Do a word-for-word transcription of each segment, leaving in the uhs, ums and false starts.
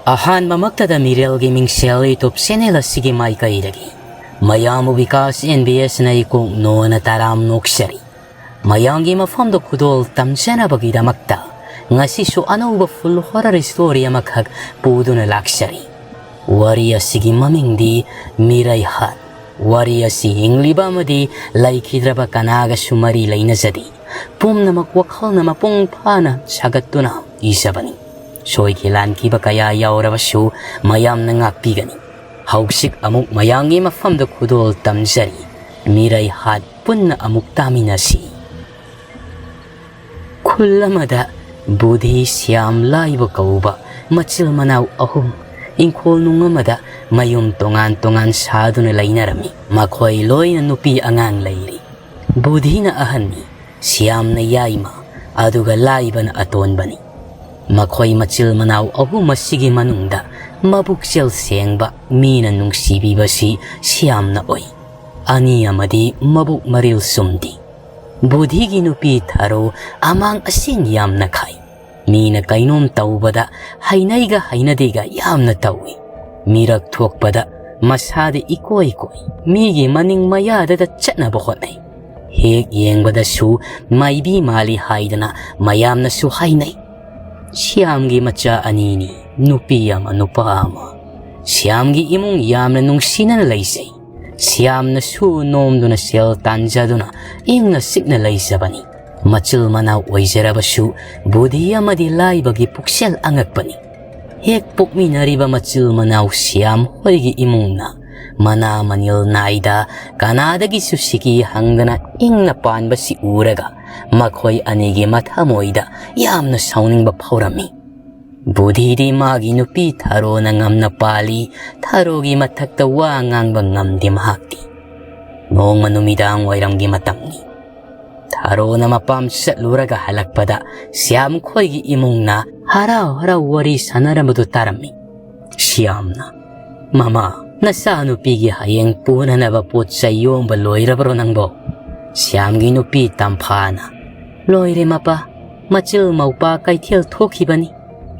ꯑꯍꯥꯟꯕꯃꯛꯇꯗ ꯃꯤꯔꯦꯜꯒꯤ ꯃꯤꯡꯁꯦꯜ YouTube channel ꯑꯁꯤꯒꯤ ꯃꯥꯏꯀꯩꯗꯒꯤ ꯃꯌꯥꯝꯕꯨ ꯕꯤꯀꯥꯁ ꯑꯦꯟ ꯕꯤ ꯑꯦꯁꯅ ꯏꯀꯣꯛ ꯅꯣꯅ ꯇꯔꯥꯝ ꯅꯣꯛꯆꯔꯤ꯫ ꯃꯌꯥꯝꯒꯤ ꯃꯐꯝꯗ ꯈꯨꯗꯣꯜ ꯇꯝꯖꯅꯕꯒꯤꯗꯃꯛꯇ ꯉꯁꯤꯁꯨ ꯑꯅꯧꯕ full horror story ꯑꯃꯈꯛ ꯄꯨꯗꯨꯅ ꯂꯥꯛꯆꯔꯤ꯫ ꯋꯥꯔꯤ ꯑꯁꯤꯒꯤ ꯃꯃꯤꯡꯗꯤ ꯃꯤꯔꯩ ꯍꯥꯠ꯫ ꯋꯥꯔꯤ ꯑꯁꯤ ꯍꯤꯡꯂꯤꯕ ꯑꯃꯗꯤ ꯂꯩꯈꯤꯗ꯭ꯔꯕ ꯀꯅꯥꯒꯁꯨ ꯃꯔꯤ ꯂꯩꯅꯖꯗꯦ꯫ ꯄꯨꯝꯅꯃꯛ ꯋꯥꯈꯜꯅ ꯃꯄꯨꯡ ꯐꯥꯅ ꯁꯥꯒꯠꯇꯨꯅ ꯏꯖꯕꯅꯤ꯫ ꯁꯣꯏꯈꯤ ꯂꯥꯟꯈꯤꯕ ꯀꯌꯥ ꯌꯥꯎꯔꯕꯁꯨ ꯃꯌꯥꯝꯅ ꯉꯥꯛꯄꯤꯒꯅꯤ꯫ ꯍꯧꯖꯤꯛ ꯑꯃꯨꯛ ꯃꯌꯥꯝꯒꯤ ꯃꯐꯝꯗ ꯈꯨꯗꯣꯜ ꯇꯝꯖꯔꯤ꯫ ꯃꯤꯔꯩ ꯍꯥꯠ ꯄꯨꯟꯅ ꯑꯃꯨꯛ ꯇꯥꯃꯤꯟꯅꯁꯤ꯫ ꯈꯨꯜ ꯑꯃꯗ ꯕꯨꯙꯤ, ꯁ꯭ꯌꯥꯝ, ꯂꯥꯏꯕ ꯀꯧꯕ ꯃꯆꯤꯜ ꯃꯅꯥꯎ ꯑꯍꯨꯝ ꯏꯪꯈꯣꯜ ꯅꯨꯡ ꯑꯃꯗ ꯃꯌꯨꯝ ꯇꯣꯉꯥꯟ ꯇꯣꯉꯥꯟ ꯁꯥꯗꯨꯅ ꯂꯩꯅꯔꯝꯃꯤ꯫ ꯃꯈꯣꯏ ꯂꯣꯏꯅ ꯅꯨꯄꯤ ꯑꯉꯥꯡ ꯂꯩꯔꯤ꯫ ꯕꯨꯙꯤꯅ ꯑꯍꯟꯅꯤ, ꯁ꯭ꯌꯥꯝꯅ ꯌꯥꯏꯃ, ꯑꯗꯨꯒ ꯂꯥꯏꯕꯅ ꯑꯇꯣꯟꯕꯅꯤ꯫ ꯃꯈꯣꯏ ꯃꯆꯤꯜ ꯃꯅꯥꯎ ꯑꯍꯨꯝ ꯑꯁꯤꯒꯤ ꯃꯅꯨꯡꯗ ꯃꯕꯨꯛꯆꯦꯜ ꯁꯦꯡꯕ, ꯃꯤꯅ ꯅꯨꯡꯁꯤꯕꯤꯕꯁꯤ ꯁ꯭ꯌꯥꯝꯅ ꯑꯣꯏ꯫ ꯑꯅꯤ ꯑꯃꯗꯤ ꯃꯕꯨꯛ ꯃꯔꯤꯜ ꯆꯨꯝꯗꯦ꯫ ꯕꯨꯙꯤꯒꯤ ꯅꯨꯄꯤ ꯊꯔꯣ ꯑꯃꯥꯡ ꯑꯁꯦꯡ ꯌꯥꯝꯅ ꯈꯥꯏ꯫ ꯃꯤꯅ ꯀꯩꯅꯣꯝ ꯇꯧꯕꯗ ꯍꯩꯅꯩꯒ ꯍꯩꯅꯗꯦꯒ ꯌꯥꯝꯅ ꯇꯧꯏ꯫ ꯃꯤꯔꯛ ꯊꯣꯛꯄꯗ ꯃꯁꯥꯗ ꯏꯀꯣꯏ ꯀꯣꯏ, ꯃꯤꯒꯤ ꯃꯅꯤꯡ ꯃꯌꯥꯗꯗ ꯆꯠꯅꯕ ꯍꯣꯠꯅꯩ꯫ ꯍꯦꯛ ꯌꯦꯡꯕꯗꯁꯨ ꯃꯥꯏꯕꯤ ꯃꯥꯜꯂꯤ ꯍꯥꯏꯗꯅ ꯃꯌꯥꯝꯅꯁꯨ ꯍꯥꯏꯅꯩ꯫ ꯁ꯭ꯌꯥꯝꯒꯤ ꯃꯆꯥ ꯑꯅꯤꯅꯤ, ꯅꯨꯄꯤ ꯑꯃ ꯅꯨꯄꯥ ꯑꯃ꯫ ꯁ꯭ꯌꯥꯝꯒꯤ ꯏꯃꯨꯡ ꯌꯥꯝꯅ ꯅꯨꯡꯁꯤꯅꯅ ꯂꯩꯖꯩ꯫ ꯁ꯭ꯌꯥꯝꯅ ꯁꯨ ꯅꯣꯝꯗꯨꯅ ꯁꯦꯜ ꯇꯥꯟꯖꯗꯨꯅ ꯏꯪꯅ ꯆꯤꯛꯅ ꯂꯩꯖꯕꯅꯤ꯫ ꯃꯆꯤꯜ ꯃꯅꯥꯎ ꯑꯣꯏꯖꯔꯕꯁꯨ ꯕꯨꯙꯤ ꯑꯃꯗꯤ ꯂꯥꯏꯕꯒꯤ ꯄꯨꯛꯆꯦꯜ ꯑꯉꯛꯄꯅꯤ꯫ ꯍꯦꯛ ꯄꯣꯛꯃꯤꯟꯅꯔꯤꯕ ꯃꯆꯤꯜ ꯃꯅꯥꯎ ꯁ꯭ꯌꯥꯝ ꯍꯣꯏꯒꯤ ꯏꯃꯨꯡꯅ ꯃꯅꯥ ꯃꯅꯤꯜ ꯅꯥꯏꯗ ꯀꯅꯥꯗꯒꯤꯁꯨ ꯁꯤꯀꯤ ꯍꯪꯗꯅ ꯏꯪꯅ ꯄꯥꯟꯕꯁꯤ ꯎꯔꯒ ꯃꯈꯣꯏ ꯑꯅꯤꯒꯤ ꯃꯊꯃꯣꯏꯗ ꯌꯥꯝꯅ ꯁꯥꯎꯅꯤꯡꯕ ꯐꯥꯎꯔꯝꯃꯤ꯫ ꯕꯨꯙꯤꯗꯤ ꯃꯥꯒꯤ ꯅꯨꯄꯤ ꯊꯔꯣꯅ ꯉꯝꯅ ꯄꯥꯜꯂꯤ꯫ ꯊꯔꯣꯒꯤ ꯃꯊꯛꯇ ꯋꯥ ꯉꯥꯡꯕ ꯉꯝꯗꯦ ꯃꯍꯥꯛꯇꯤ꯫ ꯅꯣꯡꯃ ꯅꯨꯃꯤꯗꯥꯡ ꯋꯥꯏꯔꯝꯒꯤ ꯃꯇꯝꯅꯤ꯫ ꯊꯔꯣꯅ ꯃꯄꯥꯝ ꯆꯠꯂꯨꯔꯒ ꯍꯜꯂꯛꯄꯗ ꯁ꯭ꯌꯥꯝ ꯈꯣꯏꯒꯤ ꯏꯃꯨꯡꯅ ꯍꯔꯥꯎ ꯍꯔꯥꯎ ꯋꯥꯔꯤ ꯁꯥꯟꯅꯔꯝꯕꯗꯨ ꯇꯥꯔꯝꯃꯤ꯫ ꯁ꯭ꯌꯥꯝꯅ, "ꯃꯃꯥ, ꯅꯆꯥꯅꯨꯄꯤꯒꯤ ꯍꯌꯦꯡ ꯄꯨꯅꯅꯕ ꯄꯣꯠ ꯆꯩ ꯌꯣꯝꯕ ꯂꯣꯏꯔꯕ꯭ꯔꯣ ꯅꯪꯕꯣ?" ꯁ꯭ꯌꯥꯝꯒꯤ ꯅꯨꯄꯤ ꯇꯝꯐꯥꯅ, "ꯂꯣꯏꯔꯦ ꯃꯄꯥ, ꯃꯆꯤꯜ ꯃꯧꯄꯥ ꯀꯩꯊꯦꯜ ꯊꯣꯛꯈꯤꯕꯅꯤ꯫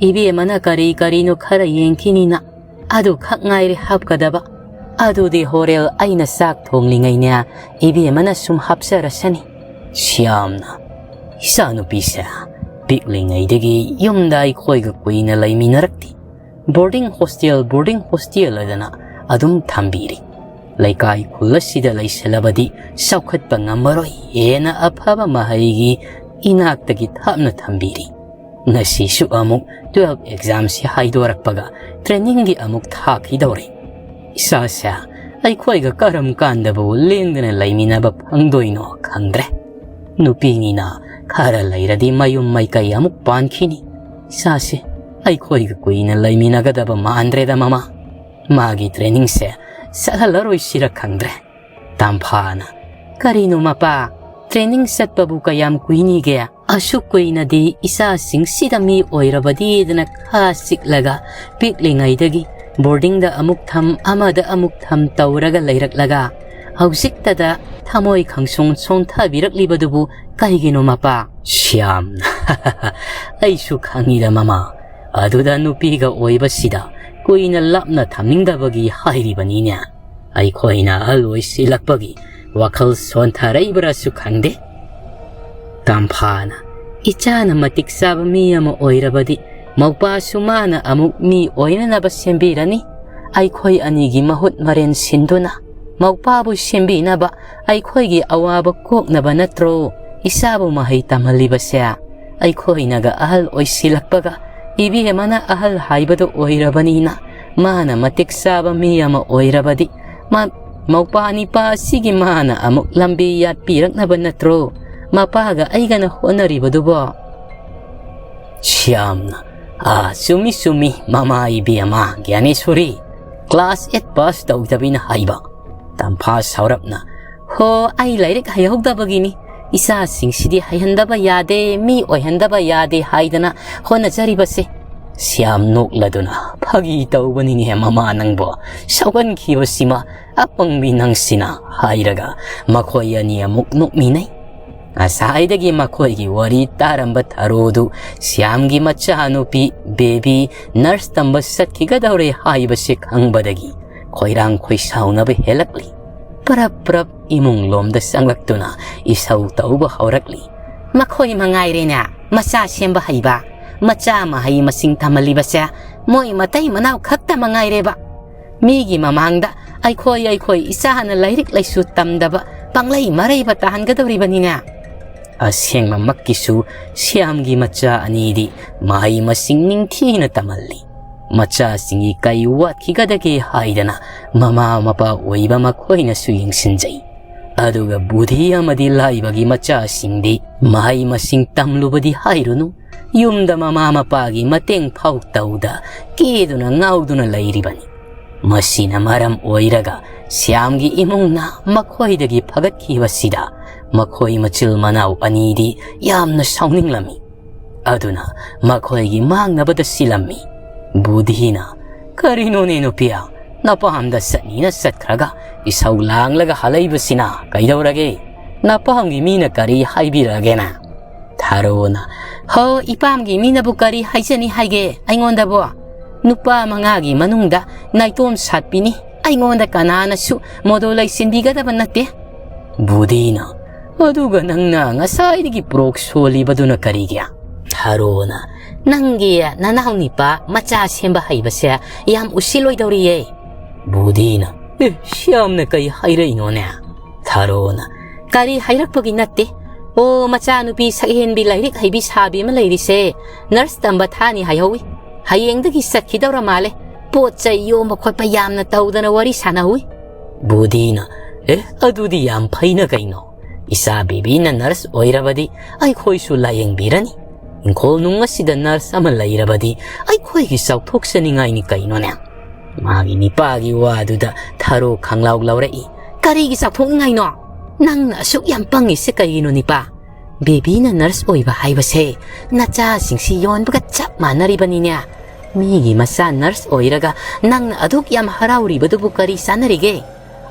ꯏꯕꯦꯝꯃꯅ ꯀꯔꯤ ꯀꯔꯤꯅꯣ ꯈꯔ ꯌꯦꯡꯈꯤꯅꯤꯅ꯫ ꯑꯗꯨ ꯈꯛ ꯉꯥꯏꯔꯦ ꯍꯥꯞꯀꯗꯕ꯫ ꯑꯗꯨꯗꯤ ꯍꯣꯔꯦꯜ ꯑꯩꯅ ꯆꯥꯛ ꯊꯣꯡꯂꯤꯉꯩꯅꯦ, ꯏꯕꯦꯝꯃꯅ ꯁꯨꯝ ꯍꯥꯞꯆꯔꯁꯅꯤ꯫ ꯁ꯭ꯌꯥꯝꯅ, "ꯏꯆꯥꯅꯨꯄꯤꯁꯦ ꯄꯤꯛꯂꯤꯉꯩꯗꯒꯤ ꯌꯨꯝꯗ ꯑꯩꯈꯣꯏꯒ ꯀꯨꯏꯅ ꯂꯩꯃꯤꯟꯅꯔꯛꯇꯦ꯫ ꯕꯣꯔꯗꯤꯡ ꯍꯣꯁꯇꯦꯜ, ꯕꯣꯔꯗꯤꯡ ꯍꯣꯁꯇꯦꯜ ꯑꯗꯅ ꯑꯗꯨꯝ ꯊꯝꯕꯤꯔꯤ꯫ ꯂꯩꯀꯥꯏ ꯈꯨꯜ ꯑꯁꯤꯗ ꯂꯩꯁꯜꯂꯕꯗꯤ ꯆꯥꯎꯈꯠꯄ ꯉꯝꯃꯔꯣꯏ ꯍꯦꯟꯅ ꯑꯐꯕ ꯃꯍꯩꯒꯤ ꯏꯅꯥꯛꯇꯒꯤ ꯊꯥꯞꯅ ꯊꯝꯕꯤꯔꯤ꯫ ꯉꯁꯤꯁꯨ ꯑꯃꯨꯛ ꯇꯨꯋꯦꯜꯐ ꯑꯦꯛꯖꯥꯝꯁꯤ ꯍꯥꯏꯗꯣꯔꯛꯄꯒ ꯇ꯭ꯔꯦꯅꯤꯡꯒꯤ ꯑꯃꯨꯛ ꯊꯥꯈꯤꯗꯧꯔꯦ꯫ ꯏꯆꯥꯁꯦ ꯑꯩꯈꯣꯏꯒ ꯀꯔꯝ ꯀꯥꯟꯗꯕꯨ ꯂꯦꯡꯗꯅ ꯂꯩꯃꯤꯟꯅꯕ ꯐꯪꯗꯣꯏꯅꯣ ꯈꯪꯗ꯭ꯔꯦ꯫ ꯅꯨꯄꯤꯅꯤꯅ ꯈꯔ ꯂꯩꯔꯗꯤ ꯃꯌꯨꯝ ꯃꯩꯀꯩ ꯑꯃꯨꯛ ꯄꯥꯟꯈꯤꯅꯤ꯫ ꯏꯆꯥꯁꯦ ꯑꯩꯈꯣꯏꯒ ꯀꯨꯏꯅ ꯂꯩꯃꯤꯟꯅꯒꯗꯕ ꯃꯥꯟꯗ꯭ꯔꯦꯗ ꯃꯃꯥ꯫ ꯃꯥꯒꯤ ꯇ꯭ꯔꯦꯅꯤꯡꯁꯦ ꯆꯠꯍꯜꯂꯔꯣꯏꯁꯤꯔ ꯈꯪꯗ꯭ꯔꯦ꯫" ꯇꯝꯐꯥꯅ, "ꯀꯔꯤꯅꯣ ꯃꯄꯥ, ꯇ꯭ꯔꯦꯅꯤꯡ ꯆꯠꯄꯕꯨ ꯀꯌꯥꯝ ꯀꯨꯏꯅꯤꯒꯦ? ꯑꯁꯨꯛ ꯀꯨꯏꯅꯗꯤ ꯏꯆꯥꯁꯤꯡꯁꯤꯗ ꯃꯤ ꯑꯣꯏꯔꯕꯗꯤꯗꯅ ꯈꯥ ꯆꯤꯛꯂꯒ ꯄꯤꯛꯂꯤꯉꯩꯗꯒꯤ ꯕꯣꯔꯗꯤꯡꯗ ꯑꯃꯨꯛ ꯊꯝ, ꯑꯃꯗ ꯑꯃꯨꯛ ꯊꯝ ꯇꯧꯔꯒ ꯂꯩꯔꯛꯂꯒ ꯍꯧꯖꯤꯛꯇꯗ ꯊꯃꯣꯏ ꯈꯪꯁꯣꯡ ꯁꯣꯟꯊꯕꯤꯔꯛꯂꯤꯕꯗꯨꯕꯨ ꯀꯩꯒꯤꯅꯣ ꯃꯄꯥ?" ꯁ꯭ꯌꯥꯝ, "ꯑꯩꯁꯨ ꯈꯪꯉꯤꯗ ꯃꯃꯥ, ꯑꯗꯨꯗ ꯅꯨꯄꯤꯒ ꯑꯣꯏꯕꯁꯤꯗ ꯀꯨꯏꯅ ꯂꯥꯞꯅ ꯊꯝꯅꯤꯡꯗꯕꯒꯤ ꯍꯥꯏꯔꯤꯕꯅꯤꯅꯦ꯫ ꯑꯩꯈꯣꯏꯅ ꯑꯍꯜ ꯑꯣꯏꯁꯤꯜꯂꯛꯄꯒꯤ ꯋꯥꯈꯜ ꯁꯣꯟꯊꯔꯛꯏꯕ꯭ꯔꯥꯁꯨ ꯈꯪꯗꯦ꯫" ꯇꯝꯐꯥꯅ, "ꯏꯆꯥꯅ ꯃꯇꯤꯛ ꯆꯥꯕ ꯃꯤ ꯑꯃ ꯑꯣꯏꯔꯕꯗꯤ ꯃꯧꯄꯥꯁꯨ ꯃꯥꯅ ꯑꯃꯨꯛ ꯃꯤ ꯑꯣꯏꯅꯅꯕ ꯁꯦꯝꯕꯤꯔꯅꯤ꯫ ꯑꯩꯈꯣꯏ ꯑꯅꯤꯒꯤ ꯃꯍꯨꯠ ꯃꯔꯦꯟ ꯁꯤꯟꯗꯨꯅ ꯃꯧꯄꯥꯕꯨ ꯁꯦꯝꯕꯤꯅꯕ ꯑꯩꯈꯣꯏꯒꯤ ꯑꯋꯥꯕ ꯀꯣꯛꯅꯕ ꯅꯠꯇ꯭ꯔꯣ ꯏꯆꯥꯕꯨ ꯃꯍꯩ ꯇꯝꯍꯜꯂꯤꯕꯁꯦ? ꯑꯩꯈꯣꯏꯅꯒ ꯑꯍꯜ ꯑꯣꯏꯁꯤꯜꯂꯛꯄꯒ ꯏꯕꯦꯝꯃꯅ ꯑꯍꯜ ꯍꯥꯏꯕꯗꯨ ꯑꯣꯏꯔꯕꯅꯤꯅ ꯃꯥꯅ ꯃꯇꯤꯛ ꯆꯥꯕ ꯃꯤ ꯑꯃ ꯑꯣꯏꯔꯕꯗꯤ ꯃ-, ꯃꯧꯄꯥ ꯅꯤꯄꯥ ꯑꯁꯤꯒꯤ ꯃꯥꯅ ꯑꯃꯨꯛ ꯂꯝꯕꯤ ꯌꯥꯠꯄꯤꯔꯛꯅꯕ ꯅꯠꯇ꯭ꯔꯣ ꯃꯄꯥꯒ ꯑꯩꯒꯅ ꯍꯣꯠꯅꯔꯤꯕꯗꯨꯕꯣ?" ꯁ꯭ꯌꯥꯝꯅ, "ꯑꯥ, ꯆꯨꯝꯃꯤ, ꯆꯨꯝꯃꯤ, ꯃꯃꯥ ꯏꯕꯦꯝꯃ, ꯒ꯭ꯌꯥꯅꯦꯁꯣꯔꯤ, ꯀ꯭ꯂꯥꯁ ꯑꯦꯠ ꯄꯥꯁ ꯇꯧꯗꯕꯤꯅ ꯍꯥꯏꯕ꯫" ꯇꯝꯐꯥ ꯁꯥꯎꯔꯞꯅ, "ꯍꯣ, ꯑꯩ ꯂꯥꯏꯔꯤꯛ ꯍꯩꯍꯧꯗꯕꯒꯤꯅꯤ꯫ ꯏꯆꯥꯁꯤꯡꯁꯤꯗꯤ ꯍꯩꯍꯟꯗꯕ ꯌꯥꯗꯦ, ꯃꯤ ꯑꯣꯏꯍꯟꯗꯕ ꯌꯥꯗꯦ ꯍꯥꯏꯗꯅ ꯍꯣꯠꯅꯖꯔꯤꯕꯁꯦ꯫" ꯁ꯭ꯌꯥꯝ ꯅꯣꯛꯂꯗꯨꯅ, "ꯐꯥꯒꯤ ꯇꯧꯕꯅꯤꯅꯦ ꯃꯃꯥ ꯅꯪꯕꯣ, ꯁꯥꯎꯒꯟꯈꯤꯕꯁꯤꯃ ꯑꯄꯪꯕꯤ ꯅꯪꯁꯤꯅ" ꯍꯥꯏꯔꯒ ꯃꯈꯣꯏ ꯑꯅꯤ ꯑꯃꯨꯛ ꯅꯣꯛꯃꯤꯟꯅꯩ꯫ ꯉꯁꯥꯏꯗꯒꯤ ꯃꯈꯣꯏꯒꯤ ꯋꯥꯔꯤ ꯇꯥꯔꯝꯕ ꯊꯔꯣꯗꯨ ꯁ꯭ꯌꯥꯝꯒꯤ ꯃꯆꯥꯅꯨꯄꯤ ꯕꯦꯕꯤ ꯅꯔꯁ ꯇꯝꯕ ꯆꯠꯈꯤꯒꯗꯧꯔꯦ ꯍꯥꯏꯕꯁꯤ ꯈꯪꯕꯗꯒꯤ ꯈꯣꯏꯔꯥꯡ ꯈꯣꯏꯁꯥꯎꯅꯕ ꯍꯦꯜꯂꯛꯂꯤ꯫ ꯄꯔꯞ ꯄꯔꯞ ꯏꯃꯨꯡ ꯂꯣꯝꯗ ꯆꯪꯂꯛꯇꯨꯅ ꯏꯁꯧ ꯇꯧꯕ ꯍꯧꯔꯛꯂꯤ꯫ "ꯃꯈꯣꯏ ꯃꯉꯥꯏꯔꯦꯅꯦ ꯃꯆꯥ ꯁꯦꯝꯕ ꯍꯩꯕ, ꯃꯆꯥ ꯃꯍꯩ ꯃꯁꯤꯡ ꯇꯝꯍꯜꯂꯤꯕꯁꯦ꯫ ꯃꯣꯏ ꯃꯇꯩ ꯃꯅꯥꯎ ꯈꯛꯇ ꯃꯉꯥꯏꯔꯦꯕ꯫ ꯃꯤꯒꯤ ꯃꯃꯥꯡꯗ ꯑꯩꯈꯣꯏ ꯑꯩꯈꯣꯏ ꯏꯆꯥꯅ ꯂꯥꯏꯔꯤꯛ ꯂꯥꯏꯁꯨ ꯇꯝꯗꯕ ꯄꯪꯂꯩ ꯃꯔꯩꯕ ꯇꯥꯍꯟꯒꯗꯧꯔꯤꯕꯅꯤꯅꯦ"꯫ ꯑꯁꯦꯡꯕꯃꯛꯀꯤꯁꯨ ꯁ꯭ꯌꯥꯝꯒꯤ ꯃꯆꯥ ꯑꯅꯤꯗꯤ ꯃꯍꯩ ꯃꯁꯤꯡ ꯅꯤꯡꯊꯤꯅ ꯇꯝꯍꯜꯂꯤ꯫ ꯃꯆꯥꯁꯤꯡꯒꯤ ꯀꯩ ꯋꯥꯠꯈꯤꯒꯗꯒꯦ ꯍꯥꯏꯗꯅ ꯃꯃꯥ ꯃꯄꯥ ꯑꯣꯏꯕ ꯃꯈꯣꯏꯅꯁꯨ ꯌꯦꯡꯁꯤꯟꯖꯩ꯫ ꯑꯗꯨꯒ ꯕꯨꯙꯤ ꯑꯃꯗꯤ ꯂꯥꯏꯕꯒꯤ ꯃꯆꯥꯁꯤꯡꯗꯤ ꯃꯍꯩ ꯃꯁꯤꯡ ꯇꯝꯂꯨꯕꯗꯤ ꯍꯥꯏꯔꯨꯅꯨ, ꯌꯨꯝꯗ ꯃꯃꯥ ꯃꯄꯥꯒꯤ ꯃꯇꯦꯡ ꯐꯥꯎ ꯇꯧꯗ ꯀꯦꯗꯨꯅ ꯉꯥꯎꯗꯨꯅ ꯂꯩꯔꯤꯕꯅꯤ꯫ ꯃꯁꯤꯅ ꯃꯔꯝ ꯑꯣꯏꯔꯒ ꯁ꯭ꯌꯥꯝꯒꯤ ꯏꯃꯨꯡꯅ ꯃꯈꯣꯏꯗꯒꯤ ꯐꯒꯠꯈꯤꯕꯁꯤꯗ ꯃꯈꯣꯏ ꯃꯆꯤꯜ ꯃꯅꯥꯎ ꯑꯅꯤꯗꯤ ꯌꯥꯝꯅ ꯁꯥꯎꯅꯤꯡꯂꯝꯃꯤ꯫ ꯑꯗꯨꯅ ꯃꯈꯣꯏꯒꯤ ꯃꯥꯡꯅꯕꯗ ꯁꯤꯜꯂꯝꯃꯤ꯫ ꯕꯨꯙꯤꯅ, "ꯀꯔꯤꯅꯣꯅꯦ ꯅꯨꯄꯤ, ꯅꯄꯥꯝꯗ ꯆꯠꯅꯤꯅ ꯆꯠꯈ꯭ꯔꯒ ꯏꯁꯧ ꯂꯥꯡꯂꯒ ꯍꯜꯂꯛꯏꯕꯁꯤꯅ ꯀꯩꯗꯧꯔꯒꯦ? ꯅꯄꯥꯝꯒꯤ ꯃꯤꯅ ꯀꯔꯤ ꯍꯥꯏꯕꯤꯔꯒꯦꯅ?" ꯊꯥꯔꯣꯅ, "ꯍꯣ, ꯏꯄꯥꯝꯒꯤ ꯃꯤꯅꯕꯨ ꯀꯔꯤ ꯍꯥꯏꯖꯅꯤ ꯍꯥꯏꯒꯦ ꯑꯩꯉꯣꯟꯗꯕꯨ? ꯅꯨꯄꯥ ꯃꯉꯥꯒꯤ ꯃꯅꯨꯡꯗ ꯅꯥꯏꯇꯣꯝ ꯁꯥꯠꯄꯤꯅꯤ꯫ ꯑꯩꯉꯣꯟꯗ ꯀꯅꯥꯅꯁꯨ ꯃꯣꯗꯣ ꯂꯩꯁꯤꯟꯕꯤꯒꯗꯕ ꯅꯠꯇꯦ"꯫ ꯕꯨꯙꯤꯅ, "ꯑꯗꯨꯒ ꯅꯪꯅ ꯉꯁꯥꯏꯗꯒꯤ ꯄ꯭ꯔꯣꯛ ꯁꯣꯜꯂꯤꯕꯗꯨꯅ ꯀꯔꯤꯒꯤ?" ꯊꯥꯔꯣꯅ, "ꯅꯪꯒꯤ ꯅꯅꯥꯎ ꯅꯤꯄꯥ ꯃꯆꯥ ꯁꯦꯝꯕ ꯍꯩꯕꯁꯦ ꯌꯥꯝ ꯎꯁꯤꯜꯂꯣꯏꯗꯧꯔꯤꯌꯦ"꯫ ꯕꯨꯙꯤꯅ, "ꯑꯦ, ꯁꯤ ꯌꯥꯝꯅ ꯀꯩ ꯍꯥꯏꯔꯛꯏꯅꯣꯅꯦ?" ꯊꯥꯔꯣꯅ, "ꯀꯔꯤ ꯍꯥꯏꯔꯛꯄꯒꯤ ꯅꯠꯇꯦ꯫ ꯑꯣ, ꯃꯆꯥꯅꯨꯄꯤ ꯁꯛꯍꯦꯟꯕꯤ ꯂꯥꯏꯔꯤꯛ ꯍꯩꯕꯤ ꯁꯥꯕꯤ ꯑꯃ ꯂꯩꯔꯤꯁꯦ, ꯅꯔꯁ ꯇꯝꯕ ꯊꯥꯅꯤ ꯍꯥꯏꯍꯧꯋꯤ꯫ ꯍꯌꯦꯡꯗꯒꯤ ꯆꯠꯈꯤꯗꯧꯔ ꯃꯥꯜꯂꯦ꯫ ꯄꯣꯠ ꯆꯩ ꯌꯣꯝꯕ ꯈꯣꯠꯄ ꯌꯥꯝꯅ ꯇꯧꯗꯅ ꯋꯥꯔꯤ ꯁꯥꯟꯅꯍꯧꯋꯤ"꯫ ꯕꯨꯙꯤꯅ, "ꯑꯦ, ꯑꯗꯨꯗꯤ ꯌꯥꯝ ꯐꯩꯅ ꯀꯩꯅꯣ? ꯏꯆꯥ ꯕꯦꯕꯤꯅ ꯅꯔꯁ ꯑꯣꯏꯔꯕꯗꯤ ꯑꯩꯈꯣꯏꯁꯨ ꯂꯥꯌꯦꯡꯕꯤꯔꯅꯤ꯫ ꯏꯪꯈꯣꯜ ꯅꯨꯡ ꯑꯁꯤꯗ ꯅꯔꯁ ꯑꯃ ꯂꯩꯔꯕꯗꯤ ꯑꯩꯈꯣꯏꯒꯤ ꯆꯥꯎꯊꯣꯛꯆꯅꯤꯡꯉꯥꯏꯅꯤ ꯀꯩꯅꯣꯅꯦ"꯫ ꯃꯥꯒꯤ ꯅꯤꯄꯥꯒꯤ ꯋꯥꯗꯨꯗ ꯊꯥꯔꯣ ꯈꯪꯂꯥꯎ ꯂꯥꯎꯔꯛꯏ꯫ "ꯀꯔꯤꯒꯤ ꯆꯥꯎꯊꯣꯛꯅꯤꯡꯉꯥꯏꯅꯣ? ꯅꯪꯅ ꯑꯁꯨꯛ ꯌꯥꯝ ꯄꯪꯉꯤꯁꯦ ꯀꯩꯒꯤꯅꯣ ꯅꯤꯄꯥ? ꯕꯦꯕꯤꯅ ꯅꯔꯁ ꯑꯣꯏꯕ ꯍꯥꯏꯕꯁꯦ ꯅꯆꯥꯁꯤꯡꯁꯤ ꯌꯣꯟꯕꯒ ꯆꯞ ꯃꯥꯟꯅꯔꯤꯕꯅꯤꯅꯦ꯫ ꯃꯤꯒꯤ ꯃꯆꯥ ꯅꯔꯁ ꯑꯣꯏꯔꯒ ꯅꯪꯅ ꯑꯗꯨꯛ ꯌꯥꯝ ꯍꯔꯥꯎꯔꯤꯕꯗꯨꯕꯨ ꯀꯔꯤ ꯆꯥꯟꯅꯔꯤꯒꯦ?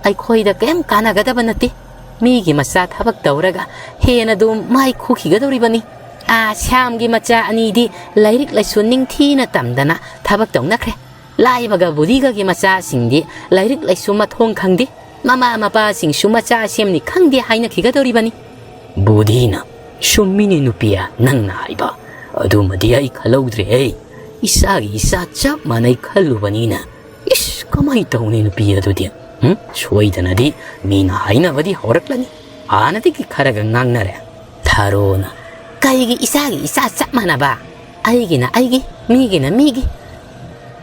ꯑꯩꯈꯣꯏꯗ ꯀꯔꯤꯝ ꯀꯥꯟꯅꯒꯗꯕ ꯅꯠꯇꯦ꯫ ꯃꯤꯒꯤ ꯃꯆꯥ ꯊꯕꯛ ꯇꯧꯔꯒ ꯍꯦꯟꯅ ꯑꯗꯨꯝ ꯃꯥꯏ ꯈꯨꯈꯤꯒꯗꯧꯔꯤꯕꯅꯤ"꯫ ꯑꯥ, ꯁ꯭ꯌꯥꯝꯒꯤ ꯃꯆꯥ ꯑꯅꯤꯗꯤ ꯂꯥꯏꯔꯤꯛ ꯂꯥꯏꯁꯨ ꯅꯤꯡꯊꯤꯅ ꯇꯝꯗꯅ ꯊꯕꯛ ꯇꯧꯅꯈ꯭ꯔꯦ꯫ ꯂꯥꯏꯕꯒ ꯕꯨꯙꯤꯒꯒꯤ ꯃꯆꯥꯁꯤꯡꯗꯤ ꯂꯥꯏꯔꯤꯛ ꯂꯥꯏꯁꯨ ꯃꯊꯣꯡ ꯈꯪꯗꯦ꯫ ꯃꯃꯥ ꯃꯄꯥꯁꯤꯡꯁꯨ ꯃꯆꯥ ꯁꯦꯝꯅꯤ ꯈꯪꯗꯦ ꯍꯥꯏꯅꯈꯤꯒꯗꯧꯔꯤꯕꯅꯤ꯫ ꯕꯨꯙꯤꯅ, "ꯆꯨꯝꯃꯤꯅꯦ ꯅꯨꯄꯤ, ꯅꯪꯅ ꯍꯥꯏꯕ꯫ ꯑꯗꯨꯃꯗꯤ ꯑꯩ ꯈꯜꯍꯧꯗ꯭ꯔꯦꯍꯦ꯫ ꯏꯁꯥꯒꯤ ꯏꯆꯥ ꯆꯞ ꯃꯥꯟꯅꯩ ꯈꯜꯂꯨꯕꯅꯤꯅ꯫ ꯏꯁ, ꯀꯃꯥꯏ ꯇꯧꯅꯤ ꯅꯨꯄꯤ ꯑꯗꯨꯗꯤ? ꯎꯝ? ꯁꯣꯏꯗꯅꯗꯤ ꯃꯤꯅ ꯍꯥꯏꯅꯕꯗꯤ ꯍꯧꯔꯛꯂꯅꯤ꯫ ꯍꯥꯟꯅꯗꯒꯤ ꯈꯔꯒ ꯉꯥꯡꯅꯔꯦ꯫" ꯊꯥꯔꯣꯅ, "ꯀꯩꯒꯤ ꯏꯆꯥꯒꯤ ꯏꯆꯥ ꯆꯞ ꯃꯥꯟꯅꯕ? ꯑꯩꯒꯤꯅ ꯑꯩꯒꯤ, ꯃꯤꯒꯤꯅ ꯃꯤꯒꯤ꯫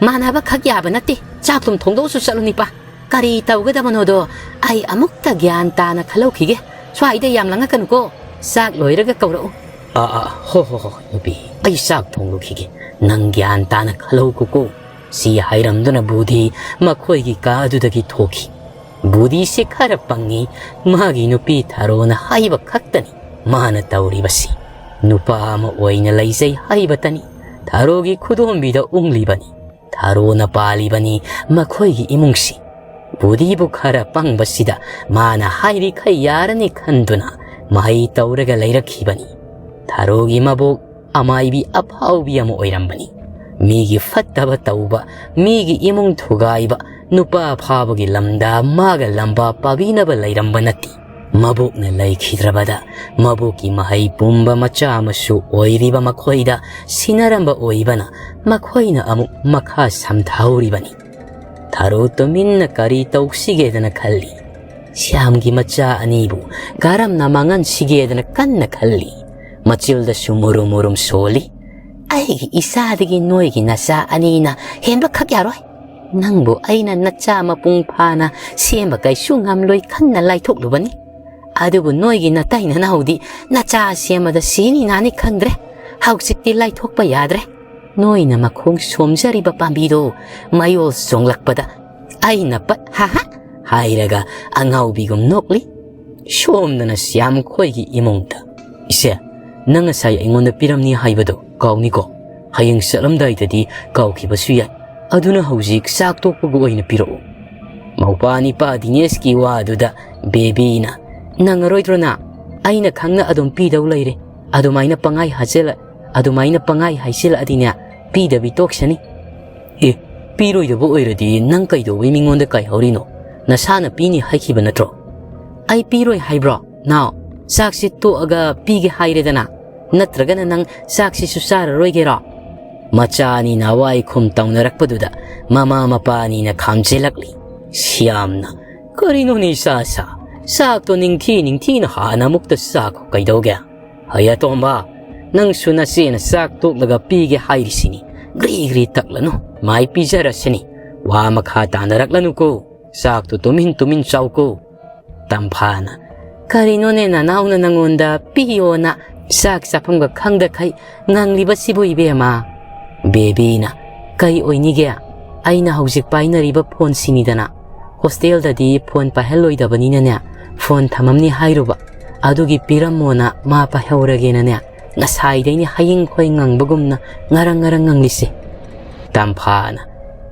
ꯃꯥꯟꯅꯕ ꯈꯛ ꯌꯥꯕ ꯅꯠꯇꯦ꯫ ꯆꯥꯛ ꯊꯨꯝ ꯊꯣꯡꯗꯣꯛꯑꯁꯨ ꯆꯠꯂꯨ ꯅꯤꯄꯥ꯫ ꯀꯔꯤ ꯇꯧꯒꯗꯕꯅꯣꯗꯣ ꯑꯩ ꯑꯃꯨꯛꯇ ꯒ꯭ꯌꯥꯟ ꯇꯥꯅ ꯈꯜꯍꯧꯈꯤꯒꯦ꯫ ꯁ꯭ꯋꯥꯏꯗ ꯌꯥꯝ ꯂꯥꯡꯉꯛꯀꯅꯨꯀꯣ꯫ ꯆꯥꯛ ꯂꯣꯏꯔꯒ ꯀꯧꯔꯛꯎ꯫" "ꯑꯥ, ꯑꯥ, ꯍꯣ, ꯍꯣ, ꯍꯣ, ꯅꯨꯄꯤ, ꯑꯩ ꯆꯥꯛ ꯊꯣꯡꯂꯨꯈꯤꯒꯦ꯫ ꯅꯪ ꯒ꯭ꯌꯥꯟ ꯇꯥꯅ ꯈꯜꯍꯧꯀꯣꯀꯣ꯫" ꯁꯤ ꯍꯥꯏꯔꯝꯗꯨꯅ ꯕꯨꯙꯤ ꯃꯈꯣꯏꯒꯤ ꯀꯥ ꯑꯗꯨꯗꯒꯤ ꯊꯣꯛꯈꯤ꯫ ꯕꯨꯙꯤꯁꯦ ꯈꯔ ꯄꯪꯉꯤ꯫ ꯃꯥꯒꯤ ꯅꯨꯄꯤ ꯊꯥꯔꯣꯅ ꯍꯥꯏꯕ ꯈꯛꯇꯅꯤ ꯃꯥꯅ ꯇꯧꯔꯤꯕꯁꯤ꯫ ꯅꯨꯄꯥ ꯑꯃ ꯑꯣꯏꯅ ꯂꯩꯖꯩ ꯍꯥꯏꯕꯇꯅꯤ ꯊꯥꯔꯣꯒꯤ ꯈꯨꯗꯣꯝꯕꯤꯗ ꯎꯪꯂꯤꯕꯅꯤ꯫ ꯊꯥꯔꯣꯅ ꯄꯥꯜꯂꯤꯕꯅꯤ ꯃꯈꯣꯏꯒꯤ ꯏꯃꯨꯡꯁꯤ꯫ ꯕꯨꯙꯤꯕꯨ ꯈꯔ ꯄꯪꯕꯁꯤꯗ ꯃꯥꯅ ꯍꯥꯏꯔꯤꯈꯩ ꯌꯥꯔꯅꯤ ꯈꯟꯗꯨꯅ ꯃꯍꯩ ꯇꯧꯔꯒ ꯂꯩꯔꯛꯈꯤꯕꯅꯤ꯫ ꯊꯥꯔꯣꯒꯤ ꯃꯕꯣꯛ ꯑꯃꯥꯏꯕꯤ ꯑꯐꯥꯎꯕꯤ ꯑꯃ ꯑꯣꯏꯔꯝꯕꯅꯤ꯫ ꯃꯤꯒꯤ ꯐꯠꯇꯕ ꯇꯧꯕ, ꯃꯤꯒꯤ ꯏꯃꯨꯡ ꯊꯨꯒꯥꯏꯕ, ꯅꯨꯄꯥ ꯐꯥꯕꯒꯤ ꯂꯝꯗ ꯃꯥꯒ ꯂꯝꯕꯥ ꯄꯥꯕꯤꯅꯕ ꯂꯩꯔꯝꯕ ꯅꯠꯇꯦ꯫ ꯃꯕꯣꯛꯅ ꯂꯩꯈꯤꯗ꯭ꯔꯕꯗ ꯃꯕꯣꯛꯀꯤ ꯃꯍꯩ ꯄꯨꯝꯕ ꯃꯆꯥ ꯑꯃꯁꯨ ꯑꯣꯏꯔꯤꯕ ꯃꯈꯣꯏꯗ ꯁꯤꯟꯅꯔꯝꯕ ꯑꯣꯏꯕꯅ ꯃꯈꯣꯏꯅ ꯑꯃꯨꯛ ꯃꯈꯥ ꯁꯝꯊꯍꯧꯔꯤꯕꯅꯤ꯫ ꯊꯥꯔꯣ ꯇꯨꯃꯤꯟꯅ ꯀꯔꯤ ꯇꯧꯁꯤꯒꯦꯗꯅ ꯈꯜꯂꯤ꯫ ꯁ꯭ꯌꯥꯝꯒꯤ ꯃꯆꯥ ꯑꯅꯤꯕꯨ ꯀꯔꯝꯅ ꯃꯥꯡꯍꯟꯁꯤꯒꯦꯗꯅ ꯀꯟꯅ ꯈꯜꯂꯤ꯫ ꯃꯆꯤꯜꯗꯁꯨ ꯃꯨꯔꯨꯝ ꯃꯨꯔꯨꯝ ꯁꯣꯜꯂꯤ꯫ "ꯑꯩꯒꯤ ꯏꯆꯥꯗꯒꯤ ꯅꯣꯏꯒꯤ ꯅꯆꯥ ꯑꯅꯤꯅ ꯍꯦꯟꯕ ꯈꯛ ꯌꯥꯔꯣꯏ꯫ ꯅꯪꯕꯨ ꯑꯩꯅ ꯅꯆꯥ ꯃꯄꯨꯡ ꯐꯥꯅ ꯁꯦꯝꯕ ꯀꯩꯁꯨ ꯉꯝꯂꯣꯏ ꯈꯟꯅ ꯂꯥꯏꯊꯣꯛꯂꯨꯕꯅꯤ꯫ ꯑꯗꯨꯕꯨ ꯅꯣꯏꯒꯤ ꯅꯇꯩ ꯅꯅꯥꯎꯗꯤ ꯅꯆꯥ ꯁꯦꯝꯕꯗ ꯁꯤꯅꯤ ꯅꯥꯅꯤ ꯈꯪꯗ꯭ꯔꯦ꯫ ꯍꯧꯖꯤꯛꯇꯤ ꯂꯥꯏꯊꯣꯛꯄ ꯌꯥꯗ꯭ꯔꯦ꯫ ꯅꯣꯏꯅ ꯃꯈꯣꯡ ꯁꯣꯝꯖꯔꯤꯕ ꯄꯥꯝꯕꯤꯗꯣ ꯃꯌꯣꯜ ꯆꯣꯡꯂꯛꯄꯗ ꯑꯩꯅ ꯄꯠ ꯍꯥ ꯍꯥ ꯍꯥꯏꯔꯒ ꯑꯉꯥꯎꯕꯤꯒꯨꯝ ꯅꯣꯛꯂꯤ꯫" ꯁꯣꯝꯗꯅ ꯁ꯭ꯌꯥꯝ ꯈꯣꯏꯒꯤ ꯏꯃꯨꯡꯗ, "ꯏꯆꯦ, ꯅꯪ ꯉꯁꯥꯏ ꯑꯩꯉꯣꯟꯗ ꯄꯤꯔꯝꯅꯤ ꯍꯥꯏꯕꯗꯣ ꯀꯥꯎꯅꯤꯀꯣ? ꯍꯌꯦꯡ ꯆꯠꯂꯝꯗꯥꯏꯗꯗꯤ ꯀꯥꯎꯈꯤꯕꯁꯨ ꯌꯥꯏ꯫ ꯑꯗꯨꯅ ꯍꯧꯖꯤꯛ ꯆꯥꯛ ꯇꯣꯛꯄꯒ ꯑꯣꯏꯅ ꯄꯤꯔꯛꯎ꯫" ꯃꯧꯄꯥ ꯅꯤꯄꯥ ꯗꯤꯅꯦꯁꯀꯤ ꯋꯥꯗꯨꯗ ꯕꯦꯕꯤꯅ, "ꯅꯪꯉꯔꯣꯏꯗ꯭ꯔꯣ ꯅꯥ? ꯑꯩꯅ ꯈꯪꯅ ꯑꯗꯨꯝ ꯄꯤꯗꯧ ꯂꯩꯔꯦ꯫ ꯑꯗꯨꯃꯥꯏꯅ ꯄꯪꯍꯥꯏ ꯍꯥꯏꯖꯤꯜꯂ-, ꯑꯗꯨꯃꯥꯏꯅ ꯄꯪꯍꯥꯏ ꯍꯥꯏꯖꯤꯜꯂꯛꯑꯗꯤꯅꯦ, ꯄꯤꯗꯕꯤ ꯇꯣꯛꯁꯅꯤ꯫ ꯑꯦ, ꯄꯤꯔꯣꯏꯗꯕ ꯑꯣꯏꯔꯗꯤ ꯅꯪ ꯀꯩꯗꯧꯕꯩ ꯃꯤꯉꯣꯟꯗ ꯀꯥꯏꯍꯧꯔꯤꯅꯣ? ꯅꯁꯥꯅ ꯄꯤꯅꯤ ꯍꯥꯏꯈꯤꯕ ꯅꯠꯇ꯭ꯔꯣ? ꯑꯩ ꯄꯤꯔꯣꯏ ꯍꯥꯏꯕ꯭ꯔꯣ? ꯅꯥꯎ, ꯆꯥꯛꯁꯤ ꯇꯣꯛꯑꯒ ꯄꯤꯒꯦ ꯍꯥꯏꯔꯦꯗꯅ꯫ ꯅꯠꯇ꯭ꯔꯒꯅ ꯅꯪ ꯆꯥꯛꯁꯤꯁꯨ ꯆꯥꯔꯔꯣꯏꯒꯦꯔꯣ? ꯃꯆꯥ ꯑꯅꯤꯅ ꯑꯋꯥ ꯏꯈꯨꯝ ꯇꯧꯅꯔꯛꯄꯗꯨꯗ ꯃꯃꯥ ꯃꯄꯥ ꯑꯅꯤꯅ ꯈꯥꯝꯖꯤꯜꯂꯛꯂꯤ꯫ ꯁ꯭ꯌꯥꯝꯅ, "ꯀꯔꯤꯅꯣꯅꯦ ꯏꯆꯥꯁꯥ? ꯆꯥꯛꯇꯣ ꯅꯤꯡꯊꯤ ꯅꯤꯡꯊꯤꯅ ꯍꯥꯟꯅ ꯑꯃꯨꯛꯇ ꯆꯥꯈꯣ ꯀꯩꯗꯧꯒꯦ? ꯍꯩ ꯑꯇꯣꯝꯕ, ꯅꯪꯁꯨ ꯅꯆꯦꯅ ꯆꯥꯛ ꯇꯣꯛꯂꯒ ꯄꯤꯒꯦ ꯍꯥꯏꯔꯤꯁꯤꯅꯤ꯫ ꯒ꯭ꯔꯤ ꯒ꯭ꯔꯤ ꯇꯛꯂꯅꯨ, ꯃꯥꯏ ꯄꯤꯖꯔꯁꯤꯅꯤ꯫ ꯋꯥ ꯃꯈꯥ ꯇꯥꯅꯔꯛꯂꯅꯨꯀꯣ꯫ ꯆꯥꯛꯇꯨ ꯇꯨꯃꯤꯟ ꯇꯨꯃꯤꯟ ꯆꯥꯎꯀꯣ꯫" ꯇꯝꯐꯥꯅ, "ꯀꯔꯤꯅꯣꯅꯦ ꯅꯅꯥꯎꯅ ꯅꯪꯉꯣꯟꯗ ꯄꯤꯌꯣꯅ ꯆꯥꯛ ꯆꯥꯐꯝꯒ ꯈꯪꯗꯈꯩ ꯉꯪꯂꯤꯕꯁꯤꯕꯨ ꯏꯕꯦꯝꯃ?" ꯕꯦꯕꯤꯅ, "ꯀꯩ ꯑꯣꯏꯅꯤꯒꯦ? ꯑꯩꯅ ꯍꯧꯖꯤꯛ ꯄꯥꯏꯅꯔꯤꯕ ꯐꯣꯟꯁꯤꯅꯤꯗꯅ꯫ ꯍꯣꯁꯇꯦꯜꯗꯗꯤ ꯐꯣꯟ ꯄꯥꯏꯍꯜꯂꯣꯏꯗꯕꯅꯤꯅꯅꯦ, ꯐꯣꯟ ꯊꯝꯃꯝꯅꯤ ꯍꯥꯏꯔꯨꯕ꯫ ꯑꯗꯨꯒꯤ ꯄꯤꯔꯝꯃꯣꯅ ꯃꯥ ꯄꯥꯏꯍꯧꯔꯒꯦꯅꯅꯦ, ꯉꯁꯥꯏꯗꯩꯅꯦ ꯍꯌꯤꯡ ꯈꯣꯏ ꯉꯪꯕꯒꯨꯝꯅ ꯉꯔꯪ ꯉꯔꯪ ꯉꯪꯂꯤꯁꯦ꯫" ꯇꯝꯐꯥꯅ,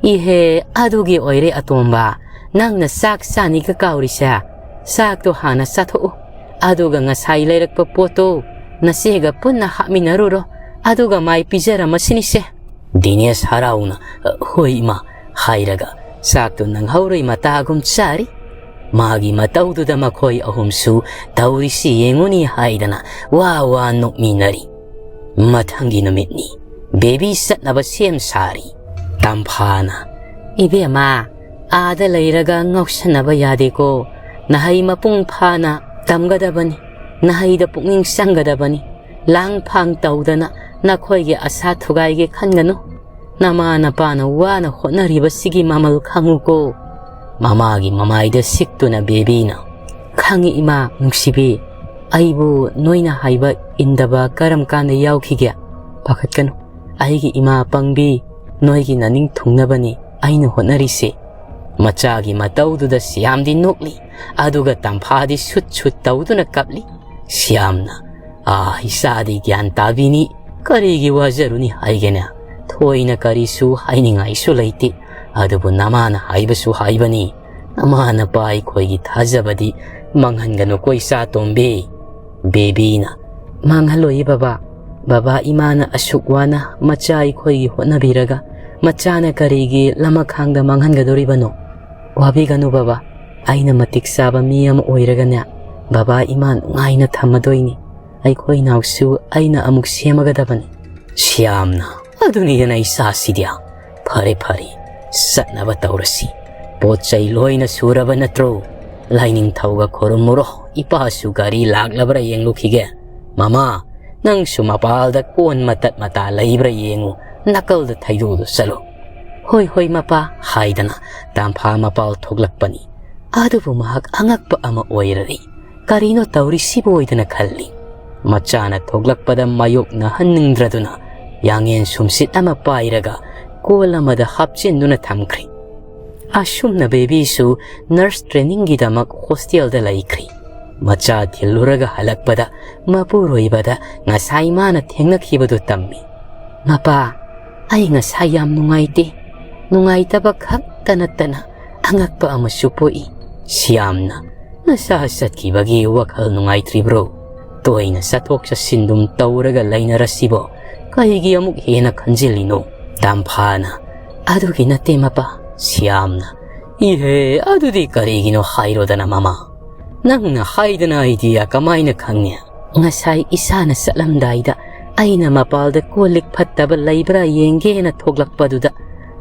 "ꯏꯍꯦ, ꯑꯗꯨꯒꯤ ꯑꯣꯏꯔꯦ ꯑꯇꯣꯝꯕ, ꯅꯪꯅ ꯆꯥꯛ ꯆꯥꯅꯤꯒ ꯀꯥꯎꯔꯤꯁꯦ꯫ ꯆꯥꯛꯇꯣ ꯍꯥꯟꯅ ꯆꯥꯊꯣꯛꯎ꯫ ꯑꯗꯨꯒ ꯉꯁꯥꯏ ꯂꯩꯔꯛꯄ ꯄꯣꯠꯇꯣ ꯅꯆꯦꯒ ꯄꯨꯟꯅ ꯍꯥꯞꯃꯤꯟꯅꯔꯨꯔꯣ꯫ ꯑꯗꯨꯒ ꯃꯥꯏ ꯄꯤꯖꯔꯝꯃꯁꯤꯅꯤꯁꯦ꯫" ꯗꯤꯅꯦꯁ ꯍꯔꯥꯎꯅ, "ꯍꯣꯏ ꯏꯃꯥ" ꯍꯥꯏꯔꯒ ꯆꯥꯛꯇꯨ ꯅꯪꯍꯧꯔꯣꯏ ꯃꯇꯥꯒꯨꯝ ꯆꯥꯔꯤ꯫ ꯃꯥꯒꯤ ꯃꯇꯧꯗꯨꯗ ꯃꯈꯣꯏ ꯑꯍꯨꯝꯁꯨ ꯇꯧꯔꯤꯁꯤ ꯌꯦꯡꯉꯨꯅꯤ ꯍꯥꯏꯗꯅ ꯋꯥ ꯋꯥ ꯅꯣꯛꯃꯤꯟꯅꯔꯤ꯫ ꯃꯊꯪꯒꯤ ꯅꯨꯃꯤꯠꯅꯤ꯫ ꯕꯦꯕꯤ ꯆꯠꯅꯕ ꯁꯦꯝ ꯁꯥꯔꯤ꯫ ꯇꯝꯐꯥꯅ, "ꯏꯕꯦꯝꯃ, ꯑꯥꯗ ꯂꯩꯔꯒ ꯉꯥꯎꯁꯟꯅꯕ ꯌꯥꯗꯦꯀꯣ꯫ ꯅꯍꯩ ꯃꯄꯨꯡ ꯐꯥꯅ ꯇꯝꯒꯗꯕꯅꯤ꯫ ꯅꯍꯩꯗ ꯄꯨꯛꯅꯤꯡ ꯆꯪꯒꯗꯕꯅꯤ꯫ ꯂꯥꯡ ꯐꯥꯡ ꯇꯧꯗꯅ ꯅꯈꯣꯏꯒꯤ ꯑꯁꯥ ꯊꯨꯒꯥꯏꯒꯦ ꯈꯟꯒꯅꯨ꯫ ꯅꯃꯥ ꯅꯄꯥꯅ ꯋꯥꯅ ꯍꯣꯠꯅꯔꯤꯕꯁꯤꯒꯤ ꯃꯃꯜ ꯈꯪꯉꯨꯀꯣ꯫" ꯃꯃꯥꯒꯤ ꯃꯃꯥꯏꯗ ꯁꯤꯛꯇꯨꯅ ꯕꯦꯕꯤꯅ, "ꯈꯪꯉꯤ ꯏꯃꯥ ꯅꯨꯡꯁꯤꯕꯤ, ꯑꯩꯕꯨ ꯅꯣꯏꯅ ꯍꯥꯏꯕ ꯏꯟꯗꯕ ꯀꯔꯝ ꯀꯥꯟꯗ ꯌꯥꯎꯈꯤꯒꯦ? ꯄꯥꯈꯠꯀꯅꯨ, ꯑꯩꯒꯤ ꯏꯃꯥ ꯄꯪꯕꯤ, ꯅꯣꯏꯒꯤ ꯅꯅꯤꯡ ꯊꯨꯡꯅꯕꯅꯤ ꯑꯩꯅ ꯍꯣꯠꯅꯔꯤꯁꯦ꯫" ꯃꯆꯥꯒꯤ ꯃꯇꯧꯗꯨꯗ ꯁ꯭ꯌꯥꯝꯗꯤ ꯅꯣꯛꯂꯤ, ꯑꯗꯨꯒ ꯇꯝꯐꯥꯗꯤ ꯁꯨꯠ ꯁꯨꯠ ꯇꯧꯗꯨꯅ ꯀꯞꯂꯤ꯫ ꯁ꯭ꯌꯥꯝꯅ, "ꯑꯥ, ꯏꯆꯥꯗꯤ ꯒ꯭ꯌꯥꯟ ꯇꯥꯕꯤꯅꯤ, ꯀꯔꯤꯒꯤ ꯋꯥꯖꯔꯨꯅꯤ ꯍꯥꯏꯒꯦꯅꯦ? ꯊꯣꯏꯅ ꯀꯔꯤꯁꯨ ꯍꯥꯏꯅꯤꯡꯉꯥꯏꯁꯨ ꯂꯩꯇꯦ, ꯑꯗꯨꯕꯨ ꯅꯃꯥꯅ ꯍꯥꯏꯕꯁꯨ ꯍꯥꯏꯕꯅꯤ, ꯅꯃꯥ ꯅꯄꯥ ꯑꯩꯈꯣꯏꯒꯤ ꯊꯥꯖꯕꯗꯤ ꯃꯥꯡꯍꯟꯒꯅꯨꯀꯣ ꯏꯆꯥ ꯇꯣꯝꯕꯤ꯫" ꯕꯦꯕꯤꯅ, "ꯃꯥꯡꯍꯜꯂꯣꯏꯌꯦ ꯕꯕꯥ꯫ ꯕꯕꯥ ꯏꯃꯥꯅ ꯑꯁꯨꯛ ꯋꯥꯅ ꯃꯆꯥ ꯑꯩꯈꯣꯏꯒꯤ ꯍꯣꯠꯅꯕꯤꯔꯒ ꯃꯆꯥꯅ ꯀꯔꯤꯒꯤ ꯂꯃꯈꯥꯡꯗ ꯃꯥꯡꯍꯟꯒꯗꯧꯔꯤꯕꯅꯣ? ꯋꯥꯕꯤꯒꯅꯨ ꯕꯕꯥ, ꯑꯩꯅ ꯃꯇꯤꯛ ꯆꯥꯕ ꯃꯤ ꯑꯃ ꯑꯣꯏꯔꯒꯅꯦ, ꯕꯕꯥ ꯏꯃꯥ ꯅꯨꯡꯉꯥꯏꯅ ꯊꯝꯃꯗꯣꯏꯅꯤ꯫ ꯑꯩꯈꯣꯏ ꯏꯅꯥꯎꯁꯨ ꯑꯩꯅ ꯑꯃꯨꯛ ꯁꯦꯝꯃꯒꯗꯕꯅꯤ"꯫ ꯁ꯭ꯌꯥꯝꯅ, "ꯑꯗꯨꯅꯤꯗꯅ ꯏꯆꯥꯁꯤꯗꯤ꯫ ꯐꯔꯦ ꯐꯔꯦ, ꯆꯠꯅꯕ ꯇꯧꯔꯁꯤ꯫ ꯄꯣꯠ ꯆꯩ ꯂꯣꯏꯅ ꯁꯨꯔꯕ ꯅꯠꯇ꯭ꯔꯣ? ꯂꯥꯏꯅꯤꯡꯊꯧꯒ ꯈꯨꯔꯨꯝꯃꯨꯔꯣ, ꯏꯄꯥꯁꯨ ꯒꯥꯔꯤ ꯂꯥꯛꯂꯕ꯭ꯔꯥ ꯌꯦꯡꯂꯨꯈꯤꯒꯦ꯫ ꯃꯃꯥ, ꯅꯪꯁꯨ ꯃꯄꯥꯜꯗ ꯀꯣꯟ ꯃꯇꯠ ꯃꯇꯥ ꯂꯩꯕ꯭ꯔꯥ ꯌꯦꯡꯉꯨ, ꯅꯥꯀꯜꯗ ꯊꯩꯗꯣꯛꯑꯗꯨ ꯆꯠꯂꯨ"꯫ "ꯍꯣꯏ ꯍꯣꯏ ꯃꯄꯥ" ꯍꯥꯏꯗꯅ ꯇꯥꯝꯐꯥ ꯃꯄꯥꯜ ꯊꯣꯛꯂꯛꯄꯅꯤ꯫ ꯑꯗꯨꯕꯨ ꯃꯍꯥꯛ ꯑꯉꯛꯄ ꯑꯃ ꯑꯣꯏꯔꯔꯤ꯫ "ꯀꯔꯤꯅꯣ ꯇꯧꯔꯤꯁꯤꯕꯨ?" ꯑꯣꯏꯗꯅ ꯈꯜꯂꯤ꯫ ꯃꯆꯥꯅ ꯊꯣꯛꯂꯛꯄꯗ ꯃꯥꯌꯣꯛꯅꯍꯟꯅꯤꯡꯗ꯭ꯔꯗꯨꯅ ꯌꯥꯡꯉꯦꯟ ꯁꯨꯝꯁꯤꯠ ꯑꯃ ꯄꯥꯏꯔꯒ ꯀꯣꯜ ꯑꯃꯗ ꯍꯥꯞꯆꯤꯟꯗꯨꯅ ꯊꯝꯈ꯭ꯔꯤ꯫ ꯑꯁꯨꯝꯅ ꯕꯦꯕꯤꯁꯨ ꯅꯔꯁ ꯇ꯭ꯔꯦꯅꯤꯡꯒꯤꯗꯃꯛ ꯍꯣꯁꯇꯦꯜꯗ ꯂꯩꯈ꯭ꯔꯤ꯫ ꯃꯆꯥ ꯊꯤꯜꯂꯨꯔꯒ ꯍꯜꯂꯛꯄꯗ ꯃꯄꯨꯔꯣꯏꯕꯗ ꯉꯁꯥꯏ ꯃꯥꯅ ꯊꯦꯡꯅꯈꯤꯕꯗꯨ ꯇꯝꯃꯤ꯫ "ꯃꯄꯥ, ꯑꯩ ꯉꯁꯥꯏ ꯌꯥꯝ ꯅꯨꯡꯉꯥꯏꯇꯦ꯫ ꯅꯨꯡꯉꯥꯏꯇꯕ ꯈꯛꯇ ꯅꯠꯇꯅ ꯑꯉꯛꯄ ꯑꯃꯁꯨ ꯄꯣꯛꯏ"꯫ ꯁ꯭ꯌꯥꯝꯅ, "ꯅꯁꯥ ꯆꯠꯈꯤꯕꯒꯤ ꯋꯥꯈꯜ ꯅꯨꯡꯉꯥꯏꯇ꯭ꯔꯤꯕ꯭ꯔꯣ? ꯇꯣꯏꯅ ꯆꯠꯊꯣꯛ ꯆꯠꯁꯤꯟ ꯑꯗꯨꯝ ꯇꯧꯔꯒ ꯂꯩꯅꯔꯁꯤꯕꯣ? ꯀꯩꯒꯤ ꯑꯃꯨꯛ ꯍꯦꯟꯅ ꯈꯟꯖꯤꯜꯂꯤꯅꯣ?" ꯇꯥꯝꯐꯥꯅ, "ꯑꯗꯨꯒꯤ ꯅꯠꯇꯦ ꯃꯄꯥ"꯫ ꯁ꯭ꯌꯥꯝꯅ, "ꯏꯍꯦ, ꯑꯗꯨꯗꯤ ꯀꯔꯤꯒꯤꯅꯣ ꯍꯥꯏꯔꯣꯗꯅ ꯃꯃꯥ꯫ ꯅꯪꯅ ꯍꯥꯏꯗꯅ ꯑꯩꯗꯤ ꯀꯃꯥꯏꯅ ꯈꯪꯉꯦ?" "ꯉꯁꯥꯏ ꯏꯁꯥꯅ ꯆꯠꯂꯝꯗꯥꯏꯗ ꯑꯩꯅ ꯃꯄꯥꯜꯗ ꯀꯣꯜ ꯂꯤꯛ ꯐꯠꯇꯕ ꯂꯩꯕ꯭ꯔꯥ ꯌꯦꯡꯒꯦꯅ ꯊꯣꯛꯂꯛꯄꯗꯨꯗ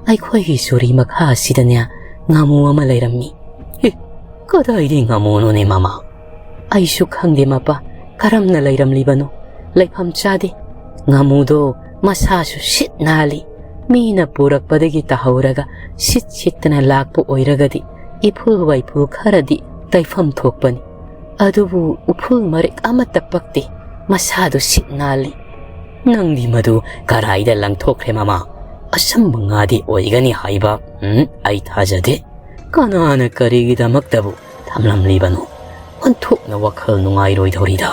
ꯑꯩꯈꯣꯏꯒꯤ ꯁꯣꯔꯤ ꯃꯈꯥ ꯑꯁꯤꯗꯅꯦ ꯉꯥꯃꯨ ꯑꯃ ꯂꯩꯔꯝꯃꯤ"꯫ "ꯑꯦ, ꯀꯗꯥꯏꯗꯒꯤ ꯉꯥꯃꯨꯅꯣꯅꯦ ꯃꯃꯥ?" "ꯑꯩꯁꯨ ꯈꯪꯗꯦ ꯃꯄꯥ, ꯀꯔꯝꯅ ꯂꯩꯔꯝꯂꯤꯕꯅꯣ꯫ ꯂꯩꯐꯝ ꯆꯥꯗꯦ꯫ ꯉꯥꯃꯨꯗꯣ ꯃꯁꯥꯁꯨ ꯁꯤꯠ ꯅꯥꯜꯂꯤ꯫ ꯃꯤꯅ ꯄꯨꯔꯛꯄꯗꯒꯤ ꯇꯥꯍꯧꯔꯒ ꯁꯤꯠ ꯁꯤꯠꯇꯅ ꯂꯥꯛꯄ ꯑꯣꯏꯔꯒꯗꯤ ꯏꯐꯨꯜ ꯋꯥꯏꯐꯨꯜ ꯈꯔꯗꯤ ꯇꯩꯐꯝ ꯊꯣꯛꯄꯅꯤ꯫ ꯑꯗꯨꯕꯨ ꯎꯐꯨꯜ ꯃꯔꯤꯛ ꯑꯃꯠꯇ ꯄꯛꯇꯦ꯫ ꯃꯁꯥꯗꯨ ꯁꯤꯠ ꯅꯥꯜꯂꯤ"꯫ "ꯅꯪꯗꯤ ꯃꯗꯨ ꯀꯔꯥꯏꯗ ꯂꯪꯊꯣꯛꯈ꯭ꯔꯦ ꯃꯃꯥ? ꯑꯆꯝꯕ ꯉꯥꯗꯤ ꯑꯣꯏꯒꯅꯤ ꯍꯥꯏꯕ, ꯎꯝ, ꯑꯩ ꯊꯥꯖꯗꯦ꯫ ꯀꯅꯥꯅ ꯀꯔꯤꯒꯤꯗꯃꯛꯇꯕꯨ ꯊꯝꯂꯝꯂꯤꯕꯅꯣ? ꯑꯣꯟꯊꯣꯛꯅ ꯋꯥꯈꯜ ꯅꯨꯡꯉꯥꯏꯔꯣꯏꯗꯧꯔꯤꯗ"꯫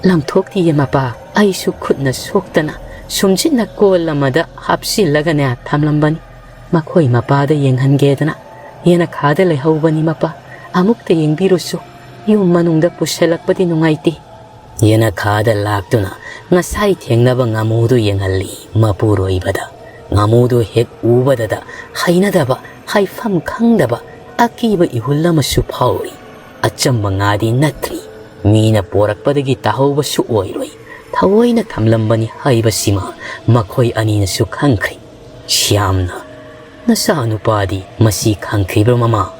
"ꯂꯪꯊꯣꯛꯇꯤꯌꯦ ꯃꯄꯥ, ꯑꯩꯁꯨ ꯈꯨꯠꯅ ꯁꯣꯛꯇꯅ ꯁꯨꯝꯖꯤꯠꯅ ꯀꯣꯜ ꯑꯃꯗ ꯍꯥꯞꯆꯤꯜꯂꯒꯅꯦ ꯊꯝꯂꯝꯕꯅꯤ꯫ ꯃꯈꯣꯏ ꯃꯄꯥꯗ ꯌꯦꯡꯍꯟꯒꯦꯗꯅ ꯌꯦꯅꯈꯥꯗ ꯂꯩꯍꯧꯕꯅꯤ ꯃꯄꯥ꯫ ꯑꯃꯨꯛꯇ ꯌꯦꯡꯕꯤꯔꯨꯁꯨ, ꯌꯨꯝ ꯃꯅꯨꯡꯗ ꯄꯨꯁꯜꯂꯛꯄꯗꯤ ꯅꯨꯡꯉꯥꯏꯇꯦ"꯫ ꯌꯦꯅꯈꯥꯗ ꯂꯥꯛꯇꯨꯅ ꯉꯁꯥꯏ ꯊꯦꯡꯅꯕ ꯉꯥꯃꯨꯗꯨ ꯌꯦꯡꯍꯜꯂꯤ ꯃꯄꯨꯔꯣꯏꯕꯗ꯫ ꯉꯥꯃꯨꯗꯨ ꯍꯦꯛ ꯎꯕꯗꯗ ꯍꯩꯅꯗꯕ, ꯍꯥꯏꯐꯝ ꯈꯪꯗꯕ ꯑꯀꯤꯕ ꯏꯍꯨꯜ ꯑꯃꯁꯨ ꯐꯥꯎꯔꯤ꯫ ꯑꯆꯝꯕ ꯉꯥꯗꯤ ꯅꯠꯇ꯭ꯔꯤ, ꯃꯤꯅ ꯄꯣꯔꯛꯄꯗꯒꯤ ꯇꯥꯍꯧꯕꯁꯨ ꯑꯣꯏꯔꯣꯏ, ꯊꯑꯣꯏꯅ ꯊꯝꯂꯝꯕꯅꯤ ꯍꯥꯏꯕꯁꯤꯃ ꯃꯈꯣꯏ ꯑꯅꯤꯅꯁꯨ ꯈꯪꯈ꯭ꯔꯦ꯫ ꯁ꯭ꯌꯥꯝꯅ, "ꯅꯆꯥꯅꯨꯄꯥꯗꯤ ꯃꯁꯤ ꯈꯪꯈꯤꯕ꯭ꯔꯣ, ꯃꯃꯥ?"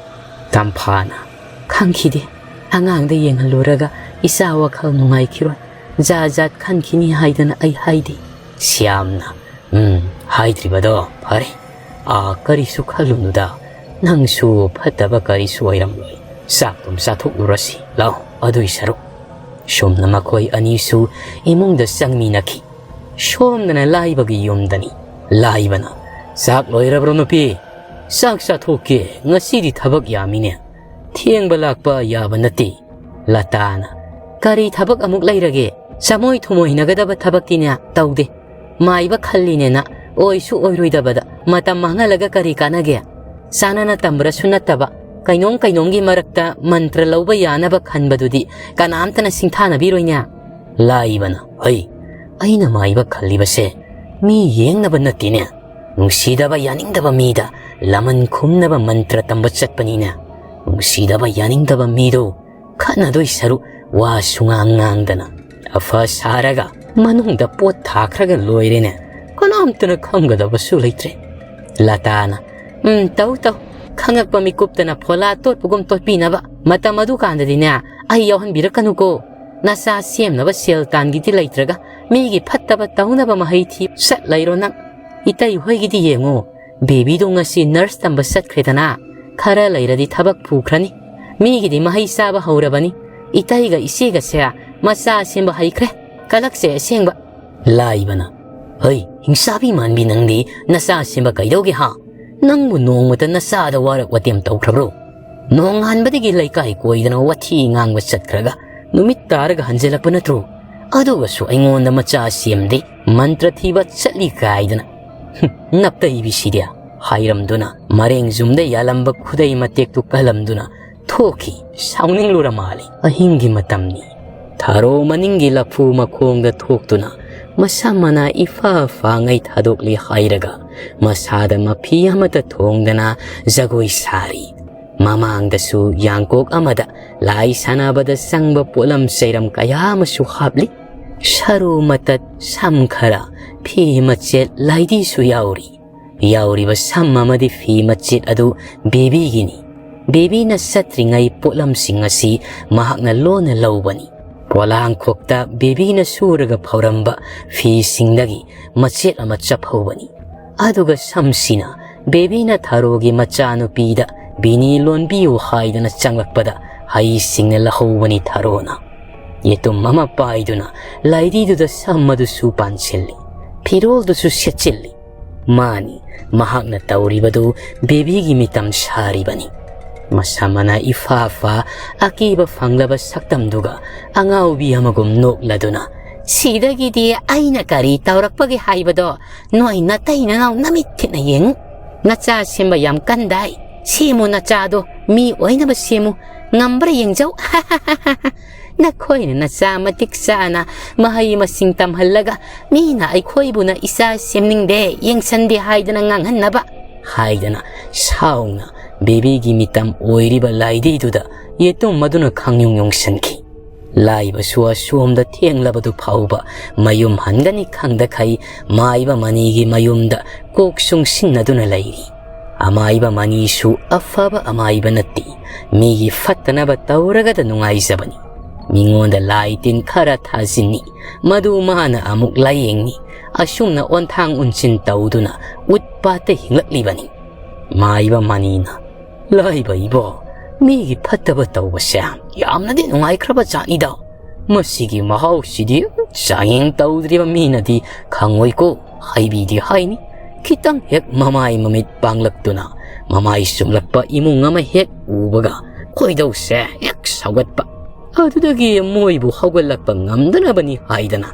ꯇꯝꯐꯥꯅ, "ꯈꯪꯈꯤꯗꯦ꯫ ꯑꯉꯥꯡꯗ ꯌꯦꯡꯍꯜꯂꯨꯔꯒ ꯏꯆꯥ ꯋꯥꯈꯜ ꯅꯨꯡꯉꯥꯏꯈꯤꯔꯣꯏ, ꯖꯥꯠ ꯖꯥꯠ ꯈꯟꯈꯤꯅꯤ ꯍꯥꯏꯗꯅ ꯑꯩ ꯍꯥꯏꯗꯦ꯫" ꯁ꯭ꯌꯥꯝꯅ, "ꯎꯝ, ꯍꯥꯏꯗ꯭ꯔꯤꯕꯗꯣ ꯐꯔꯦ꯫ ꯑꯥ, ꯀꯔꯤꯁꯨ ꯈꯜꯂꯨꯅꯨꯗ꯫ ꯅꯪꯁꯨ ꯐꯠꯇꯕ ꯀꯔꯤꯁꯨ ꯑꯣꯏꯔꯝꯂꯣꯏ꯫ ꯆꯥꯛꯇꯨꯝ ꯆꯥꯊꯣꯛꯂꯨꯔꯁꯤ꯫ ꯂꯥꯎ, ꯑꯗꯨꯏ ꯁꯔꯨꯛ꯫" ꯁꯨꯝꯅ ꯃꯈꯣꯏ ꯑꯅꯤꯁꯨ ꯏꯃꯨꯡꯗ ꯆꯪꯃꯤꯟꯅꯈꯤ꯫ ꯁꯣꯝꯗꯅ ꯂꯥꯏꯕꯒꯤ ꯌꯨꯝꯗꯅꯤ꯫ ꯂꯥꯏꯕꯅ, "ꯆꯥꯛ ꯂꯣꯏꯔꯕ꯭ꯔꯣ ꯅꯨꯄꯤ? ꯆꯥꯛ ꯆꯥꯊꯣꯛꯀꯦ, ꯉꯁꯤꯗꯤ ꯊꯕꯛ ꯌꯥꯝꯃꯤꯅꯦ꯫ ꯊꯦꯡꯕ ꯂꯥꯛꯄ ꯌꯥꯕ ꯅꯠꯇꯦ꯫" ꯂꯇꯥꯅ, "ꯀꯔꯤ ꯊꯕꯛ ꯑꯃꯨꯛ ꯂꯩꯔꯒꯦ? ꯆꯃꯣꯏ ꯊꯨꯃꯣꯏꯅꯒꯗꯕ ꯊꯕꯛꯇꯤꯅꯦ ꯇꯧꯗꯦ꯫ ꯃꯥꯏꯕ ꯈꯜꯂꯤꯅꯦꯅ ꯑꯣꯏꯁꯨ ꯑꯣꯏꯔꯣꯏꯗꯕꯗ ꯃꯇꯝ ꯃꯥꯡꯍꯜꯂꯒ ꯀꯔꯤ ꯀꯥꯟꯅꯒꯦ? ꯆꯥꯅꯅ ꯇꯝꯕ꯭ꯔꯁꯨ ꯅꯠꯇꯕ, ꯀꯩꯅꯣꯝ ꯀꯩꯅꯣꯝꯒꯤ ꯃꯔꯛꯇ ꯃꯟꯇ꯭ꯔ ꯂꯧꯕ ꯌꯥꯅꯕ ꯈꯟꯕꯗꯨꯗꯤ ꯀꯅꯥꯝꯇꯅ ꯁꯤꯡꯊꯥꯅꯕꯤꯔꯣꯏꯅꯦ꯫" ꯂꯥꯏꯕꯅ, "ꯍꯩ, ꯑꯩꯅ ꯃꯥꯏꯕ ꯈꯜꯂꯤꯕꯁꯦ ꯃꯤ ꯌꯦꯡꯅꯕ ꯅꯠꯇꯦꯅꯦ꯫ ꯅꯨꯡꯁꯤꯗꯕ ꯌꯥꯅꯤꯡꯗꯕ ꯃꯤꯗ ꯂꯃꯟ ꯈꯨꯝꯅꯕ ꯃꯟꯇ꯭ꯔ ꯇꯝꯕ ꯆꯠꯄꯅꯤꯅꯦ꯫ ꯅꯨꯡꯁꯤꯗꯕ ꯌꯥꯅꯤꯡꯗꯕ ꯃꯤꯗꯣ ꯈꯠꯅꯗꯣꯏ ꯁꯔꯨꯛ ꯋꯥ ꯁꯨꯉꯥꯡ ꯉꯥꯡꯗꯅ ꯑꯐ ꯁꯥꯔꯒ ꯃꯅꯨꯡꯗ ꯄꯣꯠ ꯊꯥꯈ꯭ꯔꯒ ꯂꯣꯏꯔꯦꯅꯦ꯫ ꯀꯅꯥꯝꯇꯅ ꯈꯪꯒꯗꯕꯁꯨ ꯂꯩꯇ꯭ꯔꯦ꯫" ꯂꯇꯥꯅ, "ꯎꯝ, ꯇꯧ ꯇꯧ꯫ ꯈꯪꯉꯛꯄ ꯃꯤꯀꯨꯞꯇꯅ ꯐꯣꯂꯥ ꯇꯣꯠꯄꯒꯨꯝ ꯇꯣꯠꯄꯤꯅꯕ꯫ ꯃꯇꯝ ꯑꯗꯨꯀꯥꯟꯗꯗꯤꯅꯦ ꯑꯩ ꯌꯥꯎꯍꯟꯕꯤꯔꯛꯀꯅꯨꯀꯣ꯫ ꯅꯆꯥ ꯁꯦꯝꯅꯕ ꯁꯦꯜ ꯇꯥꯟꯒꯤꯗꯤ ꯂꯩꯇ꯭ꯔꯒ ꯃꯤꯒꯤ ꯐꯠꯇꯕ ꯇꯧꯅꯕ ꯃꯍꯩ ꯊꯤ ꯆꯠ ꯂꯩꯔꯣ ꯅꯪ꯫ ꯏꯇꯩ ꯍꯣꯏꯒꯤꯗꯤ ꯌꯦꯡꯉꯣ, ꯕꯦꯕꯤꯗꯣ ꯉꯁꯤ ꯅꯔꯁ ꯇꯝꯕ ꯆꯠꯈ꯭ꯔꯦꯗꯅ, ꯈꯔ ꯂꯩꯔꯗꯤ ꯊꯕꯛ ꯄꯨꯈ꯭ꯔꯅꯤ꯫ ꯃꯤꯒꯤꯗꯤ ꯃꯍꯩ ꯆꯥꯕ ꯍꯧꯔꯕꯅꯤ꯫ ꯏꯇꯩꯒ ꯏꯆꯦꯒꯁꯦ ꯃꯆꯥ ꯁꯦꯝꯕ ꯍꯩꯈ꯭ꯔꯦ꯫ ꯀꯂꯛꯁꯦ ꯑꯁꯦꯡꯕ꯫" ꯂꯥꯏꯕꯅ, "ꯍꯩ, ꯍꯤꯡꯁꯥꯕꯤ ꯃꯥꯟꯕꯤ ꯅꯪꯗꯤ ꯅꯆꯥ ꯁꯦꯝꯕ ꯀꯩꯗꯧꯒꯦ ꯍꯥ? ꯅꯪꯕꯨ ꯅꯣꯡꯃꯇ ꯅꯆꯥꯗ ꯋꯥꯔꯛ ꯋꯥꯇꯦꯝ ꯇꯧꯈ꯭ꯔꯕ꯭ꯔꯣ? ꯅꯣꯡꯉꯥꯟꯕꯗꯒꯤ ꯂꯩꯀꯥꯏ ꯀꯣꯏꯗꯅ ꯋꯥꯊꯤ ꯉꯥꯡꯕ ꯆꯠꯈ꯭ꯔꯒ ꯅꯨꯃꯤꯠ ꯇꯥꯔꯒ ꯍꯟꯖꯤꯜꯂꯛꯄ ꯅꯠꯇ꯭ꯔꯣ? ꯑꯗꯨꯒꯁꯨ ꯑꯩꯉꯣꯟꯗ ꯃꯆꯥ ꯁꯦꯝꯗꯦ, ꯃꯟꯇ꯭ꯔ ꯊꯤꯕ ꯆꯠꯂꯤ ꯀꯥꯏꯗꯅ꯫ ꯍꯨꯝ, ꯅꯞꯇꯩꯕꯤꯁꯤꯗꯤ!" ꯍꯥꯏꯔꯝꯗꯨꯅ ꯃꯔꯦꯡ ꯖꯨꯝꯗ ꯌꯥꯜꯂꯝꯕ ꯈꯨꯗꯩ ꯃꯇꯦꯛꯇꯨ ꯀꯜꯂꯝꯗꯨꯅ ꯊꯣꯛꯈꯤ꯫ ꯁꯥꯎꯅꯤꯡꯂꯨꯔ ꯃꯥꯜꯂꯤ꯫ ꯑꯍꯤꯡꯒꯤ ꯃꯇꯝꯅꯤ꯫ ꯊꯔꯣ ꯃꯅꯤꯡꯒꯤ ꯂꯐꯨ ꯃꯈꯣꯡꯗ ꯊꯣꯛꯇꯨꯅ ꯃꯁꯝ ꯃꯅꯥ ꯏꯐꯥ ꯐꯥꯉꯩ ꯊꯥꯗꯣꯛꯂꯤ ꯍꯥꯏꯔꯒ ꯃꯁꯥꯗ ꯃꯐꯤ ꯑꯃꯠꯇ ꯊꯣꯡꯗꯅ ꯖꯒꯣꯏ ꯁꯥꯔꯤ꯫ ꯃꯃꯥꯡꯗꯁꯨ ꯌꯥꯡꯀꯣꯛ ꯑꯃꯗ ꯂꯥꯏ ꯁꯥꯟꯅꯕꯗ ꯆꯪꯕ ꯄꯣꯠꯂꯝ ꯆꯩꯔꯝ ꯀꯌꯥ ꯑꯃꯁꯨ ꯍꯥꯞꯂꯤ꯫ ꯁꯔꯨ ꯃꯇꯠ, ꯁꯝ ꯈꯔ, ꯐꯤ ꯃꯆꯦꯠ, ꯂꯥꯏꯙꯤꯁꯨ ꯌꯥꯎꯔꯤ꯫ ꯌꯥꯎꯔꯤꯕ ꯁꯝ ꯑꯃꯗꯤ ꯐꯤ ꯃꯆꯦꯠ ꯑꯗꯨ ꯕꯦꯕꯤꯒꯤꯅꯤ꯫ ꯕꯦꯕꯤꯅ ꯆꯠꯇ꯭ꯔꯤꯉꯩ ꯄꯣꯠꯂꯝꯁꯤꯡ ꯑꯁꯤ ꯃꯍꯥꯛꯅ ꯂꯣꯟꯅ ꯂꯧꯕꯅꯤ꯫ ꯄꯣꯂꯥꯡꯈꯣꯛꯇ ꯕꯦꯕꯤꯅ ꯁꯨꯔꯒ ꯐꯧꯔꯝꯕ ꯐꯤꯁꯤꯡꯗꯒꯤ ꯃꯆꯦꯠ ꯑꯃ ꯆꯞꯍꯧꯕꯅꯤ꯫ ꯑꯗꯨꯒ ꯁꯝꯁꯤꯅ ꯕꯦꯕꯤꯅ ꯊꯔꯣꯒꯤ ꯃꯆꯥꯅꯨꯄꯤꯗ ꯕꯤꯅꯤ ꯂꯣꯟꯕꯤꯌꯨ ꯍꯥꯏꯗꯅ ꯆꯪꯂꯛꯄꯗ ꯍꯩꯁꯤꯡꯅ ꯂꯧꯍꯧꯕꯅꯤ ꯊꯔꯣꯅ꯫ ꯌꯦꯇꯨꯝ ꯑꯃ ꯄꯥꯏꯗꯨꯅ ꯂꯥꯏꯙꯤꯗꯨꯗ ꯁꯝ ꯑꯗꯨꯁꯨ ꯄꯥꯟꯁꯤꯜꯂꯤ, ꯐꯤꯔꯣꯜꯗꯨꯁꯨ ꯁꯦꯠꯆꯤꯜꯂꯤ꯫ ꯃꯥꯅꯤ, ꯃꯍꯥꯛꯅ ꯇꯧꯔꯤꯕꯗꯨ ꯕꯦꯕꯤꯒꯤ ꯃꯤꯇꯝ ꯁꯥꯔꯤꯕꯅꯤ꯫ ꯃꯁꯝ ꯃꯅꯥ ꯏꯐꯥ ꯐꯥ, ꯑꯀꯤꯕ ꯐꯪꯂꯕ ꯁꯛꯇꯝꯗꯨꯒ ꯑꯉꯥꯎꯕꯤ ꯑꯃꯒꯨꯝ ꯅꯣꯛꯂꯗꯨꯅ, "ꯁꯤꯗꯒꯤꯗꯤ ꯑꯩꯅ ꯀꯔꯤ ꯇꯧꯔꯛꯄꯒꯦ ꯍꯥꯏꯕꯗꯣ ꯅꯣꯏ ꯅꯇꯩ ꯅꯅꯥꯎ ꯅꯃꯤꯠ ꯊꯤꯠꯅ ꯌꯦꯡꯉꯨ꯫ ꯅꯆꯥ ꯁꯦꯝꯕ ꯌꯥꯝ ꯀꯟꯗꯥꯏ? ꯁꯦꯝꯃꯨ ꯅꯆꯥꯗꯣ, ꯃꯤ ꯑꯣꯏꯅꯕ ꯁꯦꯝꯃꯨ꯫ ꯉꯝꯕ꯭ꯔꯥ ꯌꯦꯡꯖꯧ꯫ ꯅꯈꯣꯏꯅ ꯅꯆꯥ ꯃꯇꯤꯛ ꯆꯥꯅ ꯃꯍꯩ ꯃꯁꯤꯡ ꯇꯝꯍꯜꯂꯒ ꯃꯤꯅ ꯑꯩꯈꯣꯏꯕꯨꯅ ꯏꯆꯥ ꯁꯦꯝꯅꯤꯡꯗꯦ, ꯌꯦꯡꯁꯟꯗꯦ ꯍꯥꯏꯗꯅ ꯉꯥꯡꯍꯟꯅꯕ" ꯍꯥꯏꯗꯅ ꯁꯥꯎꯅ ꯕꯦꯕꯤꯒꯤ ꯃꯤꯇꯝ ꯑꯣꯏꯔꯤꯕ ꯂꯥꯏꯙꯤꯗꯨꯗ ꯌꯦꯇꯨꯝ ꯑꯗꯨꯅ ꯈꯪꯌꯨꯡ ꯌꯨꯡꯁꯟꯈꯤ꯫ ꯂꯥꯏꯕꯁꯨ ꯑꯁꯣꯝꯗ ꯊꯦꯡꯂꯕꯗꯨ ꯐꯥꯎꯕ ꯃꯌꯨꯝ ꯍꯟꯒꯅꯤ ꯈꯪꯗꯈꯩ ꯃꯥꯏꯕ ꯃꯅꯤꯒꯤ ꯃꯌꯨꯝꯗ ꯀꯣꯛ ꯆꯨꯡꯁꯤꯟꯅꯗꯨꯅ ꯂꯩꯔꯤ꯫ ꯑꯃꯥꯏꯕ ꯃꯅꯤꯁꯨ ꯑꯐꯕ ꯑꯃꯥꯏꯕ ꯅꯠꯇꯦ, ꯃꯤꯒꯤ ꯐꯠꯇꯅꯕ ꯇꯧꯔꯒꯗ ꯅꯨꯡꯉꯥꯏꯖꯕꯅꯤ꯫ ꯃꯤꯉꯣꯟꯗ ꯂꯥꯏ ꯇꯤꯟ ꯈꯔ ꯊꯥꯖꯤꯟꯅꯤ, ꯃꯗꯨ ꯃꯥꯅ ꯑꯃꯨꯛ ꯂꯥꯏꯌꯦꯡꯅꯤ꯫ ꯑꯁꯨꯝꯅ ꯑꯣꯟꯊꯥꯡ ꯎꯟꯁꯤꯟ ꯇꯧꯗꯨꯅ ꯎꯠꯄꯥꯠꯇ ꯍꯤꯡꯂꯛꯂꯤꯕꯅꯤ꯫ ꯃꯥꯏꯕ ꯃꯅꯤꯅ, "ꯂꯥꯏꯕ ꯏꯕꯣ, ꯃꯤꯒꯤ ꯐꯠꯇꯕ ꯇꯧꯕꯁꯦ ꯌꯥꯝꯅꯗꯤ ꯅꯨꯡꯉꯥꯏꯈ꯭ꯔꯕ ꯖꯥꯠꯅꯤꯗ꯫ ꯃꯁꯤꯒꯤ ꯃꯍꯥꯎꯁꯤꯗꯤ ꯆꯥꯡꯌꯦꯡ ꯇꯧꯗ꯭ꯔꯤꯕ ꯃꯤꯅꯗꯤ ꯈꯪꯉꯣꯏꯀꯣ" ꯍꯥꯏꯕꯤꯗꯤ ꯍꯥꯏꯅꯤ꯫ ꯈꯤꯇꯪ ꯍꯦꯛ ꯃꯃꯥꯏ ꯃꯃꯤꯠ ꯄꯥꯡꯂꯛꯇꯨꯅ ꯃꯃꯥꯏ ꯆꯨꯝꯂꯛꯄ ꯏꯃꯨꯡ ꯑꯃ ꯍꯦꯛ ꯎꯕꯒ ꯈꯣꯏꯗꯧꯁꯦ ꯍꯦꯛ ꯁꯧꯒꯠꯄ꯫ ꯑꯗꯨꯗꯒꯤ ꯃꯣꯏꯕꯨ ꯍꯧꯒꯠꯂꯛꯄ ꯉꯝꯗꯅꯕꯅꯤ ꯍꯥꯏꯗꯅ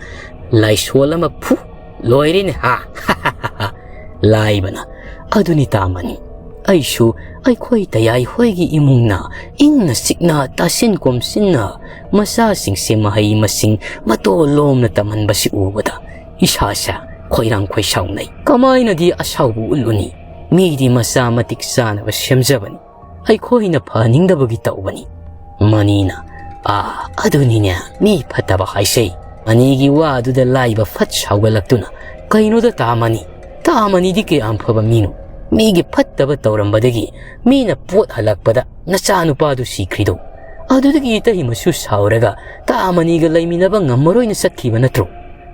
ꯂꯥꯏꯁꯣꯜ ꯑꯃ ꯐꯨ ꯂꯣꯏꯔꯦꯅꯦ ꯍꯥ꯫ ꯂꯥꯏꯕꯅ, "ꯑꯗꯨꯅꯤ ꯇꯥꯃꯅꯤ, ꯑꯩꯁꯨ ꯑꯩꯈꯣꯏ ꯇꯌꯥꯏ ꯍꯣꯏꯒꯤ ꯏꯃꯨꯡꯅ ꯏꯪꯅ ꯆꯤꯛꯅ ꯇꯥꯁꯤꯟ ꯀꯣꯝꯁꯤꯟꯅ ꯃꯆꯥꯁꯤꯡꯁꯦ ꯃꯍꯩ ꯃꯁꯤꯡ ꯃꯇꯣ ꯂꯣꯝꯅ ꯇꯝꯍꯟꯕꯁꯤ ꯎꯕꯗ ꯏꯁꯥꯁꯦ ꯈꯣꯏꯔꯥꯡ ꯈꯣꯏꯁꯥꯎꯅꯩ꯫ ꯀꯃꯥꯏꯅꯗꯤ ꯑꯁꯥꯎꯕ ꯎꯠꯂꯨꯅꯤ? ꯃꯤꯗꯤ ꯃꯆꯥ ꯃꯇꯤꯛ ꯆꯥꯅꯕ ꯁꯦꯝꯖꯕꯅꯤ꯫ ꯑꯩꯈꯣꯏꯅ ꯐꯍꯟꯅꯤꯡꯗꯕꯒꯤ ꯇꯧꯕꯅꯤ꯫ ꯃꯅꯤꯅ, "ꯑꯥ, ꯑꯗꯨꯅꯤꯅꯦ ꯃꯤ ꯐꯠꯇꯕ ꯍꯥꯏꯁꯦ"꯫ ꯃꯅꯤꯒꯤ ꯋꯥꯗꯨꯗ ꯂꯥꯏꯕ ꯐꯠ ꯁꯥꯎꯒꯠꯂꯛꯇꯨꯅ, "ꯀꯩꯅꯣꯗ ꯇꯥ ꯃꯅꯤ? ꯇꯥ ꯃꯅꯤꯗꯤ ꯀꯌꯥꯝ ꯐꯕ ꯃꯤꯅꯣ? ꯃꯤꯒꯤ ꯐꯠꯇꯕ ꯇꯧꯔꯝꯕꯗꯒꯤ ꯃꯤꯅ ꯄꯣꯠ ꯍꯜꯂꯛꯄꯗ ꯅꯆꯥꯅꯨꯄꯥꯗꯨ ꯁꯤꯈ꯭ꯔꯤꯗꯣ꯫ ꯑꯗꯨꯗꯒꯤ ꯏꯇꯩꯃꯁꯨ ꯁꯥꯎꯔꯒ ꯇꯥ ꯃꯅꯤꯒ ꯂꯩꯃꯤꯟꯅꯕ ꯉꯝꯃꯔꯣꯏꯅ ꯆꯠꯈꯤꯕ ꯅꯠꯇ꯭ꯔꯣ?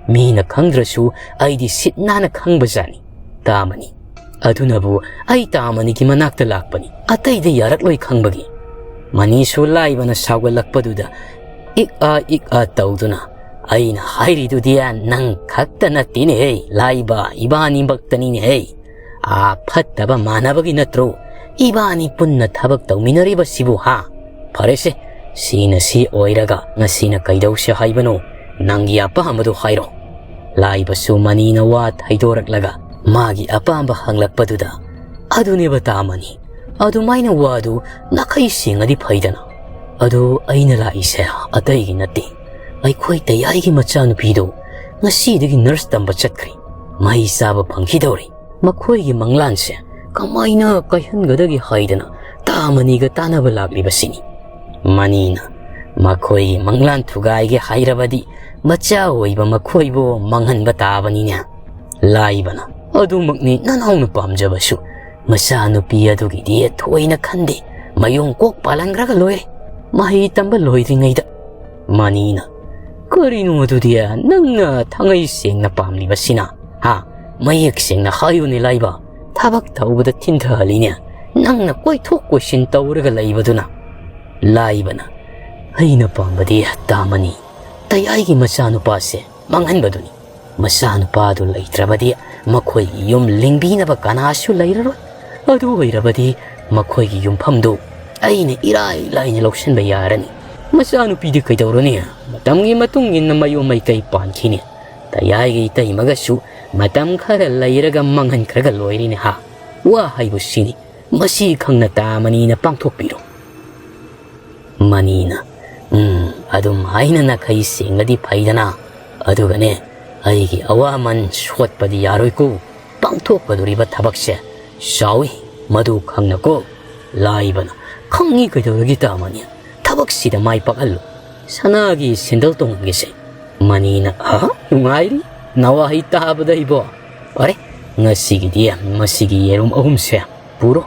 ꯃꯤꯅ ꯈꯪꯗ꯭ꯔꯁꯨ ꯑꯩꯗꯤ ꯁꯤꯠ ꯅꯥꯟꯅ ꯈꯪꯕꯖꯥꯠꯅꯤ꯫ ꯇꯥ ꯃꯅꯤ, ꯑꯗꯨꯅꯕꯨ ꯑꯩ ꯇꯥ ꯃꯅꯤꯒꯤ ꯃꯅꯥꯛꯇ ꯂꯥꯛꯄꯅꯤ, ꯑꯇꯩꯗ ꯌꯥꯔꯛꯂꯣꯏ ꯈꯪꯕꯒꯤ"꯫ ꯃꯅꯤꯁꯨ ꯂꯥꯏꯕꯅ ꯁꯥꯎꯒꯠꯂꯛꯄꯗꯨꯗ ꯏꯛ ꯑꯥ ꯏꯛ ꯑꯥ ꯇꯧꯗꯨꯅ, "ꯑꯩꯅ ꯍꯥꯏꯔꯤꯗꯨꯗꯤ ꯅꯪ ꯈꯛꯇ ꯅꯠꯇꯦꯅꯦꯍꯦ, ꯂꯥꯏꯕ, ꯏꯕꯥꯅꯤꯃꯛꯇꯅꯤꯅꯦꯍꯦ꯫ ꯑꯥ, ꯐꯠꯇꯕ ꯃꯥꯟꯅꯕꯒꯤ ꯅꯠꯇ꯭ꯔꯣ ꯏꯕꯥꯅꯤ ꯄꯨꯟꯅ ꯊꯕꯛ ꯇꯧꯃꯤꯟꯅꯔꯤꯕꯁꯤꯕꯨ, ꯍꯥ? ꯐꯔꯦꯁꯦ, ꯁꯤꯅ ꯁꯤ ꯑꯣꯏꯔꯒ ꯉꯁꯤꯅ ꯀꯩꯗꯧꯁꯦ ꯍꯥꯏꯕꯅꯣ? ꯅꯪꯒꯤ ꯑꯄꯥꯝꯕꯗꯨ ꯍꯥꯏꯔꯣ"꯫ ꯂꯥꯏꯕꯁꯨ ꯃꯅꯤꯅ ꯋꯥ ꯊꯩꯗꯣꯔꯛꯂꯒ ꯃꯥꯒꯤ ꯑꯄꯥꯝꯕ ꯍꯪꯂꯛꯄꯗꯨꯗ, "ꯑꯗꯨꯅꯦꯕ ꯇꯥ ꯃꯅꯤ, ꯑꯗꯨꯃꯥꯏꯅ ꯋꯥꯗꯨ ꯅꯥꯈꯩ ꯁꯦꯡꯉꯗꯤ ꯐꯩꯗꯅ꯫ ꯑꯗꯨ ꯑꯩꯅ ꯂꯥꯛꯏꯁꯦ ꯑꯇꯩꯒꯤ ꯅꯠꯇꯦ꯫ ꯑꯩꯈꯣꯏ ꯇꯌꯥꯏꯒꯤ ꯃꯆꯥꯅꯨꯄꯤꯗꯨ ꯉꯁꯤꯗꯒꯤ ꯅꯔꯁ ꯇꯝꯕ ꯆꯠꯈ꯭ꯔꯦ꯫ ꯃꯍꯩ ꯆꯥꯕ ꯐꯪꯈꯤꯗꯧꯔꯦ꯫ ꯃꯈꯣꯏꯒꯤ ꯃꯪꯂꯥꯟꯁꯦ ꯀꯃꯥꯏꯅ ꯀꯥꯏꯍꯟꯒꯗꯒꯦ ꯍꯥꯏꯗꯅ ꯇꯥ ꯃꯅꯤꯒ ꯇꯥꯟꯅꯕ ꯂꯥꯛꯂꯤꯕꯁꯤꯅꯤ"꯫ ꯃꯅꯤꯅ, "ꯃꯈꯣꯏꯒꯤ ꯃꯪꯂꯥꯟ ꯊꯨꯒꯥꯏꯒꯦ ꯍꯥꯏꯔꯕꯗꯤ ꯃꯆꯥ ꯑꯣꯏꯕ ꯃꯈꯣꯏꯕꯨ ꯃꯥꯡꯍꯟꯕ ꯇꯥꯕꯅꯤꯅꯦ"꯫ ꯂꯥꯏꯕꯅ, "ꯑꯗꯨꯃꯛꯅꯤ ꯅꯅꯥꯎꯅ ꯄꯥꯝꯖꯕꯁꯨ꯫ ꯃꯆꯥꯅꯨꯄꯤ ꯑꯗꯨꯒꯤꯗꯤ ꯊꯣꯏꯅ ꯈꯟꯗꯦ꯫ ꯃꯌꯨꯝ ꯀꯣꯛ ꯄꯥꯜꯍꯟꯈ꯭ꯔꯒ ꯂꯣꯏꯔꯦ, ꯃꯍꯩ ꯇꯝꯕ ꯂꯣꯏꯗ꯭ꯔꯤꯉꯩꯗ"꯫ ꯃꯅꯤꯅ, "ꯀꯔꯤꯅꯣ ꯑꯗꯨꯗꯤ ꯅꯪꯅ ꯊꯥꯡꯉꯩ ꯁꯦꯡꯅ ꯄꯥꯝꯂꯤꯕꯁꯤꯅ? ꯍꯥ? ꯃꯌꯦꯛ ꯁꯦꯡꯅ ꯍꯥꯏꯌꯨꯅꯦ ꯂꯥꯏꯕ꯫ ꯊꯕꯛ ꯇꯧꯕꯗ ꯊꯤꯟꯊꯍꯜꯂꯤꯅꯦ꯫ ꯅꯪꯅ ꯀꯣꯏꯊꯣꯛ ꯀꯣꯏꯁꯤꯟ ꯇꯧꯔꯒ ꯂꯩꯕꯗꯨꯅ"꯫ ꯂꯥꯏꯕꯅ, "ꯑꯩꯅ ꯄꯥꯝꯕꯗꯤ ꯇꯥ ꯃꯅꯤ, ꯇꯌꯥꯏꯒꯤ ꯃꯆꯥꯅꯨꯄꯥꯁꯦ ꯃꯥꯡꯍꯟꯕꯗꯨꯅꯤ꯫ ꯃꯆꯥꯅꯨꯄꯥꯗꯨ ꯂꯩꯇ꯭ꯔꯕꯗꯤ ꯃꯈꯣꯏꯒꯤ ꯌꯨꯝ ꯂꯤꯡꯕꯤꯅꯕ ꯀꯅꯥꯁꯨ ꯂꯩꯔꯔꯣꯏ꯫ ꯑꯗꯨ ꯑꯣꯏꯔꯕꯗꯤ ꯃꯈꯣꯏꯒꯤ ꯌꯨꯝꯐꯝꯗꯨ ꯑꯩꯅ ꯏꯔꯥꯏ ꯂꯥꯏꯅ ꯂꯧꯁꯤꯟꯕ ꯌꯥꯔꯅꯤ꯫ ꯃꯆꯥꯅꯨꯄꯤꯗꯤ ꯀꯩꯗꯧꯔꯨꯅꯤ? ꯃꯇꯝꯒꯤ ꯃꯇꯨꯡ ꯏꯟꯅ ꯃꯌꯨꯝ ꯃꯩꯀꯩ ꯄꯥꯟꯈꯤꯅꯤ꯫ ꯇꯌꯥꯏꯒꯤ ꯏꯇꯩꯃꯒꯁꯨ ꯃꯇꯝ ꯈꯔ ꯂꯩꯔꯒ ꯃꯥꯡꯍꯟꯈ꯭ꯔꯒ ꯂꯣꯏꯔꯦꯅꯦ ꯍꯥ꯫ ꯋꯥ ꯍꯥꯏꯕꯨ ꯁꯤꯅꯤ꯫ ꯃꯁꯤ ꯈꯪꯅ ꯇꯥ ꯃꯅꯤꯅ ꯄꯥꯡꯊꯣꯛꯄꯤꯔꯣ꯫ ꯃꯅꯤꯅ, "ꯎꯝ, ꯑꯗꯨꯝ ꯍꯥꯏꯅ ꯅꯥꯈꯩ ꯁꯦꯡꯂꯗꯤ ꯐꯩꯗꯅ꯫ ꯑꯗꯨꯒꯅꯦ, ꯑꯩꯒꯤ ꯑꯋꯥꯃꯟ ꯁꯣꯠꯄꯗꯤ ꯌꯥꯔꯣꯏꯀꯣ꯫ ꯄꯥꯡꯊꯣꯛꯀꯗꯧꯔꯤꯕ ꯊꯕꯛꯁꯦ ꯆꯥꯎꯏ, ꯃꯗꯨ ꯈꯪꯅꯀꯣ꯫" ꯂꯥꯏꯕꯅ, "ꯈꯪꯉꯤ ꯀꯩꯗꯧꯔꯒꯦ ꯇꯥ ꯃꯅꯤ? ꯊꯕꯛꯁꯤꯗ ꯃꯥꯏ ꯄꯥꯛꯍꯜꯂꯨ꯫ ꯁꯅꯥꯒꯤ ꯁꯦꯟꯗꯜ ꯇꯣꯡꯍꯟꯒꯦꯁꯦ꯫" ꯃꯅꯤꯅ, "ꯑꯍ, ꯅꯨꯡꯉꯥꯏꯔꯤ ꯅꯋꯥꯍꯩ ꯇꯥꯕꯗ ꯑꯩꯕꯣ꯫ ꯐꯔꯦ, ꯉꯁꯤꯒꯤꯗꯤ ꯃꯁꯤꯒꯤ ꯌꯦꯔꯨꯝ ꯑꯍꯨꯝꯁꯦ ꯄꯨꯔꯣ꯫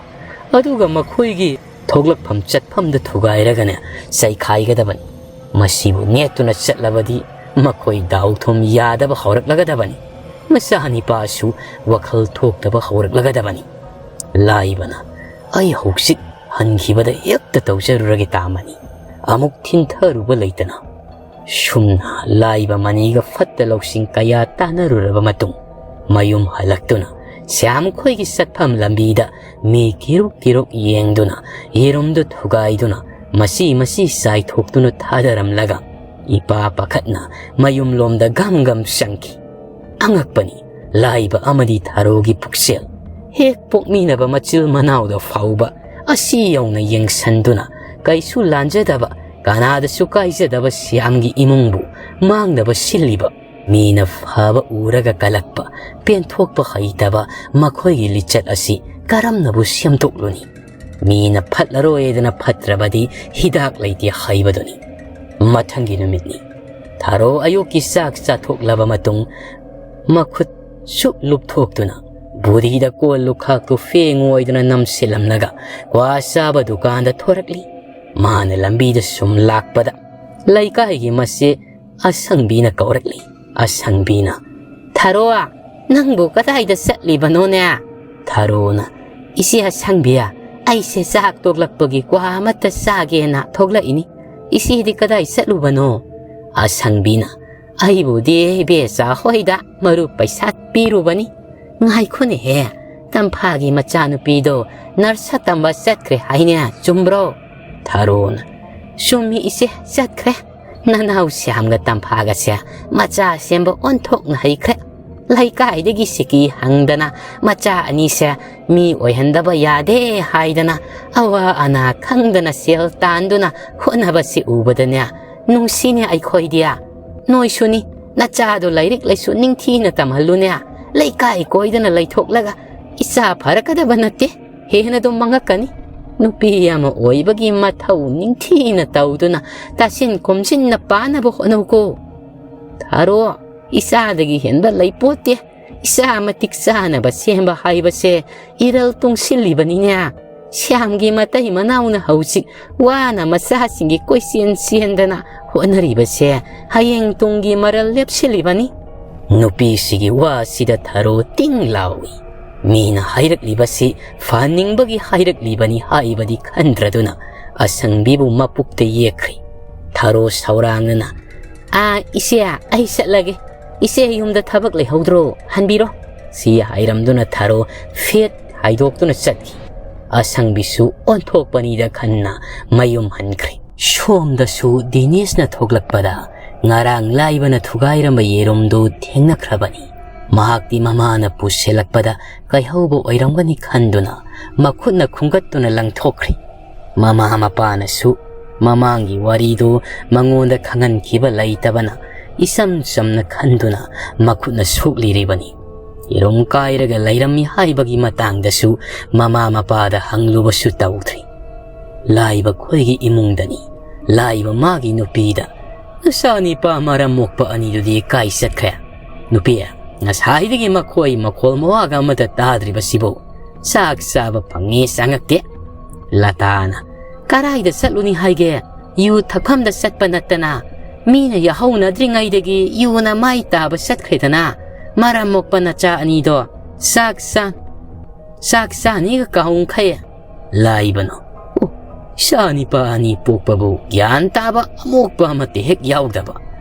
ꯑꯗꯨꯒ ꯃꯈꯣꯏꯒꯤ ꯊꯣꯛꯂꯛꯐꯝ ꯆꯠꯐꯝꯗ ꯊꯨꯒꯥꯏꯔꯒꯅꯦ ꯆꯩꯈꯥꯏꯒꯗꯕꯅꯤ꯫ ꯃꯁꯤꯕꯨ ꯅꯦꯠꯇꯨꯅ ꯆꯠꯂꯕꯗꯤ ꯃꯈꯣꯏ ꯗꯥꯎ ꯊꯨꯝ ꯌꯥꯗꯕ ꯍꯧꯔꯛꯂꯒꯗꯕꯅꯤ꯫ ꯃꯆꯥꯅꯤꯄꯥꯁꯨ ꯋꯥꯈꯜ ꯊꯣꯛꯇꯕ ꯍꯧꯔꯛꯂꯒꯗꯕꯅꯤ꯫" ꯂꯥꯏꯕꯅ, "ꯑꯩ ꯍꯧꯖꯤꯛ ꯍꯟꯈꯤꯕꯗ ꯍꯦꯛꯇ ꯇꯧꯖꯔꯨꯔꯒꯦ ꯇꯥ ꯃꯅꯤ꯫" ꯑꯃꯨꯛ ꯊꯤꯟꯊꯔꯨꯕ ꯂꯩꯇꯅ ꯁꯨꯝꯅ ꯂꯥꯏꯕ ꯃꯅꯤꯒ ꯐꯠꯇ ꯂꯧꯁꯤꯡ ꯀꯌꯥ ꯇꯥꯟꯅꯔꯨꯔꯕ ꯃꯇꯨꯡ, ꯃꯌꯨꯝ ꯍꯜꯂꯛꯇꯨꯅ ꯁ꯭ꯌꯥꯝ ꯈꯣꯏꯒꯤ ꯆꯠꯐꯝ ꯂꯝꯕꯤꯗ ꯃꯤ ꯀꯤꯔꯨꯛ ꯀꯤꯔꯨꯛ ꯌꯦꯡꯗꯨꯅ, ꯌꯦꯔꯨꯝꯗꯨ ꯊꯨꯒꯥꯏꯗꯨꯅ, ꯃꯆꯤ ꯃꯆꯤ ꯆꯥꯏꯊꯣꯛꯇꯨꯅ ꯊꯥꯗꯔꯝꯂꯒ, ꯏꯄꯥ ꯄꯥꯈꯠꯅ ꯃꯌꯨꯝꯂꯣꯝꯗ ꯒꯝ ꯒꯝ ꯆꯪꯈꯤ꯫ ꯑꯉꯛꯄꯅꯤ, ꯂꯥꯏꯕ ꯑꯃꯗꯤ ꯊꯥꯔꯣꯒꯤ ꯄꯨꯛꯆꯦꯜ꯫ ꯍꯦꯛ ꯄꯣꯛꯃꯤꯟꯅꯕ ꯃꯆꯤꯜ ꯃꯅꯥꯎꯗ ꯐꯥꯎꯕ ꯑꯁꯤ ꯌꯧꯅ ꯌꯦꯡꯁꯟꯗꯨꯅ, ꯀꯩꯁꯨ ꯂꯥꯟꯖꯗꯕ, ꯀꯅꯥꯗꯁꯨ ꯀꯥꯏꯖꯗꯕ ꯁ꯭ꯌꯥꯝꯒꯤ ꯏꯃꯨꯡꯕꯨ ꯃꯥꯡꯅꯕ ꯁꯤꯜꯂꯤꯕ, ꯃꯤꯅ ꯐꯕ ꯎꯔꯒ ꯀꯜꯂꯛꯄ, ꯄꯦꯟꯊꯣꯛꯄ ꯍꯩꯇꯕ ꯃꯈꯣꯏꯒꯤ ꯂꯤꯆꯠ ꯑꯁꯤ ꯀꯔꯝꯅꯕꯨ ꯁꯦꯝꯗꯣꯛꯂꯨꯅꯤ? ꯃꯤꯅ ꯐꯠꯂꯔꯣꯏꯗꯅ ꯐꯠꯇ꯭ꯔꯕꯗꯤ ꯍꯤꯗꯥꯛ ꯂꯩꯇꯦ ꯍꯥꯏꯕꯗꯨꯅꯤ꯫ ꯃꯊꯪꯒꯤ ꯅꯨꯃꯤꯠꯅꯤ꯫ ꯊꯥꯔꯣ ꯑꯌꯨꯛꯀꯤ ꯆꯥꯛ ꯆꯥꯊꯣꯛꯂꯕ ꯃꯇꯨꯡ, ꯃꯈꯨꯠ ꯁꯨꯛ ꯂꯨꯞꯊꯣꯛꯇꯨꯅ, ꯕꯨꯙꯤꯗ ꯀꯣꯜ ꯂꯨꯈꯥꯛꯇꯨ ꯐꯦꯡꯉꯣꯏꯗꯨꯅ ꯅꯝꯁꯤꯜꯂꯝꯂꯒ ꯀ꯭ꯋꯥ ꯆꯥꯕ ꯗꯨꯀꯥꯟꯗ ꯊꯣꯔꯛꯂꯤ꯫ ꯃꯥꯅ ꯂꯝꯕꯤꯗ ꯁꯨꯝ ꯂꯥꯛꯄꯗ, ꯂꯩꯀꯥꯏꯒꯤ ꯃꯆꯦ ꯑꯁꯪꯕꯤꯅ ꯀꯧꯔꯛꯂꯤ꯫ ꯑꯁꯪꯕꯤꯅ, "ꯊꯥꯔꯣ, ꯅꯪꯕꯨ ꯀꯗꯥꯏꯗ ꯆꯠꯂꯤꯕꯅꯣꯅꯦ?" ꯊꯥꯔꯣꯅ, "ꯏꯆꯦ ꯑꯁꯪꯕꯤ, ꯑꯩꯁꯦ ꯆꯥꯛ ꯇꯣꯛꯂꯛꯄꯒꯤ ꯀ꯭ꯋꯥ ꯑꯃꯠꯇ ꯆꯥꯒꯦꯅ ꯊꯣꯛꯂꯛꯏꯅꯤ꯫ ꯏꯆꯦꯗꯤ ꯀꯗꯥꯏ ꯆꯠꯂꯨꯕꯅꯣ?" ꯑꯁꯪꯕꯤꯅ, "ꯑꯩꯕꯨꯗꯤ ꯏꯕꯦꯆꯥ ꯍꯣꯏꯗ ꯃꯔꯨꯞ ꯄꯩꯁꯥ ꯄꯤꯔꯨꯕꯅꯤ꯫ ꯉꯥꯏꯈꯣꯅꯦꯍꯦ, ꯇꯝꯐꯥꯒꯤ ꯃꯆꯥꯅꯨꯄꯤꯗꯣ ꯅꯔꯁ ꯇꯝꯕ ꯆꯠꯈ꯭ꯔꯦ ꯍꯥꯏꯅꯦ, ꯆꯨꯝꯕ꯭ꯔꯣ?" ꯊꯥꯔꯣꯅ, "ꯆꯨꯝꯃꯤ ꯏꯆꯦ, ꯆꯠꯈ꯭ꯔꯦ꯫ ꯅꯅꯥꯎ ꯁ꯭ꯌꯥꯝꯒ ꯇꯝꯐꯥꯒꯁꯦ ꯃꯆꯥ ꯁꯦꯝꯕ ꯑꯣꯟꯊꯣꯛꯅ ꯍꯩꯈ꯭ꯔꯦ꯫ ꯂꯩꯀꯥꯏꯗꯒꯤ ꯁꯤꯀꯤ ꯍꯪꯗꯅ ꯃꯆꯥ ꯑꯅꯤꯁꯦ ꯃꯤ ꯑꯣꯏꯍꯟꯗꯕ ꯌꯥꯗꯦ ꯍꯥꯏꯗꯅ ꯑꯋꯥ ꯑꯅꯥ ꯈꯪꯗꯅ ꯁꯦꯜ ꯇꯥꯟꯗꯨꯅ ꯍꯣꯠꯅꯕꯁꯤ ꯎꯕꯗꯅꯦ ꯅꯨꯡꯁꯤꯅꯦ ꯑꯩꯈꯣꯏꯗꯤ꯫ ꯅꯣꯏꯁꯨꯅꯤ, ꯅꯆꯥꯗꯣ ꯂꯥꯏꯔꯤꯛ ꯂꯥꯏꯁꯨ ꯅꯤꯡꯊꯤꯅ ꯇꯝꯍꯜꯂꯨꯅꯦ꯫ ꯂꯩꯀꯥꯏ ꯀꯣꯏꯗꯅ ꯂꯩꯊꯣꯛꯂꯒ ꯏꯆꯥ ꯐꯔꯛꯀꯗꯕ ꯅꯠꯇꯦ꯫ ꯍꯦꯟꯅ ꯑꯗꯨꯝ ꯃꯥꯡꯉꯛꯀꯅꯤ꯫ ꯅꯨꯄꯤ ꯑꯃ ꯑꯣꯏꯕꯒꯤ ꯃꯊꯧ ꯅꯤꯡꯊꯤꯅ ꯇꯧꯗꯨꯅ ꯇꯥꯁꯤꯟ ꯈꯣꯝꯖꯤꯟꯅ ꯄꯥꯅꯕ ꯍꯣꯠꯅꯧꯀꯣ꯫ ꯊꯥꯔꯣ, ꯏꯆꯥꯗꯒꯤ ꯍꯦꯟꯕ ꯂꯩꯄꯣꯠꯇꯦ꯫ ꯏꯆꯥ ꯃꯇꯤꯛ ꯆꯥꯅꯕ ꯁꯦꯝꯕ ꯍꯥꯏꯕꯁꯦ ꯏꯔꯜ ꯇꯨꯡꯁꯤꯜꯂꯤꯕꯅꯤꯅꯦ꯫ ꯁ꯭ꯌꯥꯝꯒꯤ ꯃꯇꯩ ꯃꯅꯥꯎꯅ ꯍꯧꯖꯤꯛ ꯋꯥꯅ ꯃꯆꯥꯁꯤꯡꯒꯤ ꯀꯣꯏꯆꯦꯟ ꯆꯦꯟꯗꯅ ꯍꯣꯠꯅꯔꯤꯕꯁꯦ ꯍꯌꯦꯡ ꯇꯨꯡꯒꯤ ꯃꯔꯜ ꯂꯦꯞꯁꯤꯜꯂꯤꯕꯅꯤ꯫ ꯅꯨꯄꯤꯁꯤꯒꯤ ꯋꯥꯁꯤꯗ ꯊꯔꯣ ꯇꯤꯡ ꯂꯥꯎꯏ꯫ ꯃꯤꯅ ꯍꯥꯏꯔꯛꯂꯤꯕꯁꯤ ꯐꯍꯟꯅꯤꯡꯕꯒꯤ ꯍꯥꯏꯔꯛꯂꯤꯕꯅꯤ ꯍꯥꯏꯕꯗꯤ ꯈꯟꯗ꯭ꯔꯗꯨꯅ ꯑꯁꯪꯕꯤꯕꯨ ꯃꯄꯨꯛꯇ ꯌꯦꯛꯈ꯭ꯔꯤ꯫ ꯊꯔꯣ ꯁꯧꯔꯥꯡꯅꯅ, "ꯑꯥ, ꯏꯆꯦ, ꯑꯩ ꯆꯠꯂꯒꯦ꯫ ꯏꯆꯦ ꯌꯨꯝꯗ ꯊꯕꯛ ꯂꯩꯍꯧꯗ꯭ꯔꯣ? ꯍꯟꯕꯤꯔꯣ"꯫ ꯁꯤ ꯍꯥꯏꯔꯝꯗꯨꯅ ꯊꯔꯣ ꯐꯦꯠ ꯍꯥꯏꯗꯣꯛꯇꯨꯅ ꯆꯠꯈꯤ꯫ ꯑꯁꯪꯕꯤꯁꯨ ꯑꯣꯟꯊꯣꯛꯄꯅꯤꯗ ꯈꯟꯅ ꯃꯌꯨꯝ ꯍꯟꯈ꯭ꯔꯦ꯫ ꯁꯣꯝꯗꯁꯨ ꯗꯤꯅꯦꯁꯅ ꯊꯣꯛꯂꯛꯄꯗ ꯉꯔꯥꯡ ꯂꯥꯏꯕꯅ ꯊꯨꯒꯥꯏꯔꯝꯕ ꯌꯦꯔꯨꯝꯗꯨ ꯊꯦꯡꯅꯈ꯭ꯔꯕꯅꯤ꯫ ꯃꯍꯥꯛꯇꯤ ꯃꯃꯥꯅ ꯄꯨꯁꯤꯜꯂꯛꯄꯗ ꯀꯥꯏꯍꯧꯕ ꯑꯣꯏꯔꯝꯒꯅꯤ ꯈꯟꯗꯨꯅ ꯃꯈꯨꯠꯅ ꯈꯨꯝꯒꯠꯇꯨꯅ ꯂꯪꯊꯣꯛꯈ꯭ꯔꯤ꯫ ꯃꯃꯥ ꯃꯄꯥꯅꯁꯨ ꯃꯃꯥꯡꯒꯤ ꯋꯥꯔꯤꯗꯨ ꯃꯉꯣꯟꯗ ꯈꯪꯍꯟꯈꯤꯕ ꯂꯩꯇꯕꯅ ꯏꯆꯝ ꯆꯝꯅ ꯈꯟꯗꯨꯅ ꯃꯈꯨꯠꯅ ꯁꯣꯛꯂꯤꯔꯤꯕꯅꯤ꯫ ꯌꯦꯔꯨꯝ ꯀꯥꯏꯔꯒ ꯂꯩꯔꯝꯃꯤ ꯍꯥꯏꯕꯒꯤ ꯃꯇꯥꯡꯗꯁꯨ ꯃꯃꯥ ꯃꯄꯥꯗ ꯍꯪꯂꯨꯕꯁꯨ ꯇꯧꯗ꯭ꯔꯤ꯫ ꯂꯥꯏꯕ ꯈꯣꯏꯒꯤ ꯏꯃꯨꯡꯗꯅꯤ꯫ ꯂꯥꯏꯕ ꯃꯥꯒꯤ ꯅꯨꯄꯤꯗ, "ꯅꯆꯥ ꯅꯤꯄꯥ ꯃꯔꯝ ꯃꯣꯛꯄ ꯑꯅꯤꯗꯨꯗꯤ ꯀꯥꯏ ꯆꯠꯈ꯭ꯔꯦ? ꯅꯨꯄꯤ, ꯉꯁꯥꯏꯗꯒꯤ ꯃꯈꯣꯏ ꯃꯈꯣꯜ ꯃꯋꯥꯒ ꯑꯃꯠꯇ ꯇꯥꯗ꯭ꯔꯤꯕꯁꯤꯕꯨ? ꯆꯥꯛ ꯆꯥꯕ ꯐꯪꯉꯦ ꯆꯪꯉꯛꯇꯦ"꯫ ꯂꯇꯥꯅ, "ꯀꯔꯥꯏꯗ ꯆꯠꯂꯨꯅꯤ ꯍꯥꯏꯒꯦ? ꯌꯨ ꯊꯛꯐꯝꯗ ꯆꯠꯄ ꯅꯠꯇꯅ꯫ ꯃꯤꯅ ꯌꯥꯍꯧꯅꯗ꯭ꯔꯤꯉꯩꯗꯒꯤ ꯌꯨꯅ ꯃꯥꯏ ꯇꯥꯕ ꯆꯠꯈ꯭ꯔꯦꯗꯅ꯫ ꯃꯔꯝ ꯃꯣꯛꯄ ꯅꯆꯥ ꯑꯅꯤꯗꯣ ꯆꯥꯛ ꯆꯥ-, ꯆꯥꯛ ꯆꯥꯅꯤꯒ ꯀꯥꯎꯈ꯭ꯔꯦ"꯫ ꯂꯥꯏꯕꯅ, "ꯑꯣ, ꯏꯆꯥ ꯅꯤꯄꯥ ꯑꯅꯤ ꯄꯣꯛꯄꯕꯨ ꯒ꯭ꯌꯥꯟ ꯇꯥꯕ ꯑꯃꯣꯛꯄ ꯑꯃꯠꯇ ꯍꯦꯛ ꯌꯥꯎꯗꯕ꯫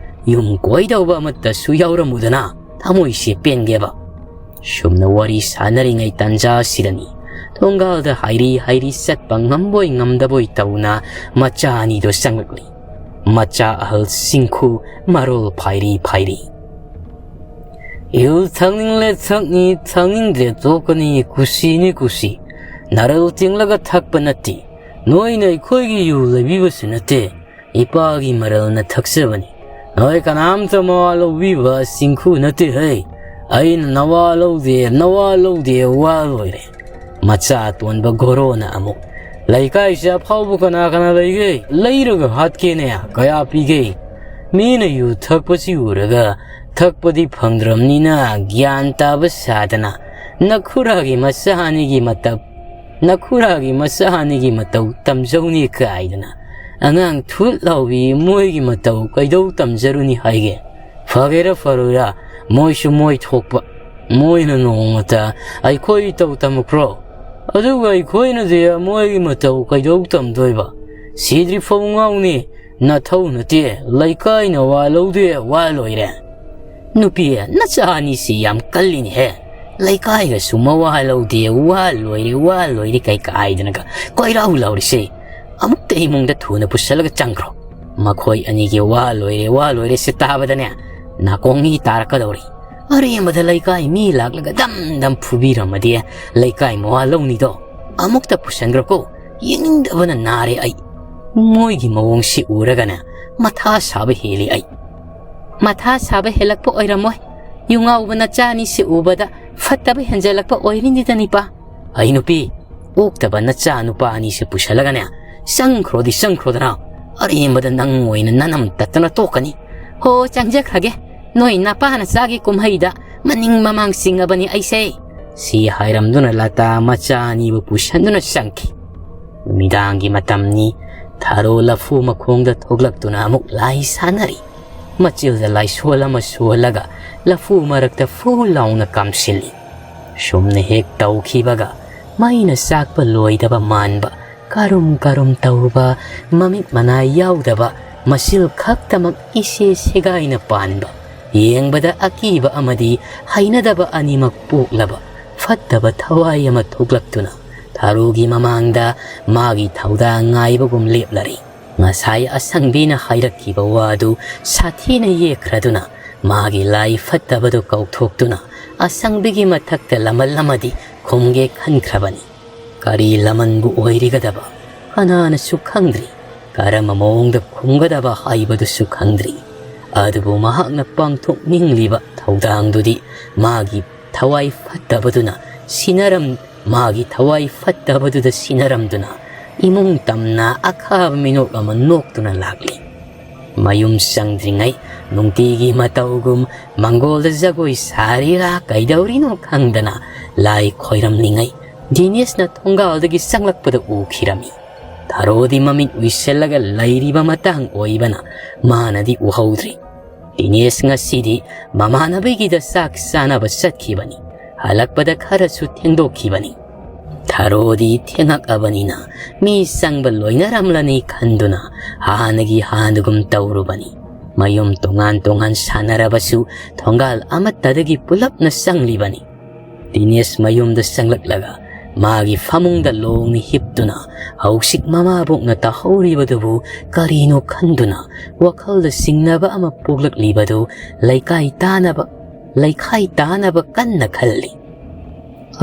ꯌꯨꯝ ꯀꯣꯏꯗꯧꯕ ꯑꯃꯠꯇꯁꯨ ꯌꯥꯎꯔꯝꯃꯨꯗꯅ ꯊꯃꯣꯏꯁꯦ ꯄꯦꯟꯒꯦꯕ"꯫ ꯁꯨꯝꯅ ꯋꯥꯔꯤ ꯁꯥꯟꯅꯔꯤꯉꯩ ꯇꯥꯟꯖꯥꯁꯤꯗꯅꯤ ꯊꯣꯡꯒꯥꯜꯗ ꯍꯥꯏꯔꯤ ꯍꯥꯏꯔꯤ ꯆꯠꯄ ꯉꯝꯕꯣꯏ ꯉꯝꯗꯕꯣꯏ ꯇꯧꯅ ꯃꯆꯥ ꯑꯅꯤꯗꯣ ꯆꯪꯂꯛꯂꯤ꯫ ꯃꯆꯥ ꯑꯍꯜ ꯁꯤꯡꯈꯨ ꯃꯔꯣꯜ ꯐꯥꯏꯔꯤ ꯐꯥꯏꯔꯤ꯫ ꯌꯨ ꯊꯛꯅꯤꯡꯂꯦ ꯊꯛꯅꯤ, ꯊꯛꯅꯤꯡꯗ꯭ꯔꯦ ꯇꯣꯛꯀꯅꯤ, ꯀꯨꯁꯤꯅꯤ ꯀꯨꯁꯤ꯫ ꯅꯔꯜ ꯇꯤꯡꯂꯒ ꯊꯛꯄ ꯅꯠꯇꯦ꯫ ꯅꯣꯏꯅ ꯑꯩꯈꯣꯏꯒꯤ ꯌꯨ ꯂꯩꯕꯤꯕꯁꯨ ꯅꯠꯇꯦ꯫ ꯏꯄꯥꯒꯤ ꯃꯔꯜꯅ ꯊꯛꯆꯕꯅꯤ꯫ ꯅꯣꯏ ꯀꯅꯥꯝꯇ ꯃꯋꯥ ꯂꯧꯕꯤꯕ ꯆꯤꯡꯈꯨ ꯅꯠꯇꯦ ꯍꯩ꯫ ꯑꯩꯅ ꯅꯋꯥ ꯂꯧꯗꯦ, ꯅꯋꯥ ꯂꯧꯗꯦ, ꯋꯥ ꯂꯣꯏꯔꯦ꯫ ꯃꯆꯥ ꯑꯇꯣꯟꯕ ꯒꯣꯔꯣꯅ ꯑꯃꯨꯛ, "ꯂꯩꯀꯥꯏꯁꯦ ꯑꯐꯥꯎꯕ ꯀꯅꯥ ꯀꯅꯥ ꯂꯩꯒꯦ? ꯂꯩꯔꯒ ꯍꯥꯠꯀꯦꯅꯦ, ꯀꯌꯥ ꯄꯤꯒꯦ?" ꯃꯤꯅ ꯌꯨ ꯊꯛꯄꯁꯤ ꯎꯔꯒ ꯊꯛꯄꯗꯤ ꯐꯪꯗ꯭ꯔꯕꯅꯤꯅ ꯒ꯭ꯌꯥꯟ ꯇꯥꯕ ꯁꯥꯗꯅ, "ꯅꯈꯨꯔꯥꯒꯤ ꯃꯆꯥ ꯑꯅꯤꯒꯤ ꯃꯇꯧ, ꯅꯈꯨꯔꯥꯒꯤ ꯃꯆꯥ ꯑꯅꯤꯒꯤ ꯃꯇꯧ ꯇꯝꯖꯧꯅꯤ" ꯀꯥꯏꯗꯅ, ꯑꯉꯥꯡ ꯊꯨꯠ ꯂꯥꯎꯕꯤ ꯃꯣꯏꯒꯤ ꯃꯇꯧ ꯀꯩꯗꯧ ꯇꯝꯖꯔꯨꯅꯤ ꯍꯥꯏꯒꯦ? ꯐꯒꯦꯔꯥ ꯐꯔꯣꯏꯔꯥ, ꯃꯣꯏꯁꯨ ꯃꯣꯏ ꯊꯣꯛꯄ, ꯃꯣꯏꯅ ꯅꯣꯡꯃꯇ ꯑꯩꯈꯣꯏ ꯏꯇꯧ ꯇꯝꯃꯛꯄ꯭ꯔꯣ? ꯑꯗꯨꯒ ꯑꯩꯈꯣꯏꯅꯗꯤ ꯃꯣꯏꯒꯤ ꯃꯇꯧ ꯀꯩꯗꯧ ꯇꯝꯗꯣꯏꯕ? ꯁꯤꯗ꯭ꯔꯤ ꯐꯥꯎ ꯉꯥꯎꯅꯤ, ꯅꯊꯧ ꯅꯠꯇꯦ, ꯂꯩꯀꯥꯏꯅ ꯋꯥ ꯂꯧꯗꯦ, ꯋꯥ ꯂꯣꯏꯔꯦ꯫ ꯅꯨꯄꯤ, ꯅꯆꯥ ꯑꯅꯤꯁꯤ ꯌꯥꯝ ꯀꯜꯂꯤꯅꯦꯍꯦ꯫ ꯂꯩꯀꯥꯏꯒꯁꯨ ꯃꯋꯥ ꯂꯧꯗꯦ, ꯋꯥ ꯂꯣꯏꯔꯦ, ꯋꯥ ꯂꯣꯏꯔꯦ ꯀꯩ ꯀꯥꯏꯗꯅꯒ ꯀꯣꯏꯔꯥꯎ ꯂꯥꯎꯔꯤꯁꯦ꯫ ꯑꯃꯨꯛꯇ ꯏꯃꯨꯡꯗ ꯊꯨꯅ ꯄꯨꯁꯜꯂꯒ ꯆꯪꯈ꯭ꯔꯣ꯫ ꯃꯈꯣꯏ ꯑꯅꯤꯒꯤ ꯋꯥ ꯂꯣꯏꯔꯦ, ꯋꯥ ꯂꯣꯏꯔꯦ ꯁꯤ ꯇꯥꯕꯗꯅꯦ, ꯅꯥꯀꯣꯡ ꯃꯤ ꯇꯥꯔꯛꯀꯗꯧꯔꯤ꯫ ꯑꯔꯦꯝꯕꯗ ꯂꯩꯀꯥꯏ ꯃꯤ ꯂꯥꯛꯂꯒ ꯗꯝ ꯗꯝ ꯐꯨꯕꯤꯔꯝꯃꯗꯤ ꯂꯩꯀꯥꯏ ꯃꯋꯥ ꯂꯧꯅꯤꯗꯣ꯫ ꯑꯃꯨꯛꯇ ꯄꯨꯁꯟꯈ꯭ꯔꯣꯀꯣ, ꯌꯦꯡꯅꯤꯡꯗꯕꯅ ꯅꯥꯔꯦ ꯑꯩ꯫ ꯃꯣꯏꯒꯤ ꯃꯑꯣꯡꯁꯤ ꯎꯔꯒꯅꯦ, ꯃꯊꯥ ꯁꯥꯕ ꯍꯦꯜꯂꯤ ꯑꯩ꯫ ꯃꯊꯥ ꯁꯥꯕ ꯍꯦꯜꯂꯛꯄ ꯑꯣꯏꯔꯝꯃꯣꯏ꯫ ꯌꯨ ꯉꯥꯎꯕ ꯅꯆꯥ ꯑꯅꯤꯁꯤ ꯎꯕꯗ ꯐꯠꯇꯕ ꯍꯦꯟꯖꯜꯂꯛꯄ ꯑꯣꯏꯔꯤꯅꯤꯗ ꯅꯤꯄꯥ꯫ ꯑꯩ ꯅꯨꯄꯤ, ꯑꯣꯛꯇꯕ ꯅꯆꯥ ꯅꯨꯄꯥ ꯑꯅꯤꯁꯤ ꯄꯨꯁꯜꯂꯒꯅꯦ, ꯆꯪꯈ꯭ꯔꯣꯗꯤ ꯆꯪꯈ꯭ꯔꯣꯗꯅ꯫ ꯑꯔꯦꯝꯕꯗ ꯅꯪ ꯑꯣꯏꯅ ꯅꯅꯝ ꯇꯠꯇꯅ ꯇꯣꯛꯀꯅꯤ꯫ ꯍꯣ, ꯆꯪꯖꯈ꯭ꯔꯒꯦ꯫ ꯅꯣꯏ ꯅꯄꯥ ꯅꯆꯥꯒꯤ ꯀꯨꯝꯍꯩꯗ ꯃꯅꯤꯡ ꯃꯃꯥꯡ ꯆꯤꯡꯉꯕꯅꯤ ꯑꯩꯁꯦ꯫ ꯁꯤ ꯍꯥꯏꯔꯝꯗꯨꯅ ꯂꯇꯥ ꯃꯆꯥ ꯑꯅꯤꯕꯨ ꯄꯨꯁꯟꯗꯨꯅ ꯆꯪꯈꯤ꯫ ꯅꯨꯃꯤꯗꯥꯡꯒꯤ ꯃꯇꯝꯅꯤ꯫ ꯊꯥꯔꯣ ꯂꯐꯨ ꯃꯈꯣꯡꯗ ꯊꯣꯛꯂꯛꯇꯨꯅ ꯑꯃꯨꯛ ꯂꯥꯏ ꯁꯥꯟꯅꯔꯤ꯫ ꯃꯆꯤꯜꯗ ꯂꯥꯏꯁꯣꯜ ꯑꯃ ꯁꯣꯜꯂꯒ ꯂꯐꯨ ꯃꯔꯛꯇ ꯐꯨ ꯂꯥꯎꯅ ꯀꯥꯝꯁꯤꯜꯂꯤ꯫ ꯁꯨꯝꯅ ꯍꯦꯛ ꯇꯧꯈꯤꯕꯒ ꯃꯩꯅ ꯆꯥꯛꯄ ꯂꯣꯏꯗꯕ ꯃꯥꯟꯕ, ꯀꯔꯨꯝ ꯀꯔꯨꯝ ꯇꯧꯕ, ꯃꯃꯤꯠ ꯃꯅꯥ ꯌꯥꯎꯗꯕ, ꯃꯆꯤꯜ ꯈꯛꯇꯃꯛ ꯏꯁꯦ ꯁꯦꯒꯥꯏꯅ ꯄꯥꯟꯕ, ꯌꯦꯡꯕꯗ ꯑꯀꯤꯕ ꯑꯃꯗꯤ ꯍꯩꯅꯗꯕ ꯑꯅꯤꯃꯛ ꯄꯣꯛꯂꯕ ꯐꯠꯇꯕ ꯊꯋꯥꯏ ꯑꯃ ꯊꯣꯛꯂꯛꯇꯨꯅ ꯊꯥꯔꯨꯒꯤ ꯃꯃꯥꯡꯗ ꯃꯥꯒꯤ ꯊꯧꯗꯥꯡ ꯉꯥꯏꯕꯒꯨꯝ ꯂꯦꯞꯂꯔꯦ꯫ ꯉꯁꯥꯏ ꯑꯁꯪꯕꯤꯅ ꯍꯥꯏꯔꯛꯈꯤꯕ ꯋꯥꯗꯨ ꯁꯥꯊꯤꯅ ꯌꯦꯛꯈ꯭ꯔꯗꯨꯅ ꯃꯥꯒꯤ ꯂꯥꯏ ꯐꯠꯇꯕꯗꯨ ꯀꯧꯊꯣꯛꯇꯨꯅ ꯑꯁꯪꯕꯤꯒꯤ ꯃꯊꯛꯇ ꯂꯃꯟ ꯑꯃꯗꯤ ꯈꯨꯝꯒꯦ ꯈꯟꯈ꯭ꯔꯕꯅꯤ꯫ ꯀꯔꯤ ꯂꯃꯟꯕꯨ ꯑꯣꯏꯔꯤꯒꯗꯕ? ꯀꯅꯥꯅꯁꯨ ꯈꯪꯗ꯭ꯔꯤ꯫ ꯀꯔꯝꯕ ꯃꯑꯣꯡꯗ ꯈꯨꯝꯒꯗꯕ ꯍꯥꯏꯕꯗꯨꯁꯨ ꯈꯪꯗ꯭ꯔꯤ꯫ ꯑꯗꯨꯕꯨ ꯃꯍꯥꯛꯅ ꯄꯥꯡꯊꯣꯛꯅꯤꯡꯂꯤꯕ ꯊꯧꯗꯥꯡꯗꯨꯗꯤ ꯃꯥꯒꯤ ꯊꯋꯥꯏ ꯐꯠꯇꯕꯗꯨꯅ ꯁꯤꯟꯅꯔꯝ-, ꯃꯥꯒꯤ ꯊꯋꯥꯏ ꯐꯠꯇꯕꯗꯨꯗ ꯁꯤꯟꯅꯔꯝꯗꯨꯅ ꯏꯃꯨꯡ ꯇꯝꯅ ꯑꯈꯥꯕ ꯃꯤꯅꯣꯛ ꯑꯃ ꯅꯣꯛꯇꯨꯅ ꯂꯥꯛꯂꯤ꯫ ꯃꯌꯨꯝ ꯆꯪꯗ꯭ꯔꯤꯉꯩ ꯅꯨꯡꯇꯤꯒꯤ ꯃꯇꯧꯒꯨꯝ ꯃꯪꯒꯣꯜꯗ ꯖꯒꯣꯏ ꯁꯥꯔꯤꯔꯥ ꯀꯩꯗꯧꯔꯤꯅꯣ ꯈꯪꯗꯅ ꯂꯥꯏ ꯈꯣꯏꯔꯝꯂꯤꯉꯩ ꯗꯤꯅꯦꯁꯅ ꯊꯣꯡꯒꯥꯜꯗꯒꯤ ꯆꯪꯂꯛꯄꯗ ꯎꯈꯤꯔꯝꯃꯤ꯫ ꯊꯔꯣꯗꯤ ꯃꯃꯤꯠ ꯎꯏꯁꯤꯜꯂꯒ ꯂꯩꯔꯤꯕ ꯃꯇꯥꯡ ꯑꯣꯏꯕꯅ ꯃꯥꯅꯗꯤ ꯎꯍꯧꯗ꯭ꯔꯤ꯫ ꯗꯤꯅꯦꯁ ꯉꯁꯤꯗꯤ ꯃꯃꯥꯟꯅꯕꯤꯒꯤꯗ ꯆꯥꯛ ꯆꯥꯅꯕ ꯆꯠꯈꯤꯕꯅꯤ꯫ ꯍꯜꯂꯛꯄꯗ ꯈꯔꯁꯨ ꯊꯦꯡꯗꯣꯛꯈꯤꯕꯅꯤ꯫ ꯊꯔꯣꯗꯤ ꯊꯦꯡꯉꯛꯑꯕꯅꯤꯅ ꯃꯤ ꯆꯪꯕ ꯂꯣꯏꯅꯔꯝꯂꯅꯤ ꯈꯟꯗꯨꯅ ꯍꯥꯟꯅꯒꯤ ꯍꯥꯟꯅꯒꯨꯝ ꯇꯧꯔꯨꯕꯅꯤ꯫ ꯃꯌꯨꯝ ꯇꯣꯉꯥꯟ ꯇꯣꯉꯥꯟ ꯁꯥꯟꯅꯔꯕꯁꯨ ꯊꯣꯡꯒꯥꯜ ꯑꯃꯠꯇꯗꯒꯤ ꯄꯨꯂꯞꯅ ꯆꯪꯂꯤꯕꯅꯤ꯫ ꯗꯤꯅꯦꯁ ꯃꯌꯨꯝꯗ ꯆꯪꯂꯛꯂꯒ ꯃꯥꯒꯤ ꯐꯃꯨꯡꯗ ꯂꯣꯡꯅ ꯍꯤꯞꯇꯨꯅ ꯍꯧꯖꯤꯛ ꯃꯃꯥꯕꯣꯛꯅ ꯇꯥꯍꯧꯔꯤꯕꯗꯨꯕꯨ ꯀꯔꯤꯅꯣ ꯈꯟꯗꯨꯅ ꯋꯥꯈꯜꯗ ꯆꯤꯡꯅꯕ ꯑꯃ ꯄꯣꯛꯂꯛꯂꯤꯕꯗꯨ ꯂꯩꯀꯥꯏ ꯇꯥꯅꯕ, ꯂꯩꯈꯥꯏ ꯇꯥꯅꯕ ꯀꯟꯅ ꯈꯜꯂꯤ꯫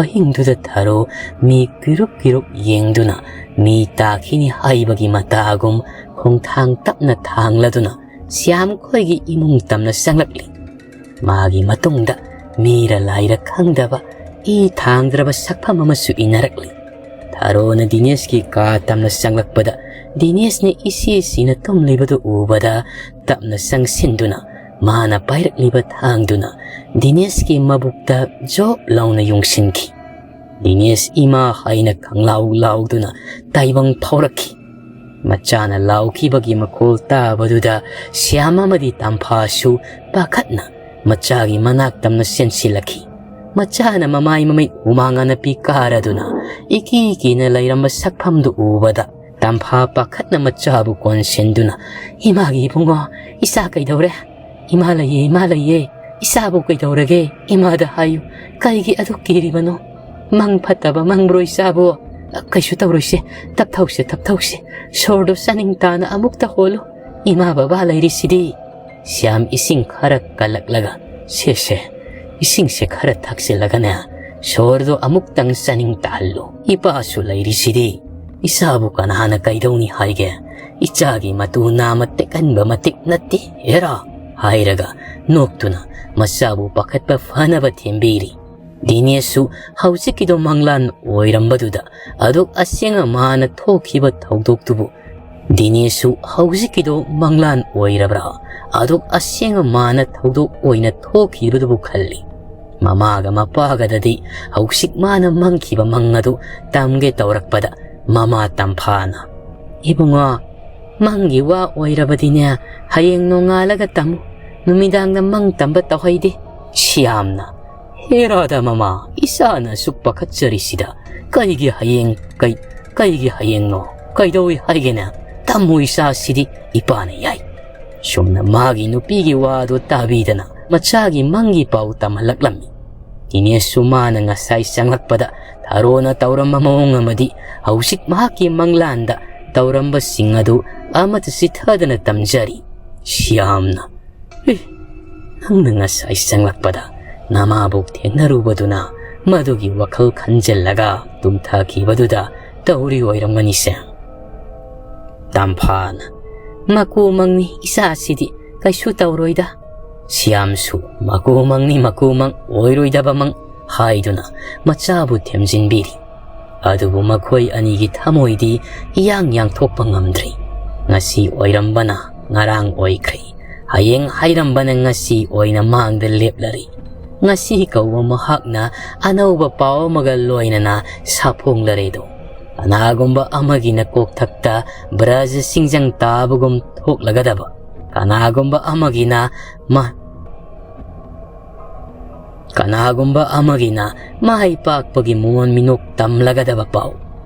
ꯑꯍꯤꯡꯗꯨꯗ ꯊꯔꯣ ꯃꯤ ꯀꯤꯔꯨꯛ ꯀꯤꯔꯨꯛ ꯌꯦꯡꯗꯨꯅ ꯃꯤ ꯇꯥꯈꯤꯅꯤ ꯍꯥꯏꯕꯒꯤ ꯃꯇꯥꯒꯨꯝ ꯈꯣꯡꯊꯥꯡ ꯇꯞꯅ ꯊꯥꯡꯂꯗꯨꯅ ꯁ꯭ꯌꯥꯝ ꯈꯣꯏꯒꯤ ꯏꯃꯨꯡ ꯇꯝꯅ ꯆꯪꯂꯛꯂꯤ꯫ ꯃꯥꯒꯤ ꯃꯇꯨꯡꯗ ꯃꯤꯔ ꯂꯥꯏꯔ ꯈꯪꯗꯕ ꯏ ꯊꯥꯡꯗ꯭ꯔꯕ ꯁꯛꯐꯝ ꯑꯃꯁꯨ ꯏꯟꯅꯔꯛꯂꯤ꯫ ꯊꯔꯣꯅ ꯗꯤꯅꯦꯁꯀꯤ ꯀꯥ ꯇꯝꯅ ꯆꯪꯂꯛꯄꯗ ꯗꯤꯅꯦꯁꯅ ꯏꯁꯤ ꯁꯤꯅ ꯇꯨꯝꯂꯤꯕꯗꯨ ꯎꯕꯗ ꯇꯞꯅ ꯆꯪꯁꯤꯟꯗꯨꯅ ꯃꯥꯅ ꯄꯥꯏꯔꯛꯂꯤꯕ ꯊꯥꯡꯗꯨꯅ ꯗꯤꯅꯦꯁꯀꯤ ꯃꯕꯨꯛꯇ ꯖꯣꯞ ꯂꯥꯎꯅ ꯌꯨꯡꯁꯤꯟꯈꯤ꯫ ꯗꯤꯅꯦꯁ ꯏꯃꯥ ꯍꯥꯏꯅ ꯈꯪꯂꯥꯎ ꯂꯥꯎꯗꯨꯅ ꯇꯥꯏꯕꯪ ꯐꯥꯎꯔꯛꯈꯤ꯫ ꯃꯆꯥꯅ ꯂꯥꯎꯈꯤꯕꯒꯤ ꯃꯈꯣꯜ ꯇꯥꯕꯗꯨꯗ ꯁ꯭ꯌꯥꯝ ꯑꯃꯗꯤ ꯇꯝꯐꯥꯁꯨ ꯄꯥꯈꯠꯅ ꯃꯆꯥꯒꯤ ꯃꯅꯥꯛ ꯇꯝꯅ ꯆꯦꯟꯁꯤꯜꯂꯛꯈꯤ꯫ ꯃꯆꯥꯅ ꯃꯃꯥꯏ ꯃꯃꯤꯠ ꯍꯨꯃꯥꯡ ꯑꯅꯞꯄꯤ ꯀꯥꯔꯗꯨꯅ ꯏꯀꯤ ꯀꯤꯅ ꯂꯩꯔꯝꯕ ꯁꯛꯐꯝꯗꯨ ꯎꯕꯗ ꯇꯝꯐꯥ ꯄꯥꯈꯠꯅ ꯃꯆꯥꯕꯨ ꯀꯣꯟꯁꯤꯟꯗꯨꯅ, "ꯏꯃꯥꯒꯤ ꯏꯕꯨꯡꯉꯣ, ꯏꯆꯥ ꯀꯩꯗꯧꯔꯦ? ꯏꯃꯥ ꯂꯩꯌꯦ, ꯏꯃꯥ ꯂꯩꯌꯦ꯫ ꯏꯆꯥꯕꯨ ꯀꯩꯗꯧꯔꯒꯦ? ꯏꯃꯥꯗ ꯍꯥꯏꯌꯨ꯫ ꯀꯩꯒꯤ ꯑꯗꯨꯛ ꯀꯤꯔꯤꯕꯅꯣ? ꯃꯪ ꯐꯠꯇꯕ ꯃꯪꯕ꯭ꯔꯣ ꯏꯆꯥꯕꯨ? ꯀꯩꯁꯨ ꯇꯧꯔꯣꯏꯁꯦ꯫ ꯇꯞꯊꯧꯁꯦ, ꯇꯞꯊꯧꯁꯦ꯫ ꯁꯣꯔꯗꯣ ꯆꯥꯅꯤꯡ ꯇꯥꯅ ꯑꯃꯨꯛꯇ ꯍꯣꯜꯂꯨ꯫ ꯏꯃꯥ ꯕꯕꯥ ꯂꯩꯔꯤꯁꯤꯗꯤ꯫" ꯁ꯭ꯌꯥꯝ ꯏꯁꯤꯡ ꯈꯔ ꯀꯜꯂꯛꯂꯒ, "ꯁꯦ, ꯁꯦ, ꯏꯁꯤꯡꯁꯦ ꯈꯔ ꯊꯛꯆꯤꯜꯂꯒꯅꯦ, ꯁꯣꯔꯗꯣ ꯑꯃꯨꯛꯇꯪ ꯆꯥꯅꯤꯡ ꯇꯥꯍꯜꯂꯨ꯫ ꯏꯄꯥꯁꯨ ꯂꯩꯔꯤꯁꯤꯗꯤ꯫ ꯏꯆꯥꯕꯨ ꯀꯅꯥꯅ ꯀꯩꯗꯧꯅꯤ ꯍꯥꯏꯒꯦ? ꯏꯆꯥꯒꯤ ꯃꯇꯨ ꯅꯥꯝꯃ ꯇꯦꯛꯍꯟꯕ ꯃꯇꯤꯛ ꯅꯠꯇꯦ, ꯍꯦꯔꯥ!" ꯍꯥꯏꯔꯒ ꯅꯣꯛꯇꯨꯅ ꯃꯆꯥꯕꯨ ꯄꯥꯈꯠꯄ ꯐꯅꯕ ꯊꯦꯝꯕꯤꯔꯤ꯫ ꯗꯤꯅꯦꯁꯁꯨ ꯍꯧꯖꯤꯛꯀꯤꯗꯣ ꯃꯪꯂꯥꯟ ꯑꯣꯏꯔꯝꯕꯗꯨꯗ ꯑꯗꯨꯛ ꯑꯁꯦꯡꯅ ꯃꯥꯅ ꯊꯣꯛꯈꯤꯕ ꯊꯧꯗꯣꯛꯇꯨꯕꯨ, ꯗꯤꯅꯦꯁꯁꯨ ꯍꯧꯖꯤꯛꯀꯤꯗꯣ ꯃꯪꯂꯥꯟ ꯑꯣꯏꯔꯕ꯭ꯔꯥ, ꯑꯗꯨꯛ ꯑꯁꯦꯡꯅ ꯃꯥꯅ ꯊꯧꯗꯣꯛ ꯑꯣꯏꯅ ꯊꯣꯛꯈꯤꯕꯗꯨꯕꯨ ꯈꯜꯂꯤ꯫ ꯃꯃꯥꯒ ꯃꯄꯥꯒꯗꯗꯤ ꯍꯧꯖꯤꯛ ꯃꯥꯅ ꯃꯪꯈꯤꯕ ꯃꯪ ꯑꯗꯨ ꯇꯝꯒꯦ ꯇꯧꯔꯛꯄꯗ, ꯃꯃꯥ ꯇꯝꯐꯥꯅ, "ꯏꯕꯨꯡꯉꯣ, ꯃꯪꯒꯤ ꯋꯥ ꯑꯣꯏꯔꯕꯗꯤꯅꯦ, ꯍꯌꯦꯡ ꯅꯣꯡꯉꯥꯜꯂꯒ ꯇꯝꯃꯨ꯫ ꯅꯨꯃꯤꯗꯥꯡꯗ ꯃꯪ ꯇꯝꯕ ꯇꯧꯍꯩꯗꯦ꯫" ꯁ꯭ꯌꯥꯝꯅ, "ꯍꯦꯔꯥꯗ ꯃꯃꯥ, ꯏꯆꯥꯅ ꯑꯁꯨꯛ ꯄꯥꯈꯠꯆꯔꯤꯁꯤꯗ ꯀꯩꯒꯤ ꯍꯌꯦꯡ, ꯀꯩ, ꯀꯩꯒꯤ ꯍꯌꯦꯡꯅꯣ? ꯀꯩꯗꯧꯏ ꯍꯥꯏꯒꯦꯅꯦ? ꯇꯝꯃꯨ ꯏꯆꯥꯁꯤꯗꯤ, ꯏꯄꯥꯅ ꯌꯥꯏ꯫" ꯁꯣꯝꯅ ꯃꯥꯒꯤ ꯅꯨꯄꯤꯒꯤ ꯋꯥꯗꯨ ꯇꯥꯕꯤꯗꯅ ꯃꯆꯥꯒꯤ ꯃꯪꯒꯤ ꯄꯥꯎ ꯇꯝꯍꯜꯂꯛꯂꯝꯃꯤ꯫ ꯗꯤꯅꯦꯁꯁꯨ ꯃꯥꯅ ꯉꯁꯥꯏ ꯆꯪꯂꯛꯄꯗ ꯊꯥꯔꯣꯅ ꯇꯧꯔꯝꯕ ꯃꯑꯣꯡ ꯑꯃꯗꯤ ꯍꯧꯖꯤꯛ ꯃꯍꯥꯛꯀꯤ ꯃꯪꯂꯥꯟꯗ ꯇꯧꯔꯝꯕꯁꯤꯡ ꯑꯗꯨ ꯑꯃꯠꯇ ꯆꯤꯊꯗꯅ ꯇꯝꯖꯔꯤ꯫ ꯁ꯭ꯌꯥꯝꯅ, "ꯑꯦ, ꯅꯪꯅ ꯉꯁꯥꯏ ꯆꯪꯂꯛꯄꯗ ꯅꯃꯥꯕꯣꯛ ꯊꯦꯡꯅꯔꯨꯕꯗꯨꯅ ꯃꯗꯨꯒꯤ ꯋꯥꯈꯜ ꯈꯟꯖꯤꯜꯂꯒ ꯇꯨꯝꯊꯈꯤꯕꯗꯨꯗ ꯇꯧꯔꯤ ꯑꯣꯏꯔꯝꯒꯅꯤꯁꯦ꯫" ꯇꯝꯐꯥꯅ, "ꯃꯀꯨ ꯃꯪꯅꯤ ꯏꯆꯥꯁꯤꯗꯤ, ꯀꯩꯁꯨ ꯇꯧꯔꯣꯏꯗ꯫" ꯁ꯭ꯌꯥꯝꯁꯨ, "ꯃꯀꯨ ꯃꯪꯅꯤ, ꯃꯀꯨ ꯃꯪ, ꯑꯣꯏꯔꯣꯏꯗꯕ ꯃꯪ" ꯍꯥꯏꯗꯨꯅ ꯃꯆꯥꯕꯨ ꯊꯦꯝꯖꯤꯟꯕꯤꯔꯤ꯫ ꯑꯗꯨꯕꯨ ꯃꯈꯣꯏ ꯑꯅꯤꯒꯤ ꯊꯃꯣꯏꯗꯤ ꯏꯌꯥꯡ ꯌꯥꯡꯊꯣꯛꯄ ꯉꯝꯗ꯭ꯔꯤ꯫ ꯉꯁꯤ ꯑꯣꯏꯔꯝꯕꯅ ꯉꯔꯥꯡ ꯑꯣꯏꯈ꯭ꯔꯦ, ꯍꯌꯦꯡ ꯍꯥꯏꯔꯝꯕꯅ ꯉꯁꯤ ꯑꯣꯏꯅ ꯃꯥꯡꯗ ꯂꯦꯞꯂꯔꯤ꯫ ꯉꯁꯤ ꯀꯧꯕ ꯃꯍꯥꯛꯅ ꯑꯅꯧꯕ ꯄꯥꯎ ꯑꯃꯒ ꯂꯣꯏꯅꯅ ꯁꯥꯐꯣꯡꯂꯔꯦꯗꯣ꯫ ꯀꯅꯥꯒꯨꯝꯕ ꯑꯃꯒꯤꯅ ꯀꯣꯛꯊꯛꯇ ꯕ꯭ꯔꯖ ꯁꯤꯡꯖꯪ ꯇꯥꯕꯒꯨꯝ ꯊꯣꯛꯂꯒꯗꯕ, ꯀꯅꯥꯒꯨꯝꯕ ꯑꯃꯒꯤꯅ ꯃ-, ꯀꯅꯥꯒꯨꯝꯕ ꯑꯃꯒꯤꯅ ꯃꯥꯏ ꯄꯥꯛꯄꯒꯤ ꯃꯣꯟ ꯃꯤꯅꯣꯛ ꯇꯝꯂꯒꯗꯕ ꯄꯥꯎ꯫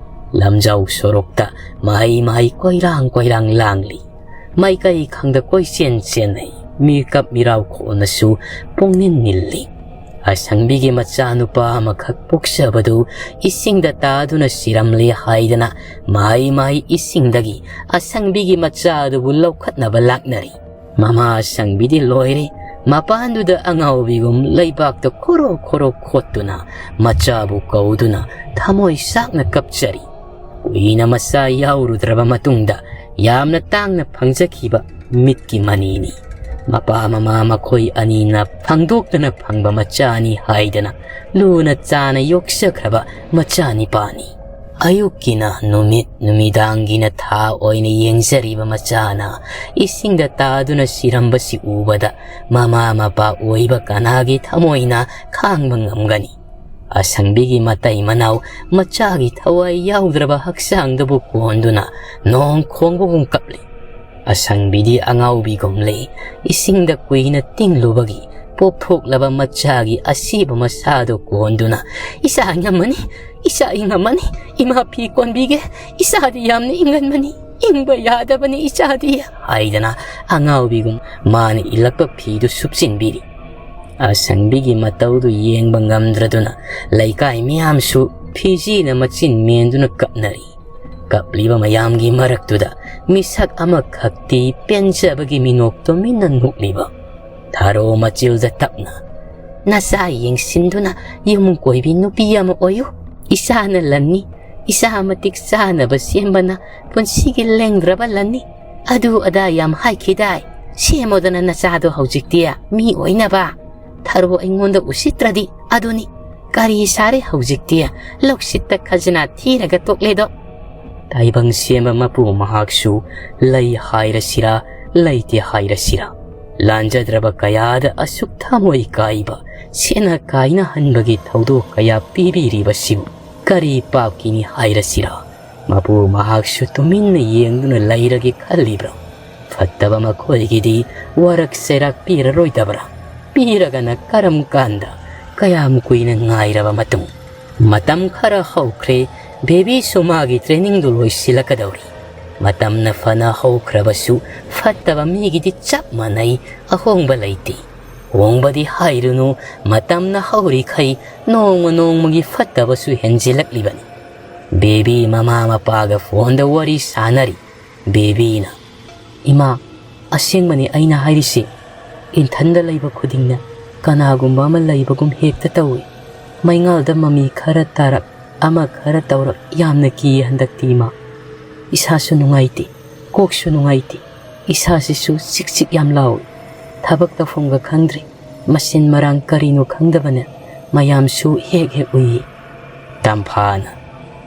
ꯂꯝꯖꯥꯎ ꯁꯣꯔꯣꯛꯇ ꯃꯍꯩ ꯃꯍꯩ ꯀꯣꯏꯔꯥꯡ ꯀꯣꯏꯔꯥꯡ ꯂꯥꯡꯂꯤ꯫ ꯃꯥꯏꯀꯩ ꯈꯪꯗ ꯀꯣꯏꯆꯦꯟ ꯆꯦꯟꯅꯩ꯫ ꯃꯤꯀꯞ ꯃꯤꯔꯥꯎ ꯈꯣꯟꯅꯁꯨ ꯄꯨꯡꯅꯤꯜ ꯅꯤꯜꯂꯤ꯫ ꯑꯁꯪꯕꯤꯒꯤ ꯃꯆꯥꯅꯨꯄꯥ ꯑꯃꯈꯛ ꯄꯣꯛꯆꯕꯗꯨ ꯏꯁꯤꯡꯗ ꯇꯥꯗꯨꯅ ꯁꯤꯔꯝꯂꯦ ꯍꯥꯏꯗꯅ ꯃꯍꯩ ꯃꯍꯩ ꯏꯁꯤꯡꯗꯒꯤ ꯑꯁꯪꯕꯤꯒꯤ ꯃꯆꯥ ꯑꯗꯨꯕꯨ ꯂꯧꯈꯠꯅꯕ ꯂꯥꯛꯅꯔꯤ꯫ ꯃꯃꯥ ꯑꯁꯪꯕꯤꯗꯤ ꯂꯣꯏꯔꯦ꯫ ꯃꯄꯥꯟꯗꯨꯗ ꯑꯉꯥꯎꯕꯤꯒꯨꯝ ꯂꯩꯕꯥꯛꯇ ꯈꯣꯔꯣ ꯈꯣꯔꯣ ꯈꯣꯠꯇꯨꯅ ꯃꯆꯥꯕꯨ ꯀꯧꯗꯨꯅ ꯊꯃꯣꯏ ꯆꯥꯛꯅ ꯀꯞꯆꯔꯤ꯫ ꯀꯨꯏꯅ ꯃꯆꯥ ꯌꯥꯎꯔꯨꯗ꯭ꯔꯕ ꯃꯇꯨꯡꯗ ꯌꯥꯝꯅ ꯇꯥꯡꯅ ꯐꯪꯖꯈꯤꯕ ꯃꯤꯠꯀꯤ ꯃꯅꯤꯅꯤ꯫ ꯃꯄꯥ ꯃꯃꯥ ꯃꯈꯣꯏ ꯑꯅꯤꯅ ꯐꯪꯗꯣꯛꯇꯅ ꯐꯪꯕ ꯃꯆꯥꯅꯤ ꯍꯥꯏꯗꯅ ꯂꯨꯅ ꯆꯥꯅ ꯌꯣꯛꯆꯈ꯭ꯔꯕ ꯃꯆꯥꯅꯤꯄꯥꯅꯤ꯫ ꯑꯌꯨꯛꯀꯤꯅ ꯅꯨꯃꯤꯠ, ꯅꯨꯃꯤꯗꯥꯡꯒꯤꯅ ꯊꯥ ꯑꯣꯏꯅ ꯌꯦꯡꯖꯔꯤꯕ ꯃꯆꯥꯅ ꯏꯁꯤꯡꯗ ꯇꯥꯗꯨꯅ ꯁꯤꯔꯝꯕꯁꯤ ꯎꯕꯗ ꯃꯃꯥ ꯃꯄꯥ ꯑꯣꯏꯕ ꯀꯅꯥꯒꯤ ꯊꯃꯣꯏꯅ ꯈꯥꯡꯕ ꯉꯝꯒꯅꯤ? ꯑꯁꯪꯕꯤꯒꯤ ꯃꯇꯩ ꯃꯅꯥꯎ ꯃꯆꯥꯒꯤ ꯊꯋꯥꯏ ꯌꯥꯎꯗ꯭ꯔꯕ ꯍꯛꯆꯥꯡꯗꯕꯨ ꯀꯣꯟꯗꯨꯅ ꯅꯣꯡ ꯈꯣꯡꯕꯒꯨꯝ ꯀꯞꯂꯤ꯫ ꯑꯁꯪꯕꯤꯗꯤ ꯑꯉꯥꯎꯕꯤꯒꯨꯝꯂꯦ꯫ ꯏꯁꯤꯡꯗ ꯀꯨꯏꯅ ꯇꯤꯡꯂꯨꯕꯒꯤ ꯄꯣꯞꯊꯣꯛꯂꯕ ꯃꯆꯥꯒꯤ ꯑꯁꯤꯕ ꯃꯁꯥꯗꯨ ꯀꯣꯟꯗꯨꯅ, "ꯏꯆꯥ ꯉꯝꯃꯅꯤ, ꯏꯆꯥ ꯉꯝꯃꯅꯤ, ꯏꯃꯥ ꯐꯤ ꯀꯣꯟꯕꯤꯒꯦ, ꯏꯆꯥꯗꯤ ꯌꯥꯝꯅ ꯏꯪꯒꯟꯕꯅꯤ, ꯏꯪꯕ ꯌꯥꯗꯕꯅꯤ ꯏꯆꯥꯗꯤ" ꯍꯥꯏꯗꯅ ꯑꯉꯥꯎꯕꯤꯒꯨꯝ ꯃꯥꯅ ꯏꯜꯂꯛꯄ ꯐꯤꯗꯨ ꯁꯨꯞꯆꯤꯟꯕꯤꯔꯤ꯫ ꯑꯁꯪꯕꯤꯒꯤ ꯃꯇꯧꯗꯨ ꯌꯦꯡꯕ ꯉꯝꯗ꯭ꯔꯗꯨꯅ ꯂꯩꯀꯥꯏ ꯃꯤꯌꯥꯝꯁꯨ ꯐꯤꯖꯤꯅ ꯃꯆꯤꯟ ꯃꯦꯟꯗꯨꯅ ꯀꯞꯅꯔꯤ꯫ ꯀꯞꯂꯤꯕ ꯃꯌꯥꯝꯒꯤ ꯃꯔꯛꯇꯨꯗ ꯃꯤꯁꯛ ꯑꯃꯈꯛꯇꯤ ꯄꯦꯟꯖꯕꯒꯤ ꯃꯤꯅꯣꯛ ꯇꯨꯃꯤꯟꯅ ꯅꯣꯛꯂꯤꯕ꯫ ꯊꯥꯔꯣ ꯃꯆꯤꯜꯗ ꯇꯞꯅ, "ꯅꯆꯥ ꯌꯦꯡꯁꯤꯟꯗꯨꯅ ꯌꯨꯝ ꯀꯣꯏꯕꯤ ꯅꯨꯄꯤ ꯑꯃ ꯑꯣꯏꯌꯨ꯫ ꯏꯆꯥꯅ ꯂꯟꯅꯤ, ꯏꯆꯥ ꯃꯇꯤꯛ ꯆꯥꯅꯕ ꯁꯦꯝꯕꯅ ꯄꯨꯟꯁꯤꯒꯤ ꯂꯦꯡꯗ꯭ꯔꯕ ꯂꯟꯅꯤ꯫ ꯑꯗꯨ ꯑꯗꯥ ꯌꯥꯝ ꯍꯥꯏꯈꯤꯗꯥꯏ? ꯁꯦꯝꯃꯣꯗꯅ ꯅꯆꯥꯗꯣ ꯍꯧꯖꯤꯛꯇꯤ ꯃꯤ ꯑꯣꯏꯅꯕ꯫ ꯊꯥꯔꯣ ꯑꯩꯉꯣꯟꯗ ꯎꯁꯤꯠꯇ꯭ꯔꯗꯤ ꯑꯗꯨꯅꯤ꯫ ꯀꯔꯤ ꯁꯥꯔꯦ ꯍꯧꯖꯤꯛꯇꯤ? ꯂꯧꯁꯤꯠꯇ ꯈꯖꯅꯥ ꯊꯤꯔꯒ ꯇꯣꯛꯂꯦꯗꯣ"꯫ ꯇꯥꯏꯕꯪ ꯁꯦꯝꯕ ꯃꯄꯨ ꯃꯍꯥꯛꯁꯨ ꯂꯩ ꯍꯥꯏꯔꯁꯤꯔꯥ, ꯂꯩꯇꯦ ꯍꯥꯏꯔꯁꯤꯔꯥ, ꯂꯥꯟꯖꯗ꯭ꯔꯕ ꯀꯌꯥꯗ ꯑꯁꯨꯛ ꯊꯃꯣꯏ ꯀꯥꯏꯕ, ꯁꯦꯠꯅ ꯀꯥꯏꯅꯍꯟꯕꯒꯤ ꯊꯧꯗꯣꯛ ꯀꯌꯥ ꯄꯤꯕꯤꯔꯤꯕꯁꯤꯕꯨ ꯀꯔꯤ ꯄꯥꯞꯀꯤꯅꯤ ꯍꯥꯏꯔꯁꯤꯔꯥ? ꯃꯄꯨ ꯃꯍꯥꯛꯁꯨ ꯇꯨꯃꯤꯟꯅ ꯌꯦꯡꯗꯨꯅ ꯂꯩꯔꯒꯦ ꯈꯜꯂꯤꯕ꯭ꯔꯥ? ꯐꯠꯇꯕ ꯃꯈꯣꯏꯒꯤꯗꯤ ꯋꯥꯔꯛ ꯆꯩꯔꯥꯛ ꯄꯤꯔꯔꯣꯏꯗꯕ꯭ꯔꯥ? ꯄꯤꯔꯒꯅ ꯀꯔꯝ ꯀꯥꯟꯗ? ꯀꯌꯥꯝ ꯀꯨꯏꯅ ꯉꯥꯏꯔꯕ ꯃꯇꯨꯡ? ꯃꯇꯝ ꯈꯔ ꯍꯧꯈ꯭ꯔꯦ, ꯕꯦꯕꯤꯁꯨ ꯃꯥꯒꯤ ꯇ꯭ꯔꯦꯅꯤꯡꯗꯨ ꯂꯣꯏꯁꯤꯜꯂꯛꯀꯗꯧꯔꯤ꯫ ꯃꯇꯝꯅ ꯐꯅ ꯍꯧꯈ꯭ꯔꯕꯁꯨ ꯐꯠꯇꯕ ꯃꯤꯒꯤꯗꯤ ꯆꯞ ꯃꯥꯟꯅꯩ, ꯑꯍꯣꯡꯕ ꯂꯩꯇꯦ꯫ ꯍꯣꯡꯕꯗꯤ ꯍꯥꯏꯔꯨꯅꯨ, ꯃꯇꯝꯅ ꯍꯧꯔꯤꯈꯩ ꯅꯣꯡꯃ ꯅꯣꯡꯃꯒꯤ ꯐꯠꯇꯕꯁꯨ ꯍꯦꯟꯖꯤꯜꯂꯛꯂꯤꯕꯅꯤ꯫ ꯕꯦꯕꯤ ꯃꯃꯥ ꯃꯄꯥꯒ ꯐꯣꯟꯗ ꯋꯥꯔꯤ ꯁꯥꯟꯅꯔꯤ꯫ ꯕꯦꯕꯤꯅ, "ꯏꯃꯥ, ꯑꯁꯦꯡꯕꯅꯤ ꯑꯩꯅ ꯍꯥꯏꯔꯤꯁꯤ꯫ ꯏꯟꯊꯟꯗ ꯂꯩꯕ ꯈꯨꯗꯤꯡꯅ ꯀꯅꯥꯒꯨꯝꯕ ꯑꯃ ꯂꯩꯕꯒꯨꯝ ꯍꯦꯛꯇ ꯇꯧꯏ꯫ ꯃꯩꯉꯥꯜꯗ ꯃꯃꯤ ꯈꯔ ꯇꯥꯔꯛ, ꯑꯃ ꯈꯔ ꯇꯧꯔꯛ, ꯌꯥꯝꯅ ꯀꯤ ꯍꯟꯗꯛꯇꯤ ꯏꯃꯥ꯫ ꯏꯁꯥꯁꯨ ꯅꯨꯡꯉꯥꯏꯇꯦ, ꯀꯣꯛꯁꯨ ꯅꯨꯡꯉꯥꯏꯇꯦ, ꯏꯁꯥꯁꯤꯁꯨ ꯆꯤꯛ ꯆꯤꯛ ꯌꯥꯝ ꯂꯥꯎꯏ꯫ ꯊꯕꯛ ꯇꯧꯐꯝꯒ ꯈꯪꯗ꯭ꯔꯦ꯫ ꯃꯁꯤꯟ ꯃꯔꯥꯡ ꯀꯔꯤꯅꯣ ꯈꯪꯗꯕꯅꯦ, ꯃꯌꯥꯝꯁꯨ ꯍꯦꯛ ꯍꯦꯛ ꯎꯏ꯫ ꯇꯝꯐꯥꯅ,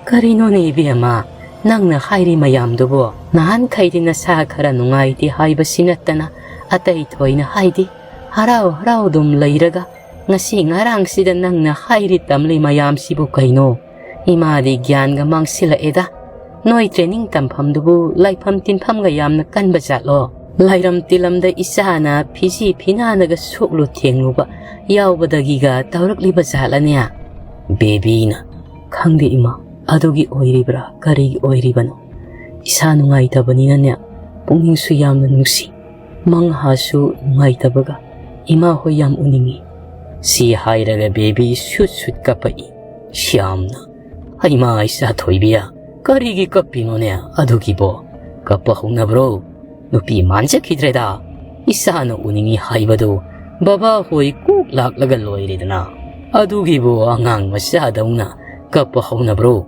"ꯀꯔꯤꯅꯣꯅꯦ ꯏꯕꯦꯝꯃ, ꯅꯪꯅ ꯍꯥꯏꯔꯤ ꯃꯌꯥꯝꯗꯨꯕꯣ? ꯅꯍꯥꯟꯈꯩꯗꯤ ꯅꯁꯥ ꯈꯔ ꯅꯨꯡꯉꯥꯏꯇꯦ ꯍꯥꯏꯕꯁꯤ ꯅꯠꯇꯅ ꯑꯇꯩ ꯊꯣꯏꯅ ꯍꯥꯏꯗꯦ꯫ ꯍꯔꯥꯎ ꯍꯔꯥꯎ ꯑꯗꯨꯝ ꯂꯩꯔꯒ ꯉꯁꯤ ꯉꯔꯥꯡꯁꯤꯗ ꯅꯪꯅ ꯍꯥꯏꯔꯤ ꯇꯝꯂꯤ ꯃꯌꯥꯝꯁꯤꯕꯨ ꯀꯩꯅꯣ? ꯏꯃꯥꯗꯤ ꯒ꯭ꯌꯥꯟꯒ ꯃꯥꯡꯁꯤꯜꯂꯛꯑꯦꯗ꯫ ꯅꯣꯏ ꯇ꯭ꯔꯦꯅꯤꯡ ꯇꯝꯐꯝꯗꯨꯕꯨ ꯂꯥꯏꯐꯝ ꯇꯤꯟꯐꯝꯒ ꯌꯥꯝꯅ ꯀꯟꯕ ꯖꯥꯠꯂꯣ? ꯂꯥꯏꯔꯝ ꯇꯤꯂꯝꯗ ꯏꯆꯥꯅ ꯐꯤꯖꯤ ꯐꯤꯅꯥꯅꯒ ꯁꯣꯛꯂꯨ ꯊꯦꯡꯂꯨꯕ ꯌꯥꯎꯕꯗꯒꯤꯒ ꯇꯧꯔꯛꯂꯤꯕ ꯖꯥꯠꯂꯅꯦ?" ꯕꯦꯕꯤꯅ, "ꯈꯪꯗꯦ ꯏꯃꯥ, ꯑꯗꯨꯒꯤ ꯑꯣꯏꯔꯤꯕ꯭ꯔꯥ ꯀꯔꯤꯒꯤ ꯑꯣꯏꯔꯤꯕꯅꯣ? ꯏꯁꯥ ꯅꯨꯡꯉꯥꯏꯇꯕꯅꯤꯅꯅꯦ, ꯄꯨꯛꯅꯤꯡꯁꯨ ꯌꯥꯝꯅ ꯅꯨꯡꯁꯤ꯫ ꯃꯪꯍꯥꯁꯨ ꯅꯨꯡꯉꯥꯏꯇꯕꯒ ꯏꯃꯥ ꯍꯣꯏ ꯌꯥꯝ ꯎꯅꯤꯡꯉꯤ꯫" ꯁꯤ ꯍꯥꯏꯔꯒ ꯕꯦꯕꯤ ꯁꯨꯠ ꯁꯨꯠ ꯀꯞꯄꯛꯏ꯫ ꯁ꯭ꯌꯥꯝꯅ, "ꯍꯩꯃꯥ, ꯏꯆꯥ ꯊꯣꯏꯕꯤ, ꯀꯔꯤꯒꯤ ꯀꯞꯄꯤꯅꯣꯅꯦ ꯑꯗꯨꯒꯤꯕꯣ? ꯀꯞꯄ ꯍꯧꯅꯕ꯭ꯔꯣ? ꯅꯨꯄꯤ ꯃꯥꯟꯖꯈꯤꯗ꯭ꯔꯦꯗ꯫ ꯏꯆꯥꯅ ꯎꯅꯤꯡꯉꯤ ꯍꯥꯏꯕꯗꯨ ꯕꯕꯥ ꯍꯣꯏ ꯀꯣꯛ ꯂꯥꯛꯂꯒ ꯂꯣꯏꯔꯦꯗꯅ꯫ ꯑꯗꯨꯒꯤꯕꯨ ꯑꯉꯥꯡ ꯃꯆꯥꯗꯧꯅ ꯀꯞꯄ ꯍꯧꯅꯕ꯭ꯔꯣ?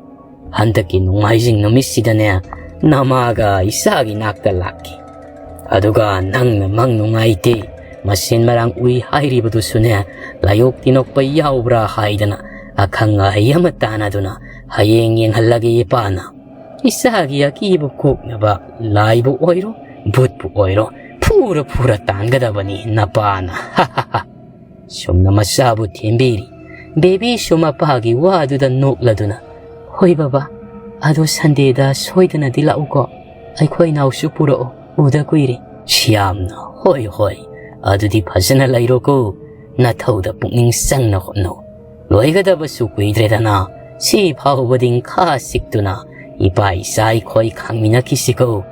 ꯍꯟꯗꯛꯀꯤ ꯅꯣꯡꯃꯥꯏꯖꯤꯡ ꯅꯨꯃꯤꯠꯁꯤꯗꯅꯦ, ꯅꯃꯥꯒ ꯏꯆꯥꯒꯤ ꯅꯥꯛꯇ ꯂꯥꯛꯀꯦ꯫ ꯑꯗꯨꯒ ꯅꯪꯅ ꯃꯪ ꯅꯨꯡꯉꯥꯏꯇꯦ, ꯃꯁꯤꯟ ꯃꯔꯥꯡ ꯎꯏ ꯍꯥꯏꯔꯤꯕꯗꯨꯁꯨꯅꯦ, ꯂꯥꯏꯑꯣꯛ ꯇꯤꯟꯑꯣꯛꯄ ꯌꯥꯎꯕ꯭ꯔꯥ ꯍꯥꯏꯗꯅ ꯑꯈꯪ ꯑꯍꯩ ꯑꯃ ꯇꯥꯟꯅꯗꯨꯅ ꯍꯌꯦꯡ ꯌꯦꯡꯍꯜꯂꯒꯦ ꯏꯄꯥꯅ꯫ ꯏꯆꯥꯒꯤ ꯑꯀꯤꯕ ꯀꯣꯛꯅꯕ ꯂꯥꯏꯕꯨ ꯑꯣꯏꯔꯣ, ꯚꯨꯠꯄꯨ ꯑꯣꯏꯔꯣ, ꯐꯨꯔ ꯐꯨꯔ ꯇꯥꯟꯒꯗꯕꯅꯤ ꯅꯄꯥꯅ꯫" ꯁꯨꯝꯅ ꯃꯆꯥꯕꯨ ꯊꯦꯝꯕꯤꯔꯤ꯫ ꯕꯦꯕꯤꯁꯨ ꯃꯄꯥꯒꯤ ꯋꯥꯗꯨꯗ ꯅꯣꯛꯂꯗꯨꯅ, "ꯍꯣꯏ ꯕꯕꯥ, ꯑꯗꯣ ꯁꯟꯗꯦꯗ ꯁꯣꯏꯗꯅꯗꯤ ꯂꯥꯛꯎꯀꯣ꯫ ꯑꯩꯈꯣꯏ ꯅꯥꯎꯁꯨ ꯄꯨꯔꯛꯑꯣ, ꯎꯗ ꯀꯨꯏꯔꯦ꯫" ꯁ꯭ꯌꯥꯝꯅ, "ꯍꯣꯏ ꯍꯣꯏ, ꯑꯗꯨꯗꯤ ꯐꯖꯅ ꯂꯩꯔꯣꯀꯣ꯫ ꯅꯊꯧꯗ ꯄꯨꯛꯅꯤꯡ ꯆꯪꯅ ꯍꯣꯠꯅꯧ꯫ ꯂꯣꯏꯒꯗꯕꯁꯨ ꯀꯨꯏꯗ꯭ꯔꯦꯗꯅ, ꯁꯤ ꯐꯥꯎꯕꯗꯤ ꯈꯥ ꯆꯤꯛꯇꯨꯅ ꯏꯄꯥ ꯏꯆꯥ ꯑꯩꯈꯣꯏ ꯈꯥꯡꯃꯤꯟꯅꯈꯤꯁꯤꯀꯣ꯫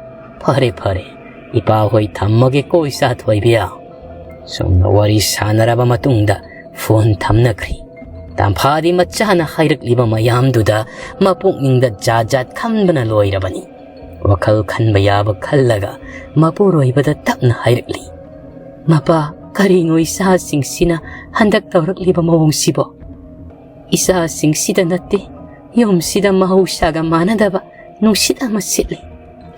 ꯐꯔꯦ ꯐꯔꯦ, ꯏꯄꯥ ꯍꯣꯏ ꯊꯝꯃꯒꯦꯀꯣ ꯏꯆꯥ ꯊꯣꯏꯕꯤ꯫" ꯁꯨꯝꯅ ꯋꯥꯔꯤ ꯁꯥꯟꯅꯔꯕ ꯃꯇꯨꯡꯗ ꯐꯣꯟ ꯊꯝꯅꯈ꯭ꯔꯦ꯫ ꯇꯝꯐꯥꯗꯤ ꯃꯆꯥꯅ ꯍꯥꯏꯔꯛꯂꯤꯕ ꯃꯌꯥꯝꯗꯨꯗ ꯃꯄꯨꯛꯅꯤꯡꯗ ꯖꯥꯠ ꯖꯥꯠ ꯈꯟꯕꯅ ꯂꯣꯏꯔꯕꯅꯤ꯫ ꯋꯥꯈꯜ ꯈꯟꯕ ꯌꯥꯕ ꯈꯜꯂꯒ ꯃꯄꯨꯔꯣꯏꯕꯗ ꯇꯞꯅ ꯍꯥꯏꯔꯛꯂꯤ, "ꯃꯄꯥ, ꯀꯔꯤꯅꯣ ꯏꯆꯥꯁꯤꯡꯁꯤꯅ ꯍꯟꯗꯛ ꯇꯧꯔꯛꯂꯤꯕ ꯃꯑꯣꯡꯁꯤꯕꯣ? ꯏꯆꯥꯁꯤꯡꯁꯤꯗ ꯅꯠꯇꯦ, ꯌꯨꯝꯁꯤꯗ ꯃꯍꯧꯁꯥꯒ ꯃꯥꯟꯅꯗꯕ ꯅꯨꯡꯁꯤꯠ ꯑꯃ ꯁꯤꯠꯂꯤ꯫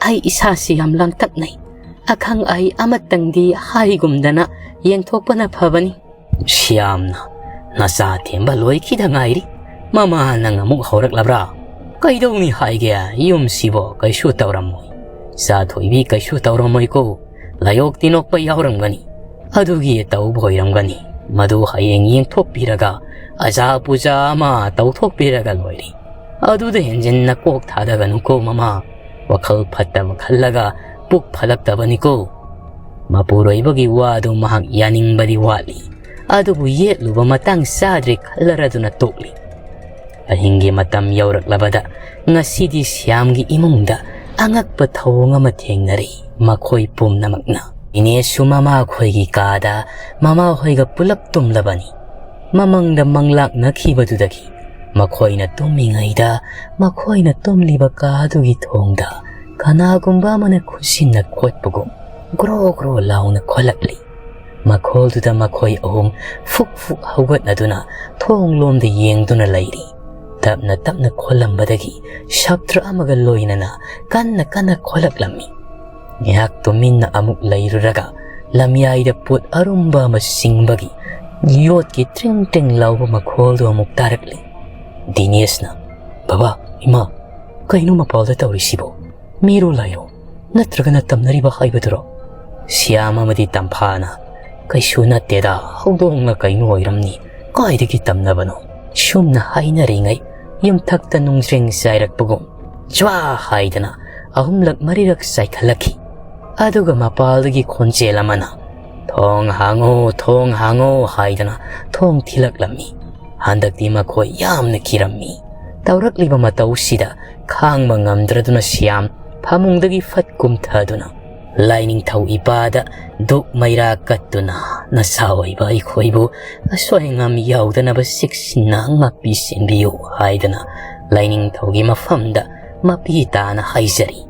ꯑꯩ ꯏꯁꯥꯁꯤ ꯌꯥꯝ ꯂꯥꯡꯇꯛꯅꯩ꯫ ꯑꯈꯪ ꯑꯍꯩ ꯑꯃꯇꯪꯗꯤ ꯍꯥꯏꯒꯨꯝꯗꯅ ꯌꯦꯡꯊꯣꯛꯄꯅ ꯐꯕꯅꯤ꯫" ꯁ꯭ꯌꯥꯝꯅ, "ꯅꯆꯥ ꯊꯦꯝꯕ ꯂꯣꯏꯈꯤꯗ ꯉꯥꯏꯔꯤ꯫ ꯃꯃꯥ, ꯅꯪ ꯑꯃꯨꯛ ꯍꯧꯔꯛꯂꯕ꯭ꯔꯥ? ꯀꯩꯗꯧꯅꯤ ꯍꯥꯏꯒꯦ? ꯌꯨꯝꯁꯤꯕꯣ ꯀꯩꯁꯨ ꯇꯧꯔꯝꯃꯣꯏ꯫ ꯆꯥ ꯊꯣꯏꯕꯤ ꯀꯩꯁꯨ ꯇꯧꯔꯝꯃꯣꯏꯀꯣ꯫ ꯂꯥꯏꯑꯣꯛ ꯇꯤꯟꯑꯣꯛꯄ ꯌꯥꯎꯔꯝꯒꯅꯤ꯫ ꯑꯗꯨꯒꯤ ꯇꯧꯕ ꯑꯣꯏꯔꯝꯒꯅꯤ꯫ ꯃꯗꯨ ꯍꯌꯦꯡ ꯌꯦꯡꯊꯣꯛꯄꯤꯔꯒ ꯑꯖꯥ ꯄꯨꯖꯥ ꯑꯃ ꯇꯧꯊꯣꯛꯄꯤꯔꯒ ꯂꯣꯏꯔꯦ꯫ ꯑꯗꯨꯗ ꯍꯦꯟꯖꯤꯟꯅ ꯀꯣꯛ ꯊꯥꯗꯒꯅꯨꯀꯣ ꯃꯃꯥ꯫ ꯋꯥꯈꯜ ꯐꯠꯇꯕ ꯈꯜꯂꯒ ꯄꯨꯛ ꯐꯠꯂꯛꯇꯕꯅꯤꯀꯣ꯫" ꯃꯄꯨꯔꯣꯏꯕꯒꯤ ꯋꯥꯗꯨ ꯃꯍꯥꯛ ꯌꯥꯅꯤꯡꯕꯗꯤ ꯋꯥꯠꯂꯤ, ꯑꯗꯨꯕꯨ ꯌꯦꯠꯂꯨꯕ ꯃꯇꯥꯡ ꯆꯥꯗ꯭ꯔꯦ ꯈꯜꯂꯔꯗꯨꯅ ꯇꯣꯛꯂꯤ꯫ ꯑꯍꯤꯡꯒꯤ ꯃꯇꯝ ꯌꯧꯔꯛꯂꯕꯗ ꯉꯁꯤꯗꯤ ꯁ꯭ꯌꯥꯝꯒꯤ ꯏꯃꯨꯡꯗ ꯑꯉꯛꯄ ꯊꯧꯑꯣꯡ ꯑꯃ ꯊꯦꯡꯅꯔꯛꯏ꯫ ꯃꯈꯣꯏ ꯄꯨꯝꯅꯃꯛꯅ꯫ ꯏꯅꯦꯁꯨ ꯃꯃꯥꯈꯣꯏꯒꯤ ꯀꯥꯗ ꯃꯃꯥꯍꯣꯏꯒ ꯄꯨꯂꯞ ꯇꯨꯝꯂꯕꯅꯤ꯫ ꯃꯃꯪꯗ ꯃꯪꯂꯥꯛꯅꯈꯤꯕꯗꯨꯗꯒꯤ ꯃꯈꯣꯏꯅ ꯇꯨꯝꯃꯤꯉꯩꯗ ꯃꯈꯣꯏꯅ ꯇꯨꯝꯂꯤꯕ ꯀꯥꯗꯨꯒꯤ ꯊꯣꯡꯗ ꯀꯅꯥꯒꯨꯝꯕ ꯑꯃꯅ ꯈꯨꯠꯁꯤꯟꯅ ꯈꯣꯠꯄꯒꯨꯝ ꯒ꯭ꯔꯣ ꯒ꯭ꯔꯣ ꯂꯥꯎꯅ ꯈꯣꯠꯂꯛꯂꯤ꯫ ꯃꯈꯣꯜꯗꯨꯗ ꯃꯈꯣꯏ ꯑꯍꯨꯝ ꯐꯨꯛ ꯐꯨꯛ ꯍꯧꯒꯠꯅꯗꯨꯅ ꯊꯣꯡꯂꯣꯝꯗ ꯌꯦꯡꯗꯨꯅ ꯂꯩꯔꯤ꯫ ꯇꯞꯅ ꯇꯞꯅ ꯈꯣꯜꯂꯝꯕꯗꯒꯤ ꯁꯥꯇ꯭ꯔ ꯑꯃꯒ ꯂꯣꯏꯅꯅ ꯀꯟꯅ ꯀꯟꯅ ꯈꯣꯜꯂꯛꯂꯝꯃꯤ꯫ ꯉꯥꯏꯍꯥꯛ ꯇꯨꯃꯤꯟꯅ ꯑꯃꯨꯛ ꯂꯩꯔꯨꯔꯒ ꯂꯝꯌꯥꯏꯗ ꯄꯣꯠ ꯑꯔꯨꯝꯕ ꯑꯃ ꯆꯤꯡꯕꯒꯤ ꯌꯣꯠꯀꯤ ꯇ꯭ꯔꯤꯡ ꯇ꯭ꯔꯤꯡ ꯂꯥꯎꯕ ꯃꯈꯣꯜꯗꯨ ꯑꯃꯨꯛ ꯇꯥꯔꯛꯂꯤ꯫ ꯗꯤꯅꯦꯁꯅ, "ꯕꯕꯥ, ꯏꯃꯥ, ꯀꯩꯅꯣ ꯃꯄꯥꯜꯗ ꯇꯧꯔꯤꯁꯤꯕꯣ? ꯃꯤꯔꯣ ꯂꯥꯏꯔꯣ? ꯅꯠꯇ꯭ꯔꯒꯅ ꯇꯝꯅꯔꯤꯕ ꯍꯥꯏꯕꯗꯨꯔꯣ?" ꯁ꯭ꯌꯥꯝ ꯑꯃꯗꯤ ꯇꯝꯐꯥꯅ, "ꯀꯩꯁꯨ ꯅꯠꯇꯦꯗ, ꯍꯧꯗꯣꯡꯅ ꯀꯩꯅꯣ ꯑꯣꯏꯔꯝꯅꯤ, ꯀꯥꯏꯗꯒꯤ ꯇꯝꯅꯕꯅꯣ?" ꯁꯨꯝꯅ ꯍꯥꯏꯅꯔꯤꯉꯩ ꯌꯨꯝꯊꯛꯇ ꯅꯨꯡꯖ꯭ꯔꯦꯡ ꯆꯥꯏꯔꯛꯄꯒꯨꯝ ꯖ꯭ꯋꯥ ꯍꯥꯏꯗꯅ ꯑꯍꯨꯝꯂꯛ ꯃꯔꯤꯔꯛ ꯆꯥꯏꯈꯠꯂꯛꯈꯤ꯫ ꯑꯗꯨꯒ ꯃꯄꯥꯜꯗꯒꯤ ꯈꯣꯟꯖꯦꯜ ꯑꯃꯅ, "ꯊꯣꯡ ꯍꯥꯡꯉꯣ, ꯊꯣꯡ ꯍꯥꯡꯉꯣ" ꯍꯥꯏꯗꯅ ꯊꯣꯡ ꯊꯤꯜꯂꯛꯂꯝꯃꯤ꯫ ꯍꯟꯗꯛꯇꯤ ꯃꯈꯣꯏ ꯌꯥꯝꯅ ꯀꯤꯔꯝꯃꯤ꯫ ꯇꯧꯔꯛꯂꯤꯕ ꯃꯇꯧꯁꯤꯗ ꯈꯥꯡꯕ ꯉꯝꯗ꯭ꯔꯗꯨꯅ ꯁ꯭ꯌꯥꯝ ꯐꯃꯨꯡꯗꯒꯤ ꯐꯠ ꯀꯨꯝꯊꯗꯨꯅ ꯂꯥꯏꯅꯤꯡꯊꯧ ꯏꯄꯥꯗ ꯙꯨꯞ ꯃꯩꯔꯥ ꯀꯠꯇꯨꯅ, "ꯅꯆꯥ ꯑꯣꯏꯕ ꯑꯩꯈꯣꯏꯕꯨ ꯑꯁꯣꯏ ꯑꯉꯥꯝ ꯌꯥꯎꯗꯅꯕ ꯆꯦꯛꯁꯤꯟꯅ ꯉꯥꯛꯄꯤ ꯁꯦꯟꯕꯤꯌꯨ" ꯍꯥꯏꯗꯅ ꯂꯥꯏꯅꯤꯡꯊꯧꯒꯤ ꯃꯐꯝꯗ ꯃꯄꯤ ꯇꯥꯅ ꯍꯥꯏꯖꯔꯤ꯫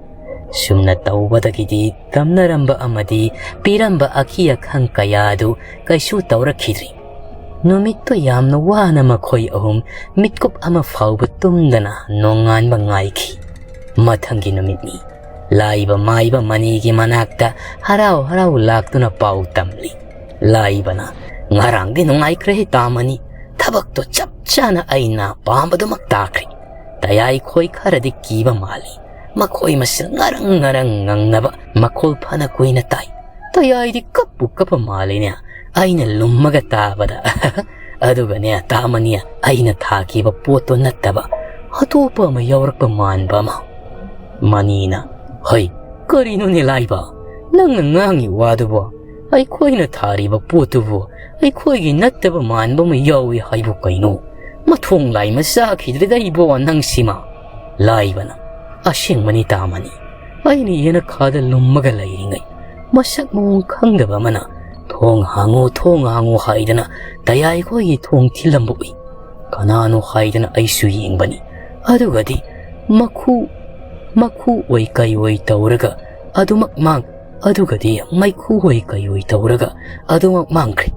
ꯁꯨꯝꯅ ꯇꯧꯕꯗꯒꯤꯗꯤ ꯇꯝꯅꯔꯝꯕ ꯑꯃꯗꯤ ꯄꯤꯔꯝꯕ ꯑꯀꯤ ꯑꯈꯪ ꯀꯌꯥ ꯑꯗꯨ ꯀꯩꯁꯨ ꯇꯧꯔꯛꯈꯤꯗ꯭ꯔꯤ꯫ ꯅꯨꯃꯤꯠꯇꯨ ꯌꯥꯝꯅ ꯋꯥꯅ ꯃꯈꯣꯏ ꯑꯍꯨꯝ ꯃꯤꯠꯀꯨꯞ ꯑꯃ ꯐꯥꯎꯕ ꯇꯨꯝꯗꯅ ꯅꯣꯡꯉꯥꯟꯕ ꯉꯥꯏꯈꯤ꯫ ꯃꯊꯪꯒꯤ ꯅꯨꯃꯤꯠꯅꯤ꯫ ꯂꯥꯏꯕ ꯃꯥꯏꯕ ꯃꯅꯤꯒꯤ ꯃꯅꯥꯛꯇ ꯍꯔꯥꯎ ꯍꯔꯥꯎ ꯂꯥꯛꯇꯨꯅ ꯄꯥꯎ ꯇꯝꯂꯤ꯫ ꯂꯥꯏꯕꯅ, "ꯉꯔꯥꯡꯗꯤ ꯅꯨꯡꯉꯥꯏꯈ꯭ꯔꯦ ꯇꯥꯃꯅꯤ꯫ ꯊꯕꯛꯇꯣ ꯆꯞ ꯆꯥꯅ ꯑꯩꯅ ꯄꯥꯝꯕꯗꯨꯃꯛ ꯇꯥꯈ꯭ꯔꯦ꯫ ꯇꯌꯥꯏꯈꯣꯏ ꯈꯔꯗꯤ ꯀꯤꯕ ꯃꯥꯜꯂꯤ꯫ ꯃꯈꯣꯏ ꯃꯁꯦꯜ ꯉꯔꯪ ꯉꯔꯪ ꯉꯪꯅꯕ ꯃꯈꯣꯜ ꯐꯅ ꯀꯨꯏꯅ ꯇꯥꯏ꯫ ꯇꯌꯥꯏꯗꯤ ꯀꯞꯄꯨ ꯀꯞꯄ ꯃꯥꯜꯂꯤꯅꯦ꯫ ꯑꯩꯅ ꯂꯨꯝꯃꯒ ꯇꯥꯕꯗ꯫ ꯑꯗꯨꯒꯅꯦ ꯇꯥꯃꯅꯤ, ꯑꯩꯅ ꯊꯥꯈꯤꯕ ꯄꯣꯠꯇꯣ ꯅꯠꯇꯕ ꯑꯇꯣꯞꯄ ꯑꯃ ꯌꯥꯎꯔꯛꯄ ꯃꯥꯟꯕ ꯑꯃ꯫" ꯃꯅꯤꯅ, "ꯍꯩ, ꯀꯔꯤꯅꯣꯅꯦ ꯂꯥꯏꯕ? ꯅꯪꯅ ꯉꯥꯡꯉꯤ ꯋꯥꯗꯨꯕꯣ? ꯑꯩꯈꯣꯏꯅ ꯊꯥꯔꯤꯕ ꯄꯣꯠꯇꯨꯕꯨ ꯑꯩꯈꯣꯏꯒꯤ ꯅꯠꯇꯕ ꯃꯥꯟꯕ ꯑꯃ ꯌꯥꯎꯏ ꯍꯥꯏꯕꯨ ꯀꯩꯅꯣ? ꯃꯊꯣꯡ ꯂꯥꯏ ꯃꯆꯥꯈꯤꯗ꯭ꯔꯦꯗ ꯏꯕꯣ ꯅꯪꯁꯤꯃ!" ꯂꯥꯏꯕꯅ, "ꯑꯁꯦꯡꯕꯅꯤ ꯇꯥꯃꯅꯤ, ꯑꯩꯅ ꯌꯦꯅꯈꯥꯗ ꯂꯨꯝꯃꯒ ꯂꯩꯔꯤꯉꯩ ꯃꯁꯛ ꯃꯑꯣꯡ ꯈꯪꯗꯕ ꯑꯃꯅ 'ꯊꯣꯡ ꯍꯥꯡꯉꯨ, ꯊꯣꯡ ꯍꯥꯡꯉꯨ' ꯍꯥꯏꯗꯅ ꯇꯌꯥꯏꯈꯣꯏꯒꯤ ꯊꯣꯡ ꯊꯤꯜꯂꯝꯕ ꯎꯏ꯫ ꯀꯅꯥꯅꯣ ꯍꯥꯏꯗꯅ ꯑꯩꯁꯨ ꯌꯦꯡꯕꯅꯤ꯫ ꯑꯗꯨꯒꯗꯤ ꯃꯈꯨ, ꯃꯈꯨ ꯑꯣꯏ ꯀꯩ ꯑꯣꯏ ꯇꯧꯔꯒ ꯑꯗꯨꯃꯛ ꯃꯥꯡ, ꯑꯗꯨꯒꯗꯤ ꯃꯩꯈꯨ ꯑꯣꯏ ꯀꯩ ꯑꯣꯏ ꯇꯧꯔꯒ ꯑꯗꯨꯃꯛ ꯃꯥꯡꯈ꯭ꯔꯦ꯫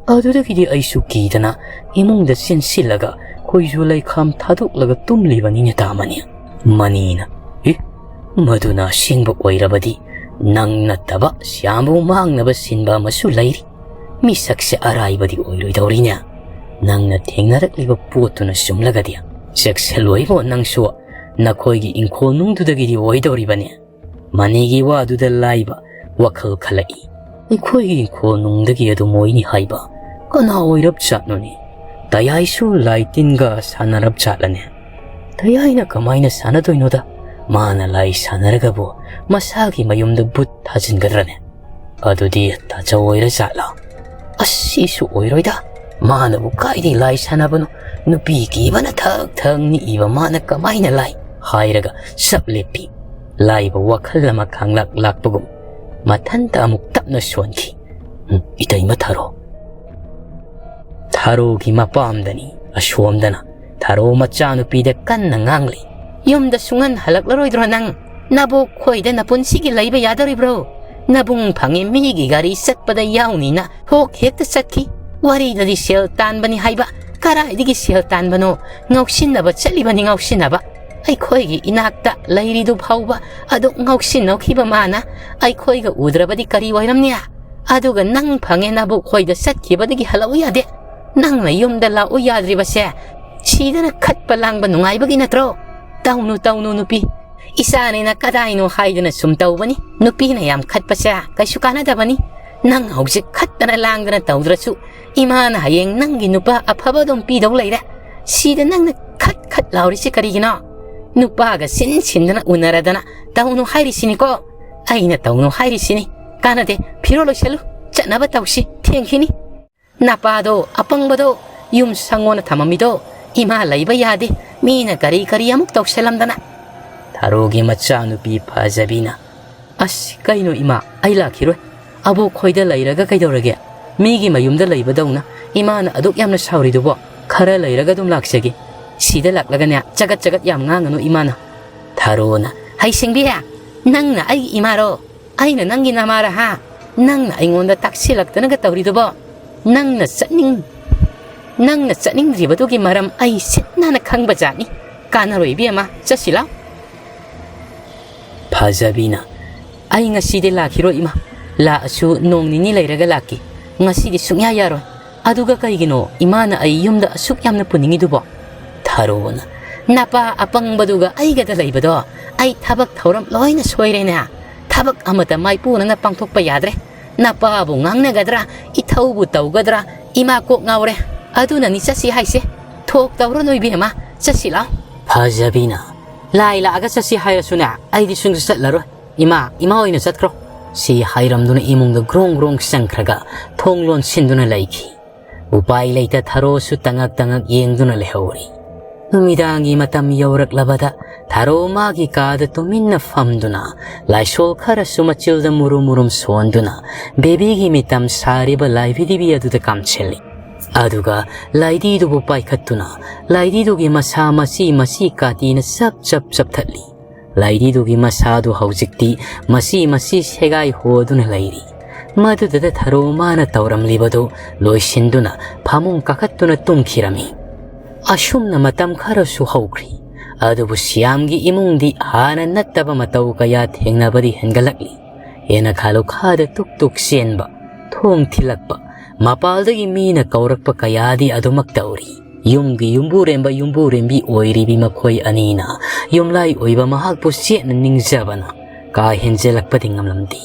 ꯑꯗꯨꯗꯒꯤꯗꯤ ꯑꯩꯁꯨ ꯀꯤꯗꯅ ꯏꯃꯨꯡꯗ ꯆꯦꯟꯁꯤꯜꯂꯒ ꯈꯣꯏꯖꯨ ꯂꯩꯈꯥꯝ ꯊꯥꯗꯣꯛꯂꯒ ꯇꯨꯝꯂꯤꯕꯅꯤꯅꯦ ꯇꯥꯃꯅꯤ꯫" ꯃꯅꯤꯅ, "ꯑꯦ, ꯃꯗꯨꯅ ꯑꯁꯦꯡꯕ ꯑꯣꯏꯔꯕꯗꯤ ꯅꯪ ꯅꯠꯇꯕ ꯁ꯭ꯌꯥꯝꯕꯨ ꯃꯥꯡꯅꯕ ꯁꯤꯟꯕ ꯑꯃꯁꯨ ꯂꯩꯔꯤ꯫ ꯃꯤꯁꯛꯁꯦ ꯑꯔꯥꯏꯕꯗꯤ ꯑꯣꯏꯔꯣꯏꯗꯧꯔꯤꯅꯦ꯫ ꯅꯪꯅ ꯊꯦꯡꯅꯔꯛꯂꯤꯕ ꯄꯣꯠꯇꯨꯅ ꯆꯨꯝꯂꯒꯗꯤ꯫ ꯆꯦꯛꯁꯤꯜꯂꯣꯏꯕꯣ ꯅꯪꯁꯨ, ꯅꯈꯣꯏꯒꯤ ꯏꯪꯈꯣꯜ ꯅꯨꯡꯗꯨꯗꯒꯤꯗꯤ ꯑꯣꯏꯗꯧꯔꯤꯕꯅꯦ꯫" ꯃꯅꯤꯒꯤ ꯋꯥꯗꯨꯗ ꯂꯥꯏꯕ ꯋꯥꯈꯜ ꯈꯜꯂꯛꯏ꯫ "ꯑꯩꯈꯣꯏꯒꯤ ꯏꯪꯈꯣꯜ ꯅꯨꯡꯗꯒꯤ ꯑꯗꯨꯝ ꯑꯣꯏꯅꯤ ꯍꯥꯏꯕ? ꯀꯅꯥ ꯑꯣꯏꯔꯞ ꯆꯥꯠꯅꯣꯅꯦ? ꯇꯌꯥꯏꯁꯨ ꯂꯥꯏ ꯇꯤꯟꯒ ꯁꯥꯟꯅꯔꯞ ꯆꯥꯠꯂꯅꯦ? ꯇꯌꯥꯏꯅ ꯀꯃꯥꯏꯅ ꯁꯥꯟꯅꯗꯣꯏꯅꯣꯗ? ꯃꯥꯅ ꯂꯥꯏ ꯁꯥꯟꯅꯔꯒꯕꯨ ꯃꯁꯥꯒꯤ ꯃꯌꯨꯝꯗ ꯕꯨꯠ ꯊꯥꯖꯤꯟꯒꯗ꯭ꯔꯅꯦ? ꯑꯗꯨꯗꯤ ꯇꯥꯆꯧ ꯑꯣꯏꯔ ꯖꯥꯠꯂꯥ? ꯑꯁ, ꯁꯤꯁꯨ ꯑꯣꯏꯔꯣꯏꯗ꯫ ꯃꯥꯅꯕꯨ ꯀꯥꯏꯗꯩ ꯂꯥꯏ ꯁꯥꯟꯅꯕꯅꯣ? ꯅꯨꯄꯤ ꯀꯤꯕꯅ ꯊꯛ ꯊꯛ ꯅꯤꯛꯏꯕ ꯃꯥꯅ ꯀꯃꯥꯏꯅ ꯂꯥꯏ?" ꯍꯥꯏꯔꯒ ꯆꯞ ꯂꯦꯞꯄꯤ꯫ ꯂꯥꯏꯕ ꯋꯥꯈꯜ ꯑꯃ ꯈꯪꯂꯥꯛ ꯂꯥꯛꯄꯒꯨꯝ ꯃꯊꯟꯇ ꯑꯃꯨꯛ ꯇꯞꯅ ꯁꯣꯟꯈꯤ꯫ "ꯎꯝ, ꯏꯇꯩꯃ ꯊꯥꯔꯣ꯫" ꯊꯥꯔꯣꯒꯤ ꯃꯄꯥꯝꯗꯅꯤ꯫ ꯑꯁꯣꯝꯗꯅ ꯊꯥꯔꯣ ꯃꯆꯥꯅꯨꯄꯤꯗ ꯀꯟꯅ ꯉꯥꯡꯂꯤ꯫ "ꯌꯨꯝꯗ ꯁꯨꯡꯍꯟ ꯍꯜꯂꯛꯂꯔꯣꯏꯗ꯭ꯔꯣ ꯅꯪ? ꯅꯕꯣꯛ ꯈꯣꯏꯗ ꯅꯄꯨꯟꯁꯤꯒꯤ ꯂꯩꯕ ꯌꯥꯗꯧꯔꯤꯕ꯭ꯔꯣ? ꯅꯕꯨꯡ ꯐꯪꯉꯦ ꯃꯤꯒꯤ ꯒꯥꯔꯤ ꯆꯠꯄꯗ ꯌꯥꯎꯅꯤꯅ ꯍꯣꯛ ꯍꯦꯛꯇ ꯆꯠꯈꯤ꯫ ꯋꯥꯔꯤꯗꯗꯤ ꯁꯦꯜ ꯇꯥꯟꯕꯅꯤ ꯍꯥꯏꯕ, ꯀꯔꯥꯏꯗꯒꯤ ꯁꯦꯜ ꯇꯥꯟꯕꯅꯣ? ꯉꯥꯎꯁꯤꯟꯅꯕ ꯆꯠꯂꯤꯕꯅꯤ, ꯉꯥꯎꯁꯤꯟꯅꯕ꯫ ꯑꯩꯈꯣꯏꯒꯤ ꯏꯅꯥꯛꯇ ꯂꯩꯔꯤꯗꯨ ꯐꯥꯎꯕ ꯑꯗꯨꯛ ꯉꯥꯎꯁꯤꯟꯅꯈꯤꯕ ꯃꯥꯅ ꯑꯩꯈꯣꯏꯒ ꯎꯗ꯭ꯔꯕꯗꯤ ꯀꯔꯤ ꯑꯣꯏꯔꯝꯅꯤ? ꯑꯗꯨꯒ ꯅꯪ ꯐꯪꯉꯦ ꯅꯕꯨꯛ ꯈꯣꯏꯗ ꯆꯠꯈꯤꯕꯗꯒꯤ ꯍꯜꯂꯛꯎ ꯌꯥꯗꯦ꯫ ꯅꯪꯅ ꯌꯨꯝꯗ ꯂꯥꯛꯎ ꯌꯥꯗ꯭ꯔꯤꯕꯁꯦ ꯁꯤꯗꯅ ꯈꯠꯄ ꯂꯥꯡꯕ ꯅꯨꯡꯉꯥꯏꯕꯒꯤ ꯅꯠꯇ꯭ꯔꯣ? ꯇꯧꯅꯨ, ꯇꯧꯅꯨ ꯅꯨꯄꯤ꯫ ꯏꯆꯥꯅꯤꯅ ꯀꯗꯥꯏꯅꯣ ꯍꯥꯏꯗꯅ ꯁꯨꯝ ꯇꯧꯕꯅꯤ꯫ ꯅꯨꯄꯤꯅ ꯌꯥꯝ ꯈꯠꯄꯁꯦ ꯀꯩꯁꯨ ꯀꯥꯟꯅꯗꯕꯅꯤ꯫ ꯅꯪ ꯍꯧꯖꯤꯛ ꯈꯠꯇꯅ ꯂꯥꯡꯗꯅ ꯇꯧꯗ꯭ꯔꯁꯨ ꯏꯃꯥꯅ ꯍꯌꯦꯡ ꯅꯪꯒꯤ ꯅꯨꯄꯥ ꯑꯐꯕ ꯑꯗꯨꯝ ꯄꯤꯗꯧ ꯂꯩꯔꯦ꯫ ꯁꯤꯗ ꯅꯪꯅ ꯈꯠ ꯈꯠ ꯂꯥꯎꯔꯤꯁꯤ ꯀꯔꯤꯒꯤꯅꯣ? ꯅꯨꯄꯥꯒ ꯁꯤꯟ ꯁꯤꯟꯗꯅ ꯎꯅꯔꯗꯅ ꯇꯧꯅꯨ ꯍꯥꯏꯔꯤꯁꯤꯅꯤꯀꯣ꯫ ꯑꯩꯅ ꯇꯧꯅꯨ ꯍꯥꯏꯔꯤꯁꯤꯅꯤ꯫ ꯀꯥꯟꯅꯗꯦ, ꯐꯤꯔꯣꯜ ꯂꯣꯏꯁꯜꯂꯨ, ꯆꯠꯅꯕ ꯇꯧꯁꯤ, ꯊꯦꯡꯈꯤꯅꯤ꯫ ꯅꯄꯥꯗꯣ, ꯑꯄꯪꯕꯗꯣ, ꯌꯨꯝ ꯁꯪꯉꯣꯅ ꯊꯝꯃꯝꯃꯤꯗꯣ ꯏꯃꯥ ꯂꯩꯕ ꯌꯥꯗꯦ, ꯃꯤꯅ ꯀꯔꯤ ꯀꯔꯤ ꯑꯃꯨꯛ ꯇꯧꯁꯜꯂꯝꯗꯅ꯫ ꯊꯔꯣꯒꯤ ꯃꯆꯥꯅꯨꯄꯤ ꯐꯖꯕꯤꯅ, "ꯑꯁ, ꯀꯩꯅꯣ ꯏꯃꯥ, ꯑꯩ ꯂꯥꯛꯈꯤꯔꯣꯏ꯫ ꯑꯕꯣꯛ ꯈꯣꯏꯗ ꯂꯩꯔꯒ ꯀꯩꯗꯧꯔꯒꯦ? ꯃꯤꯒꯤ ꯃꯌꯨꯝꯗ ꯂꯩꯕꯗꯧꯅ ꯏꯃꯥꯅ ꯑꯗꯨꯛ ꯌꯥꯝꯅ ꯁꯥꯎꯔꯤꯗꯨꯕꯣ? ꯈꯔ ꯂꯩꯔꯒ ꯑꯗꯨꯝ ꯂꯥꯛꯆꯒꯦ꯫ ꯁꯤꯗ ꯂꯥꯛꯂꯒꯅꯦ, ꯆꯒꯠ ꯆꯒꯠ ꯌꯥꯝ ꯉꯥꯡꯒꯅꯨ ꯏꯃꯥꯅ꯫" ꯊꯔꯣꯅ, "ꯍꯩꯁꯤꯡꯕꯤ, ꯅꯪꯅ ꯑꯩꯒꯤ ꯏꯃꯥꯔꯣ? ꯑꯩꯅ ꯅꯪꯒꯤ ꯅꯃꯥꯔ ꯍꯥ? ꯅꯪꯅ ꯑꯩꯉꯣꯟꯗ ꯇꯥꯛꯁꯤꯜꯂꯛꯇꯅꯒ ꯇꯧꯔꯤꯗꯨꯕꯣ? ꯅꯪꯅ ꯆꯠꯅꯤꯡ-, ꯅꯪꯅ ꯆꯠꯅꯤꯡꯗ꯭ꯔꯤꯕꯗꯨꯒꯤ ꯃꯔꯝ ꯑꯩ ꯁꯤꯠ ꯅꯥꯟꯅ ꯈꯪꯕ ꯖꯥꯠꯅꯤ꯫ ꯀꯥꯟꯅꯔꯣꯏ ꯏꯕꯦꯝꯃ, ꯆꯠꯁꯤ ꯂꯥꯎ꯫" ꯐꯖꯕꯤꯅ, "ꯑꯩ ꯉꯁꯤꯗꯤ ꯂꯥꯛꯈꯤꯔꯣꯏ ꯏꯃꯥ꯫ ꯂꯥꯛꯑꯁꯨ ꯅꯣꯡ ꯅꯤꯅꯤ ꯂꯩꯔꯒ ꯂꯥꯛꯀꯦ꯫ ꯉꯁꯤꯗꯤ ꯁꯨꯡꯌꯥ ꯌꯥꯔꯣꯏ꯫ ꯑꯗꯨꯒ ꯀꯩꯒꯤꯅꯣ ꯏꯃꯥꯅ ꯑꯩ ꯌꯨꯝꯗ ꯑꯁꯨꯛ ꯌꯥꯝꯅ ꯄꯨꯅꯤꯡꯉꯤꯗꯨꯕꯣ?" ꯊꯔꯣꯅ, "ꯅꯄꯥ ꯑꯄꯪꯕꯗꯨꯒ ꯑꯩꯒꯗ ꯂꯩꯕꯗꯣ ꯑꯩ ꯊꯕꯛ ꯊꯧꯔꯝ ꯂꯣꯏꯅ ꯁꯣꯏꯔꯦꯅꯦ꯫ ꯊꯕꯛ ꯑꯃꯠꯇ ꯃꯥꯏꯄꯨꯅꯅ ꯄꯥꯡꯊꯣꯛꯄ ꯌꯥꯗ꯭ꯔꯦ꯫ ꯅꯄꯥꯕꯨ ꯉꯥꯡꯅꯒꯗ꯭ꯔꯥ, ꯏꯊꯧꯕꯨ ꯇꯧꯒꯗ꯭ꯔꯥ, ꯏꯃꯥ ꯀꯣꯛ ꯉꯥꯎꯔꯦ꯫ ꯑꯗꯨꯅꯅꯤ ꯆꯠꯁꯤ ꯍꯥꯏꯁꯦ꯫ ꯊꯣꯛ ꯇꯧꯔꯨꯅꯨ ꯏꯕꯦꯝꯃ, ꯆꯠꯁꯤ ꯂꯥꯎ꯫" ꯐꯖꯕꯤꯅ, "ꯂꯥꯏ ꯂꯥꯛꯑꯒ ꯆꯠꯁꯤ ꯍꯥꯏꯔꯁꯨꯅꯦ, ꯑꯩꯗꯤ ꯁꯨꯡꯆꯠ ꯆꯠꯂꯔꯣꯏ꯫ ꯏꯃꯥ, ꯏꯃꯥ ꯑꯣꯏꯅ ꯆꯠꯈ꯭ꯔꯣ꯫" ꯁꯤ ꯍꯥꯏꯔꯝꯗꯨꯅ ꯏꯃꯨꯡꯗ ꯒ꯭ꯔꯣꯡ ꯒ꯭ꯔꯣꯡ ꯆꯪꯈ꯭ꯔꯒ ꯊꯣꯡ ꯂꯣꯟꯁꯤꯟꯗꯨꯅ ꯂꯩꯈꯤ꯫ ꯎꯄꯥꯏ ꯂꯩꯇ ꯊꯔꯣꯁꯨ ꯇꯉꯛ ꯇꯉꯛ ꯌꯦꯡꯗꯨꯅ ꯂꯩꯍꯧꯔꯤ꯫ ꯅꯨꯃꯤꯗꯥꯡꯒꯤ ꯃꯇꯝ ꯌꯧꯔꯛꯂꯕꯗ ꯊꯔꯣ ꯃꯥꯒꯤ ꯀꯥꯗ ꯇꯨꯃꯤꯟꯅ ꯐꯝꯗꯨꯅ ꯂꯥꯏꯁꯣꯜ ꯈꯔꯁꯨ ꯃꯆꯤꯜꯗ ꯃꯨꯔꯨꯝ ꯃꯨꯔꯨꯝ ꯁꯣꯟꯗꯨꯅ ꯕꯦꯕꯤꯒꯤ ꯃꯤꯇꯝ ꯁꯥꯔꯤꯕ ꯂꯥꯏꯕꯤꯗꯤꯕꯤ ꯑꯗꯨꯗ ꯀꯥꯝꯁꯤꯜꯂꯤ꯫ ꯑꯗꯨꯒ ꯂꯥꯏꯗꯤꯗꯨꯕꯨ ꯄꯥꯏꯈꯠꯇꯨꯅ ꯂꯥꯏꯗꯤꯗꯨꯒꯤ ꯃꯁꯥ ꯃꯆꯤ ꯃꯆꯤ ꯀꯥꯇꯤꯅ ꯆꯞ ꯆꯞ ꯆꯞꯊꯠꯂꯤ꯫ ꯂꯥꯏꯙꯤꯗꯨꯒꯤ ꯃꯁꯥꯗꯨ ꯍꯧꯖꯤꯛꯇꯤ ꯃꯁꯤ ꯃꯁꯤ ꯁꯦꯒꯥꯏ ꯍꯣꯗꯨꯅ ꯂꯩꯔꯤ꯫ ꯃꯗꯨꯗ ꯊꯥꯔꯣ ꯃꯥꯅ ꯇꯧꯔꯝꯂꯤꯕꯗꯨ ꯂꯣꯏꯁꯤꯟꯗꯨꯅ ꯐꯃꯨꯡ ꯀꯥꯈꯠꯇꯨꯅ ꯇꯨꯝꯈꯤꯔꯝꯃꯤ꯫ ꯑꯁꯨꯝꯅ ꯃꯇꯝ ꯈꯔꯁꯨ ꯍꯧꯈ꯭ꯔꯤ꯫ ꯑꯗꯨꯕꯨ ꯁꯤꯌꯥꯝꯒꯤ ꯏꯃꯨꯡꯗꯤ ꯍꯥꯟꯅ ꯅꯠꯇꯕ ꯃꯇꯧ ꯀꯌꯥ ꯊꯦꯡꯅꯕꯗꯤ ꯍꯦꯟꯒꯠꯂꯛꯂꯤ꯫ ꯍꯦꯟꯅ ꯈꯥꯂꯨꯈꯥꯗ ꯇꯨꯛ ꯇꯨꯛ ꯆꯦꯟꯕ, ꯊꯣꯡ ꯊꯤꯜꯂꯛꯄ, ꯃꯄꯥꯜꯗꯒꯤ ꯃꯤꯅ ꯀꯧꯔꯛꯄ ꯀꯌꯥꯗꯤ ꯑꯗꯨꯃꯛ ꯇꯧꯔꯤ꯫ ꯌꯨꯝꯒꯤ ꯌꯨꯝꯕꯨꯔꯦꯝꯕ ꯌꯨꯝꯕꯨꯔꯦꯝꯕꯤ ꯑꯣꯏꯔꯤꯕꯤ ꯃꯈꯣꯏ ꯑꯅꯤꯅ ꯌꯨꯝꯂꯥꯏ ꯑꯣꯏꯕ ꯃꯍꯥꯛꯄꯨ ꯆꯦꯠꯅ ꯅꯤꯡꯖꯕꯅ ꯀꯥ ꯍꯦꯟꯖꯜꯂꯛꯄꯗꯤ ꯉꯝꯂꯝꯗꯦ꯫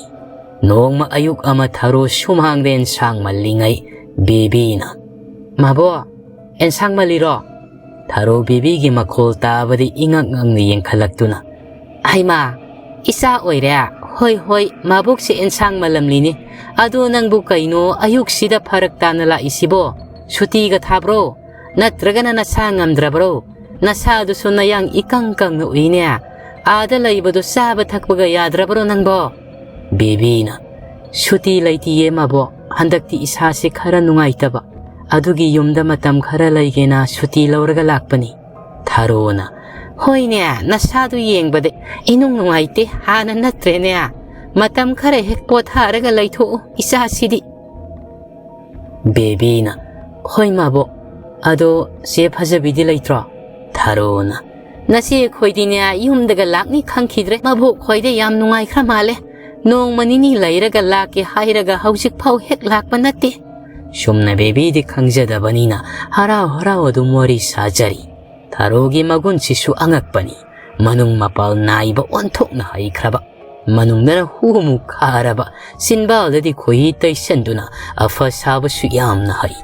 ꯅꯣꯡꯃ ꯑꯌꯨꯛ ꯑꯃ ꯊꯥꯔꯣ ꯁꯨꯃꯥꯡꯗ ꯑꯦꯟꯁꯥꯡ ꯃꯜꯂꯤꯉꯩ ꯕꯦꯕꯤꯅ, "ꯃꯥꯕꯣ, ꯑꯦꯟꯁꯥꯡ ꯃꯜꯂꯤꯔꯣ?" ꯊꯥꯔꯣ ꯕꯦꯕꯤꯒꯤ ꯃꯈꯣꯜ ꯇꯥꯕꯗꯤ ꯏꯉꯛ ꯉꯛꯅ ꯌꯦꯡꯈꯠꯂꯛꯇꯨꯅ, "ꯍꯩꯃꯥ, ꯏꯆꯥ ꯑꯣꯏꯔꯦ? ꯍꯣꯏ, ꯍꯣꯏ, ꯃꯥꯕꯣꯛꯁꯦ ꯑꯦꯟꯁꯥꯡ ꯃꯜꯂꯝꯂꯤꯅꯤ꯫ ꯑꯗꯣ ꯅꯪꯕꯨ ꯀꯩꯅꯣ ꯑꯌꯨꯛꯁꯤꯗ ꯐꯔꯛ ꯇꯥꯅ ꯂꯥꯛꯏꯁꯤꯕꯣ? ꯁꯨꯇꯤꯒ ꯊꯥꯕ꯭ꯔꯣ? ꯅꯠꯇ꯭ꯔꯒꯅ ꯅꯁꯥ ꯉꯝꯗ꯭ꯔꯕ꯭ꯔꯣ? ꯅꯁꯥꯗꯨꯁꯨ ꯅꯌꯥꯡ ꯏꯀꯪ ꯀꯪꯅ ꯎꯏꯅꯦ꯫ ꯑꯥꯗ ꯂꯩꯕꯗꯣ ꯆꯥꯕ ꯊꯛꯄꯒ ꯌꯥꯗ꯭ꯔꯕ꯭ꯔꯣ ꯅꯪꯕꯣ?" ꯕꯦꯕꯤꯅ, "ꯁꯨꯇꯤ ꯂꯩꯇꯤꯌꯦ ꯃꯥꯕꯣꯛ, ꯍꯟꯗꯛꯇꯤ ꯏꯁꯥꯁꯦ ꯈꯔ ꯅꯨꯡꯉꯥꯏꯇꯕ, ꯑꯗꯨꯒꯤ ꯌꯨꯝꯗ ꯃꯇꯝ ꯈꯔ ꯂꯩꯒꯦꯅ ꯁꯨꯇꯤ ꯂꯧꯔꯒ ꯂꯥꯛꯄꯅꯤ꯫" ꯊꯥꯔꯣꯅ, "ꯍꯣꯏꯅꯦ, ꯅꯁꯥꯗꯨ ꯌꯦꯡꯕꯗ ꯏꯅꯨꯡ ꯅꯨꯡꯉꯥꯏꯇꯦ, ꯍꯥꯟꯅ ꯅꯠꯇ꯭ꯔꯦꯅꯦ꯫ ꯃꯇꯝ ꯈꯔ ꯍꯦꯛ ꯄꯣꯊꯥꯔꯒ ꯂꯩꯊꯣꯛꯎ ꯏꯆꯥꯁꯤꯗꯤ꯫" ꯕꯦꯕꯤꯅ, "ꯍꯣꯏ ꯃꯥꯕꯣꯛ, ꯑꯗꯣ ꯆꯦ ꯐꯖꯕꯤꯗꯤ ꯂꯩꯇ꯭ꯔꯣ?" ꯊꯥꯔꯣꯅ, "ꯅꯆꯦ ꯑꯩꯈꯣꯏꯗꯤꯅꯦ ꯌꯨꯝꯗꯒ ꯂꯥꯛꯅꯤ ꯈꯪꯈꯤꯗ꯭ꯔꯦ, ꯃꯕꯣꯛ ꯈꯣꯏꯗ ꯌꯥꯝ ꯅꯨꯡꯉꯥꯏꯈ꯭ꯔ ꯃꯥꯜꯂꯦ꯫ ꯅꯣꯡꯃ ꯅꯤꯅꯤ ꯂꯩꯔꯒ ꯂꯥꯛꯀꯦ ꯍꯥꯏꯔꯒ ꯍꯧꯖꯤꯛ ꯐꯥꯎ ꯍꯦꯛ ꯂꯥꯛꯄ ꯅꯠꯇꯦ꯫" ꯁꯨꯝꯅ ꯕꯦꯕꯤꯗꯤ ꯈꯪꯖꯗꯕꯅꯤꯅ ꯍꯔꯥꯎ ꯍꯔꯥꯎ ꯑꯗꯨꯝ ꯋꯥꯔꯤ ꯁꯥꯖꯔꯤ꯫ ꯊꯥꯔꯣꯒꯤ ꯃꯒꯨꯟꯁꯤꯁꯨ ꯑꯉꯛꯄꯅꯤ꯫ ꯃꯅꯨꯡ ꯃꯄꯥꯜ ꯅꯥꯏꯕ ꯑꯣꯟꯊꯣꯛꯅ ꯍꯩꯈ꯭ꯔꯕ, ꯃꯅꯨꯡꯗꯅ ꯍꯨꯃꯨ ꯈꯥꯔꯕ, ꯆꯤꯟꯕꯥꯜꯗꯗꯤ ꯈꯣꯏꯍꯤ ꯇꯩꯁꯟꯗꯨꯅ ꯑꯐ ꯁꯥꯕꯁꯨ ꯌꯥꯝꯅ ꯍꯩ꯫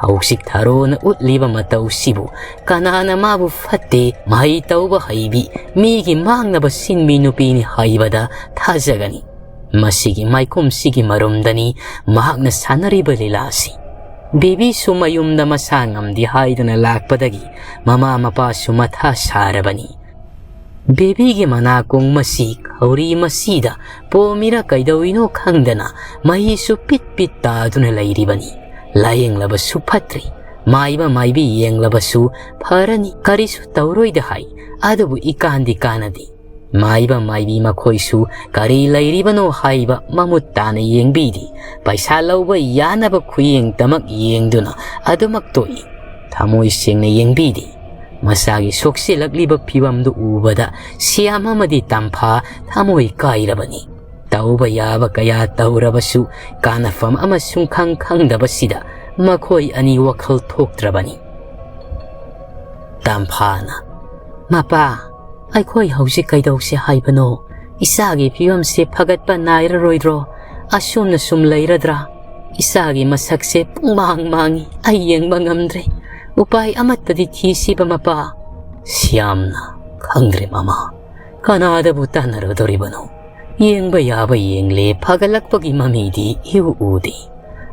ꯍꯧꯖꯤꯛ ꯊꯥꯔꯣꯅ ꯎꯠꯂꯤꯕ ꯃꯇꯧꯁꯤꯕꯨ ꯀꯅꯥꯅ ꯃꯥꯕꯨ ꯐꯠꯇꯦ, ꯃꯍꯩ ꯇꯧꯕ ꯍꯩꯕꯤ, ꯃꯤꯒꯤ ꯃꯥꯡꯅꯕ ꯁꯤꯟꯕꯤ ꯅꯨꯄꯤꯅꯤ ꯍꯥꯏꯕꯗ ꯊꯥꯖꯒꯅꯤ꯫ ꯃꯁꯤꯒꯤ ꯃꯥꯏꯀꯨꯝꯁꯤꯒꯤ ꯃꯔꯨꯝꯗꯅꯤ ꯃꯍꯥꯛꯅ ꯁꯥꯟꯅꯔꯤꯕ ꯂꯤꯂꯥꯁꯤ꯫ ꯕꯦꯕꯤꯁꯨ ꯃꯌꯨꯝꯗ ꯃꯁꯥ ꯉꯝꯗꯦ ꯍꯥꯏꯗꯨꯅ ꯂꯥꯛꯄꯗꯒꯤ ꯃꯃꯥ ꯃꯄꯥꯁꯨ ꯃꯊꯥ ꯁꯥꯔꯕꯅꯤ꯫ ꯕꯦꯕꯤꯒꯤ ꯃꯅꯥꯀꯣꯡ ꯃꯁꯤ ꯈꯧꯔꯤ ꯃꯁꯤꯗ ꯄꯣꯝꯃꯤꯔ ꯀꯩꯗꯧꯏꯅꯣ ꯈꯪꯗꯅ ꯃꯍꯤꯁꯨ ꯄꯤꯠ ꯄꯤꯠ ꯇꯥꯗꯨꯅ ꯂꯩꯔꯤꯕꯅꯤ꯫ ꯂꯥꯌꯦꯡꯂꯕꯁꯨ ꯐꯠꯇ꯭ꯔꯤ, ꯃꯥꯏꯕ ꯃꯥꯏꯕꯤ ꯌꯦꯡꯂꯕꯁꯨ ꯐꯔꯅꯤ, ꯀꯔꯤꯁꯨ ꯇꯧꯔꯣꯏꯗ ꯍꯥꯏ, ꯑꯗꯨꯕꯨ ꯏꯀꯥꯟꯗꯤ ꯀꯥꯟꯅꯗꯦ꯫ ꯃꯥꯏꯕ ꯃꯥꯏꯕꯤ ꯃꯈꯣꯏꯁꯨ ꯀꯔꯤ ꯂꯩꯔꯤꯕꯅꯣ ꯍꯥꯏꯕ ꯃꯃꯨꯠ ꯇꯥꯅ ꯌꯦꯡꯕꯤꯗꯦ꯫ ꯄꯩꯁꯥ ꯂꯧꯕ ꯌꯥꯅꯕ ꯈꯨꯌꯦꯡꯇꯃꯛ ꯌꯦꯡꯗꯨꯅ ꯑꯗꯨꯃꯛ ꯇꯣꯛꯏ꯫ ꯊꯃꯣꯏ ꯁꯦꯡꯅ ꯌꯦꯡꯕꯤꯗꯦ꯫ ꯃꯁꯥꯒꯤ ꯁꯣꯛꯆꯤꯜꯂꯛꯂꯤꯕ ꯐꯤꯕꯝꯗꯨ ꯎꯕꯗ ꯁꯤꯌꯥꯝ ꯑꯃꯗꯤ ꯇꯝꯐꯥ ꯊꯃꯣꯏ ꯀꯥꯏꯔꯕꯅꯤ꯫ ꯇꯧꯕ ꯌꯥꯕ ꯀꯌꯥ ꯇꯧꯔꯕꯁꯨ ꯀꯥꯟꯅꯐꯝ ꯑꯃ ꯁꯨꯡꯈꯪ ꯈꯪꯗꯕꯁꯤꯗ ꯃꯈꯣꯏ ꯑꯅꯤ ꯋꯥꯈꯜ ꯊꯣꯛꯇ꯭ꯔꯕꯅꯤ꯫ ꯇꯝꯐꯥꯅ, "ꯃꯄꯥ, ꯑꯩꯈꯣꯏ ꯍꯧꯖꯤꯛ ꯀꯩꯗꯧꯁꯦ ꯍꯥꯏꯕꯅꯣ? ꯏꯆꯥꯒꯤ ꯐꯤꯕꯝꯁꯦ ꯐꯒꯠꯄ ꯅꯥꯏꯔꯔꯣꯏꯗ꯭ꯔꯣ? ꯑꯁꯨꯝꯅ ꯁꯨꯝ ꯂꯩꯔꯗ꯭ꯔꯥ? ꯏꯆꯥꯒꯤ ꯃꯁꯛꯁꯦ ꯄꯨꯡꯃꯥꯡ ꯃꯥꯡꯉꯤ, ꯑꯩ ꯌꯦꯡꯕ ꯉꯝꯗ꯭ꯔꯦ꯫ ꯎꯄꯥꯏ ꯑꯃꯠꯇꯗꯤ ꯊꯤꯁꯤꯕ ꯃꯄꯥ꯫" ꯁꯤꯌꯥꯝꯅ, "ꯈꯪꯗ꯭ꯔꯦ ꯃꯃꯥ, ꯀꯅꯥꯗꯕꯨ ꯇꯥꯟꯅꯔꯨꯗꯣꯔꯤꯕꯅꯣ? ꯌꯦꯡꯕ ꯌꯥꯕ ꯌꯦꯡꯂꯦ, ꯐꯒꯠꯂꯛꯄꯒꯤ ꯃꯃꯤꯗꯤ ꯏꯎ ꯎꯗꯦ꯫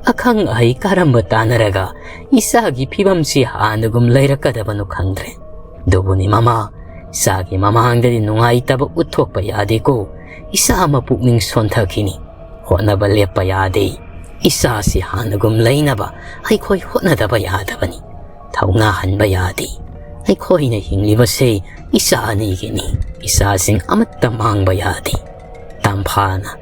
ꯑꯈꯪ ꯑꯍꯩ ꯀꯔꯝꯕ ꯇꯥꯟꯅꯔꯒ ꯏꯆꯥꯒꯤ ꯐꯤꯕꯝꯁꯤ ꯍꯥꯟꯅꯒꯨꯝ ꯂꯩꯔꯛꯀꯗꯕꯅꯣ ꯈꯪꯗ꯭ꯔꯦ꯫ ꯑꯗꯨꯕꯨꯅꯤ ꯃꯃꯥ, ꯏꯆꯥꯒꯤ ꯃꯃꯥꯡꯗꯗꯤ ꯅꯨꯡꯉꯥꯏꯇꯕ ꯎꯠꯊꯣꯛꯄ ꯌꯥꯗꯦꯀꯣ꯫ ꯏꯆꯥ ꯑꯃ ꯄꯨꯛꯅꯤꯡ ꯁꯣꯟꯊꯈꯤꯅꯤ꯫ ꯍꯣꯠꯅꯕ ꯂꯦꯞꯄ ꯌꯥꯗꯦ꯫ ꯏꯆꯥꯁꯤ ꯍꯥꯟꯅꯒꯨꯝ ꯂꯩꯅꯕ ꯑꯩꯈꯣꯏ ꯍꯣꯠꯅꯗꯕ ꯌꯥꯗꯕꯅꯤ꯫ ꯊꯧꯅꯥ ꯍꯟꯕ ꯌꯥꯗꯦ꯫ ꯑꯩꯈꯣꯏꯅ ꯍꯤꯡꯂꯤꯕꯁꯦ ꯏꯆꯥ ꯑꯅꯤꯒꯤꯅꯤ꯫ ꯏꯆꯥꯁꯤꯡ ꯑꯃꯠꯇ ꯃꯥꯡꯕ ꯌꯥꯗꯦ꯫" ꯇꯝꯐꯥꯅ,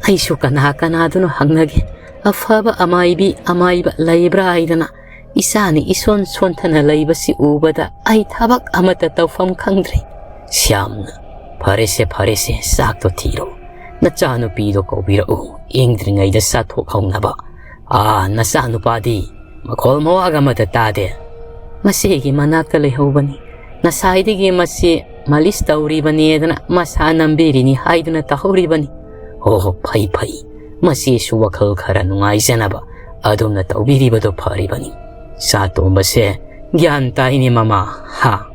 "ꯑꯩꯁꯨ ꯀꯅꯥ ꯀꯅꯥꯗꯨꯅꯣ ꯍꯪꯅꯒꯦ꯫ ꯑꯐꯕ ꯑꯃꯥꯏꯕꯤ ꯑꯃꯥꯏꯕ ꯂꯩꯕ꯭ꯔꯥ ꯍꯥꯏꯗꯅ ꯏꯆꯥꯅ ꯏꯁꯣꯟ ꯁꯣꯟꯊꯅ ꯂꯩꯕꯁꯤ ꯎꯕꯗ ꯑꯩ ꯊꯕꯛ ꯑꯃꯠꯇ ꯇꯧꯐꯝ ꯈꯪꯗ꯭ꯔꯦ꯫" ꯁ꯭ꯌꯥꯝꯅ, "ꯐꯔꯦꯁꯦ, ꯐꯔꯦꯁꯦ, ꯆꯥꯛꯇꯣ ꯊꯤꯔꯣ꯫ ꯅꯆꯥꯅꯨꯄꯤꯗꯣ ꯀꯧꯕꯤꯔꯛꯎ, ꯏꯪꯗ꯭ꯔꯤꯉꯩꯗ ꯆꯥꯊꯣꯛꯍꯧꯅꯕ꯫ ꯑꯥ, ꯅꯆꯥꯅꯨꯄꯥꯗꯤ ꯃꯈꯣꯜ ꯃꯋꯥꯒ ꯑꯃꯠꯇ ꯇꯥꯗꯦ꯫" "ꯃꯆꯦꯒꯤ ꯃꯅꯥꯛꯇ ꯂꯩꯍꯧꯕꯅꯤ꯫ ꯉꯁꯥꯏꯗꯒꯤ ꯃꯆꯦ ꯃꯥꯂꯤꯁ ꯇꯧꯔꯤꯕꯅꯦꯗꯅ ꯃꯁꯥ ꯅꯝꯕꯤꯔꯤꯅꯤ ꯍꯥꯏꯗꯨꯅ ꯇꯧꯍꯧꯔꯤꯕꯅꯤ꯫" "ꯑꯣ, ꯐꯩ, ꯐꯩ꯫ ꯃꯆꯦꯁꯨ ꯋꯥꯈꯜ ꯈꯔ ꯅꯨꯡꯉꯥꯏꯖꯅꯕ ꯑꯗꯣꯝꯅ ꯇꯧꯕꯤꯔꯤꯕꯗꯣ ꯐꯔꯤꯕꯅꯤ꯫ ꯆꯥꯇꯣꯝꯕꯁꯦ ꯒ꯭ꯌꯥꯟ ꯇꯥꯏꯅꯦ ꯃꯃꯥ, ꯍꯥ?"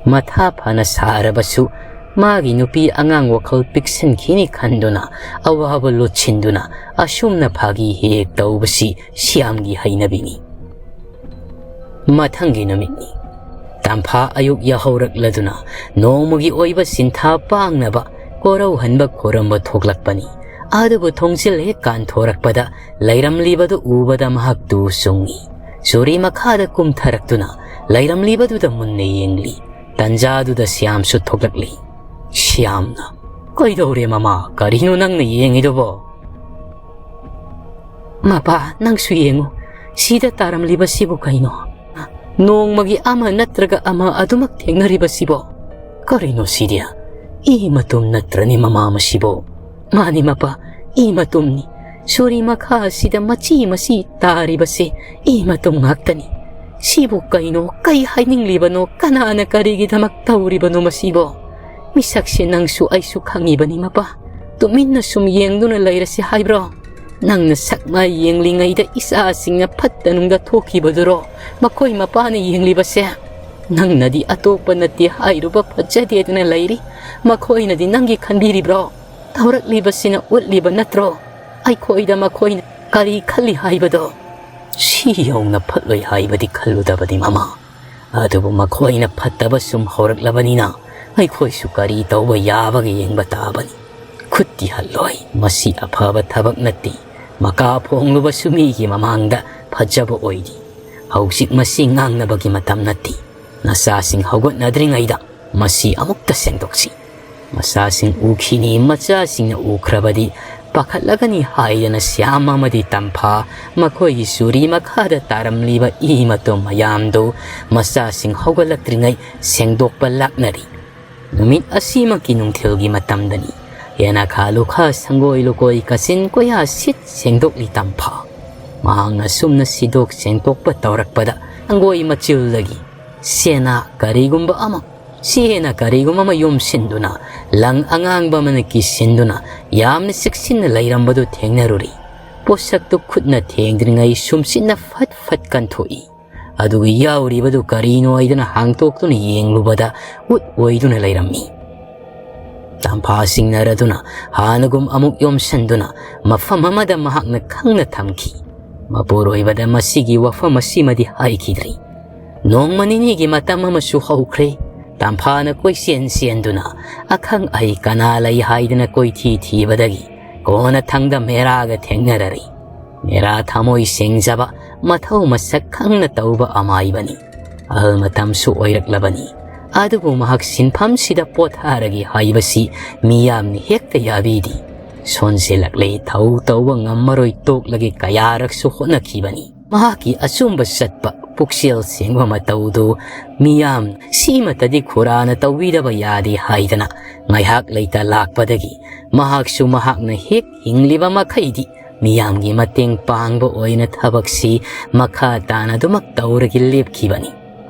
ꯃꯊꯥ ꯐꯅ ꯁꯥꯔꯕꯁꯨ ꯃꯥꯒꯤ ꯅꯨꯄꯤ ꯑꯉꯥꯡ ꯋꯥꯈꯜ ꯄꯤꯛꯁꯤꯟꯈꯤꯅꯤ ꯈꯟꯗꯨꯅ ꯑꯋꯥꯕ ꯂꯣꯠꯁꯤꯟꯗꯨꯅ ꯑꯁꯨꯝꯅ ꯐꯥꯒꯤ ꯍꯦꯛ ꯇꯧꯕꯁꯤ ꯁ꯭ꯌꯥꯝꯒꯤ ꯍꯩꯅꯕꯤꯅꯤ꯫ ꯃꯊꯪꯒꯤ ꯅꯨꯃꯤꯠꯅꯤ꯫ ꯇꯝꯐꯥ ꯑꯌꯨꯛ ꯌꯥꯍꯧꯔꯛꯂꯗꯨꯅ ꯅꯣꯡꯃꯒꯤ ꯑꯣꯏꯕ ꯁꯤꯟꯊꯥ ꯄꯥꯡꯅꯕ ꯀꯣꯔꯧꯍꯟꯕ ꯈꯣꯔꯝꯕ ꯊꯣꯛꯂꯛꯄꯅꯤ꯫ ꯑꯗꯨꯕꯨ ꯊꯣꯡꯖꯤꯜ ꯍꯦꯛ ꯀꯥꯟꯊꯣꯔꯛꯄꯗ ꯂꯩꯔꯝꯂꯤꯕꯗꯨ ꯎꯕꯗ ꯃꯍꯥꯛ ꯇꯨ ꯆꯨꯡꯏ꯫ ꯆꯨꯔꯤ ꯃꯈꯥꯗ ꯀꯨꯝꯊꯔꯛꯇꯨꯅ ꯂꯩꯔꯝꯂꯤꯕꯗꯨꯗ ꯃꯨꯟꯅ ꯌꯦꯡꯂꯤ꯫ ꯇꯟꯖꯥꯗꯨꯗ ꯁ꯭ꯌꯥꯝꯁꯨ ꯊꯣꯛꯂꯛꯂꯤ꯫ ꯌꯥꯝꯅ꯫ "ꯀꯩꯗꯧꯔꯦ ꯃꯃꯥ? ꯀꯔꯤꯅꯣ ꯅꯪꯅ ꯌꯦꯡꯉꯤꯗꯨꯕꯣ?" "ꯃꯄꯥ, ꯅꯪꯁꯨ ꯌꯦꯡꯉꯨ꯫ ꯁꯤꯗ ꯇꯥꯔꯝꯂꯤꯕꯁꯤꯕꯨ ꯀꯩꯅꯣ? ꯅꯣꯡꯃꯒꯤ ꯑꯃ ꯅꯠꯇ꯭ꯔꯒ ꯑꯃ ꯑꯗꯨꯃꯛ ꯊꯦꯡꯅꯔꯤꯕꯁꯤꯕꯣ? ꯀꯔꯤꯅꯣ ꯁꯤꯗꯤ? ꯏ ꯃꯇꯨꯝ ꯅꯠꯇ꯭ꯔꯅꯤ ꯃꯃꯥ ꯃꯁꯤꯕꯨ?" "ꯃꯥꯅꯤ ꯃꯄꯥ, ꯏ ꯃꯇꯨꯝꯅꯤ꯫ ꯁꯣꯔꯤ ꯃꯈꯥ ꯑꯁꯤꯗ ꯃꯆꯤ ꯃꯆꯤ ꯇꯥꯔꯤꯕꯁꯦ ꯏ ꯃꯇꯨꯝ ꯉꯥꯛꯇꯅꯤ꯫ ꯁꯤꯕꯨ ꯀꯩꯅꯣ? ꯀꯩ ꯍꯥꯏꯅꯤꯡꯂꯤꯕꯅꯣ? ꯀꯅꯥꯅ ꯀꯔꯤꯒꯤꯗꯃꯛ ꯇꯧꯔꯤꯕꯅꯣ ꯃꯁꯤꯕꯣ? ꯃꯤꯁꯛꯁꯦ ꯅꯪꯁꯨ ꯑꯩꯁꯨ ꯈꯪꯉꯤꯕꯅꯤ ꯃꯄꯥ꯫ ꯇꯨꯃꯤꯟꯅ ꯁꯨꯝ ꯌꯦꯡꯗꯨꯅ ꯂꯩꯔꯁꯤ ꯍꯥꯏꯕ꯭ꯔꯣ? ꯅꯪꯅ ꯁꯛ ꯃꯥꯏ ꯌꯦꯡꯂꯤꯉꯩꯗ ꯏꯆꯥꯁꯤꯡꯅ ꯐꯠꯇ ꯅꯨꯡꯗ ꯊꯣꯛꯈꯤꯕꯗꯨꯔꯣ ꯃꯈꯣꯏ ꯃꯄꯥꯅ ꯌꯦꯡꯂꯤꯕꯁꯦ? ꯅꯪꯅꯗꯤ ꯑꯇꯣꯞꯄ ꯅꯠꯇꯦ ꯍꯥꯏꯔꯨꯕ ꯐꯖꯗꯦꯗꯅ ꯂꯩꯔꯤ, ꯃꯈꯣꯏꯅꯗꯤ ꯅꯪꯒꯤ ꯈꯟꯕꯤꯔꯤꯕ꯭ꯔꯣ? ꯇꯧꯔꯛꯂꯤꯕꯁꯤꯅ ꯎꯠꯂꯤꯕ ꯅꯠꯇ꯭ꯔꯣ ꯑꯩꯈꯣꯏꯗ ꯃꯈꯣꯏꯅ ꯀꯔꯤ ꯈꯜꯂꯤ ꯍꯥꯏꯕꯗꯣ?" "ꯁꯤ ꯌꯧꯅ ꯐꯠꯂꯣꯏ ꯍꯥꯏꯕꯗꯤ ꯈꯜꯂꯨꯗꯕꯅꯤ ꯃꯃꯥ꯫ ꯑꯗꯨꯕꯨ ꯃꯈꯣꯏꯅ ꯐꯠꯇꯕ ꯁꯨꯝ ꯍꯧꯔꯛꯂꯕꯅꯤꯅ ꯑꯩꯈꯣꯏꯁꯨ ꯀꯔꯤ ꯇꯧꯕ ꯌꯥꯕꯒꯦ ꯌꯦꯡꯕ ꯇꯥꯕꯅꯤ꯫ ꯈꯨꯠꯇꯤ ꯍꯜꯂꯣꯏ, ꯃꯁꯤ ꯑꯐꯕ ꯊꯕꯛ ꯅꯠꯇꯦ꯫ ꯃꯀꯥ ꯐꯣꯡꯂꯨꯕꯁꯨ ꯃꯤꯒꯤ ꯃꯃꯥꯡꯗ ꯐꯖꯕ ꯑꯣꯏꯗꯦ꯫ ꯍꯧꯖꯤꯛ ꯃꯁꯤ ꯉꯥꯡꯅꯕꯒꯤ ꯃꯇꯝ ꯅꯠꯇꯦ꯫ ꯅꯆꯥꯁꯤꯡ ꯍꯧꯒꯠꯅꯗ꯭ꯔꯤꯉꯩꯗ ꯃꯁꯤ ꯑꯃꯨꯛꯇ ꯁꯦꯡꯗꯣꯛꯁꯤ꯫ ꯃꯆꯥꯁꯤꯡ ꯎꯈꯤꯅꯤ, ꯃꯆꯥꯁꯤꯡꯅ ꯎꯈ꯭ꯔꯕꯗꯤ ꯄꯥꯈꯠꯂꯒꯅꯤ" ꯍꯥꯏꯗꯅ ꯁ꯭ꯌꯥꯝ ꯑꯃꯗꯤ ꯇꯝꯐꯥ ꯃꯈꯣꯏꯒꯤ ꯆꯨꯔꯤ ꯃꯈꯥꯗ ꯇꯥꯔꯝꯂꯤꯕ ꯏ ꯃꯇꯨꯝ ꯃꯌꯥꯝꯗꯨ ꯃꯆꯥꯁꯤꯡ ꯍꯧꯒꯠꯂꯛꯇ꯭ꯔꯤꯉꯩ ꯁꯦꯡꯗꯣꯛꯄ ꯂꯥꯛꯅꯔꯤ꯫ ꯅꯨꯃꯤꯠ ꯑꯁꯤꯃꯛꯀꯤ ꯅꯨꯡꯊꯤꯜꯒꯤ ꯃꯇꯝꯗꯅꯤ꯫ ꯌꯦꯅꯈꯥ ꯂꯨꯈꯥ ꯁꯪꯒꯣꯏ ꯂꯨꯀꯣꯏ ꯀꯥꯆꯤꯟ ꯀꯣꯌꯥ ꯁꯤꯠ ꯁꯦꯡꯗꯣꯛꯂꯤ ꯇꯝꯐꯥ꯫ ꯃꯍꯥꯛꯅ ꯑꯁꯨꯝꯅ ꯁꯤꯗꯣꯛ ꯁꯦꯡꯗꯣꯛꯄ ꯇꯧꯔꯛꯄꯗ ꯁꯪꯒꯣꯏ ꯃꯆꯤꯜꯗꯒꯤ ꯁꯦꯅꯥ ꯀꯔꯤꯒꯨꯝꯕ ꯑꯃ, ꯁꯦꯅꯥ ꯀꯔꯤꯒꯨꯝꯕ ꯑꯃ ꯌꯣꯝꯁꯤꯟꯗꯨꯅ, ꯂꯪ ꯑꯉꯥꯡꯕ ꯑꯃꯅ ꯀꯤꯁꯤꯟꯗꯨꯅ ꯌꯥꯝꯅ ꯆꯦꯛꯁꯤꯟꯅ ꯂꯩꯔꯝꯕꯗꯨ ꯊꯦꯡꯅꯔꯨꯔꯤ꯫ ꯄꯣꯠꯁꯛꯇꯨ ꯈꯨꯠꯅ ꯊꯦꯡꯗ꯭ꯔꯤꯉꯩ ꯁꯨꯝꯁꯤꯠꯅ ꯐꯠ ꯐꯠ ꯀꯟꯊꯣꯛꯏ꯫ ꯑꯗꯨꯒ ꯌꯥꯎꯔꯤꯕꯗꯨ ꯀꯔꯤꯅꯣ ꯍꯥꯏꯗꯨꯅ ꯍꯥꯡꯇꯣꯛꯇꯨꯅ ꯌꯦꯡꯂꯨꯕꯗ ꯎꯠ ꯑꯣꯏꯗꯨꯅ ꯂꯩꯔꯝꯃꯤ꯫ ꯇꯝꯐꯥ ꯁꯤꯡꯅꯔꯗꯨꯅ ꯍꯥꯟꯅꯒꯨꯝ ꯑꯃꯨꯛ ꯌꯣꯝꯁꯤꯟꯗꯨꯅ ꯃꯐꯝ ꯑꯃꯗ ꯃꯍꯥꯛꯅ ꯈꯪꯅ ꯊꯝꯈꯤ꯫ ꯃꯄꯨꯔꯣꯏꯕꯗ ꯃꯁꯤꯒꯤ ꯋꯥꯐꯝ ꯑꯁꯤꯃꯗꯤ ꯍꯥꯏꯈꯤꯗ꯭ꯔꯤ꯫ ꯅꯣꯡꯃ ꯅꯤꯅꯤꯒꯤ ꯃꯇꯝ ꯑꯃꯁꯨ ꯍꯧꯈ꯭ꯔꯦ꯫ ꯇꯝꯐꯥꯅ ꯀꯣꯏꯆꯦꯟ ꯆꯦꯟꯗꯨꯅ ꯑꯈꯪ ꯑꯍꯩ ꯀꯅꯥ ꯂꯩ ꯍꯥꯏꯗꯅ ꯀꯣꯏꯊꯤ ꯊꯤꯕꯗꯒꯤ ꯀꯣꯟꯅꯊꯪꯗ ꯃꯦꯔꯥꯒ ꯊꯦꯡꯅꯔꯔꯤ꯫ ꯃꯦꯔꯥ ꯊꯃꯣꯏ ꯁꯦꯡꯖꯕ, ꯃꯊꯧ ꯃꯁꯛ ꯈꯪꯅ ꯇꯧꯕ ꯑꯃꯥꯏꯕꯅꯤ꯫ ꯑꯍꯜ ꯃꯇꯝꯁꯨ ꯑꯣꯏꯔꯛꯂꯕꯅꯤ꯫ ꯑꯗꯨꯕꯨ ꯃꯍꯥꯛ ꯁꯤꯟꯐꯝꯁꯤꯗ ꯄꯣꯊꯥꯔꯒꯦ ꯍꯥꯏꯕꯁꯤ ꯃꯤꯌꯥꯝꯅ ꯍꯦꯛꯇ ꯌꯥꯕꯤꯗꯦ꯫ ꯁꯣꯟꯖꯤꯜꯂꯛꯂꯦ, ꯊꯧ ꯇꯧꯕ ꯉꯝꯃꯔꯣꯏ ꯇꯣꯛꯂꯒꯦ ꯀꯌꯥꯔꯛꯁꯨ ꯍꯣꯠꯅꯈꯤꯕꯅꯤ꯫ ꯃꯍꯥꯛꯀꯤ ꯑꯆꯨꯝꯕ ꯆꯠꯄ, ꯄꯨꯛꯆꯦꯜ ꯁꯦꯡꯕ ꯃꯇꯧꯗꯨ ꯃꯤꯌꯥꯝ ꯁꯤꯃꯇꯗꯤ ꯈꯨꯔꯥꯅ ꯇꯧꯕꯤꯗꯕ ꯌꯥꯗꯦ ꯍꯥꯏꯗꯅ ꯉꯥꯏꯍꯥꯛ ꯂꯩꯇ ꯂꯥꯛꯄꯗꯒꯤ ꯃꯍꯥꯛꯁꯨ ꯃꯍꯥꯛꯅ ꯍꯦꯛ ꯍꯤꯡꯂꯤꯕ ꯃꯈꯩꯗꯤ ꯃꯤꯌꯥꯝꯒꯤ ꯃꯇꯦꯡ ꯄꯥꯡꯕ ꯑꯣꯏꯅ ꯊꯕꯛꯁꯤ ꯃꯈꯥ ꯇꯥꯅ ꯑꯗꯨꯃꯛ ꯇꯧꯔꯒ ꯂꯦꯞꯈꯤꯕꯅꯤ꯫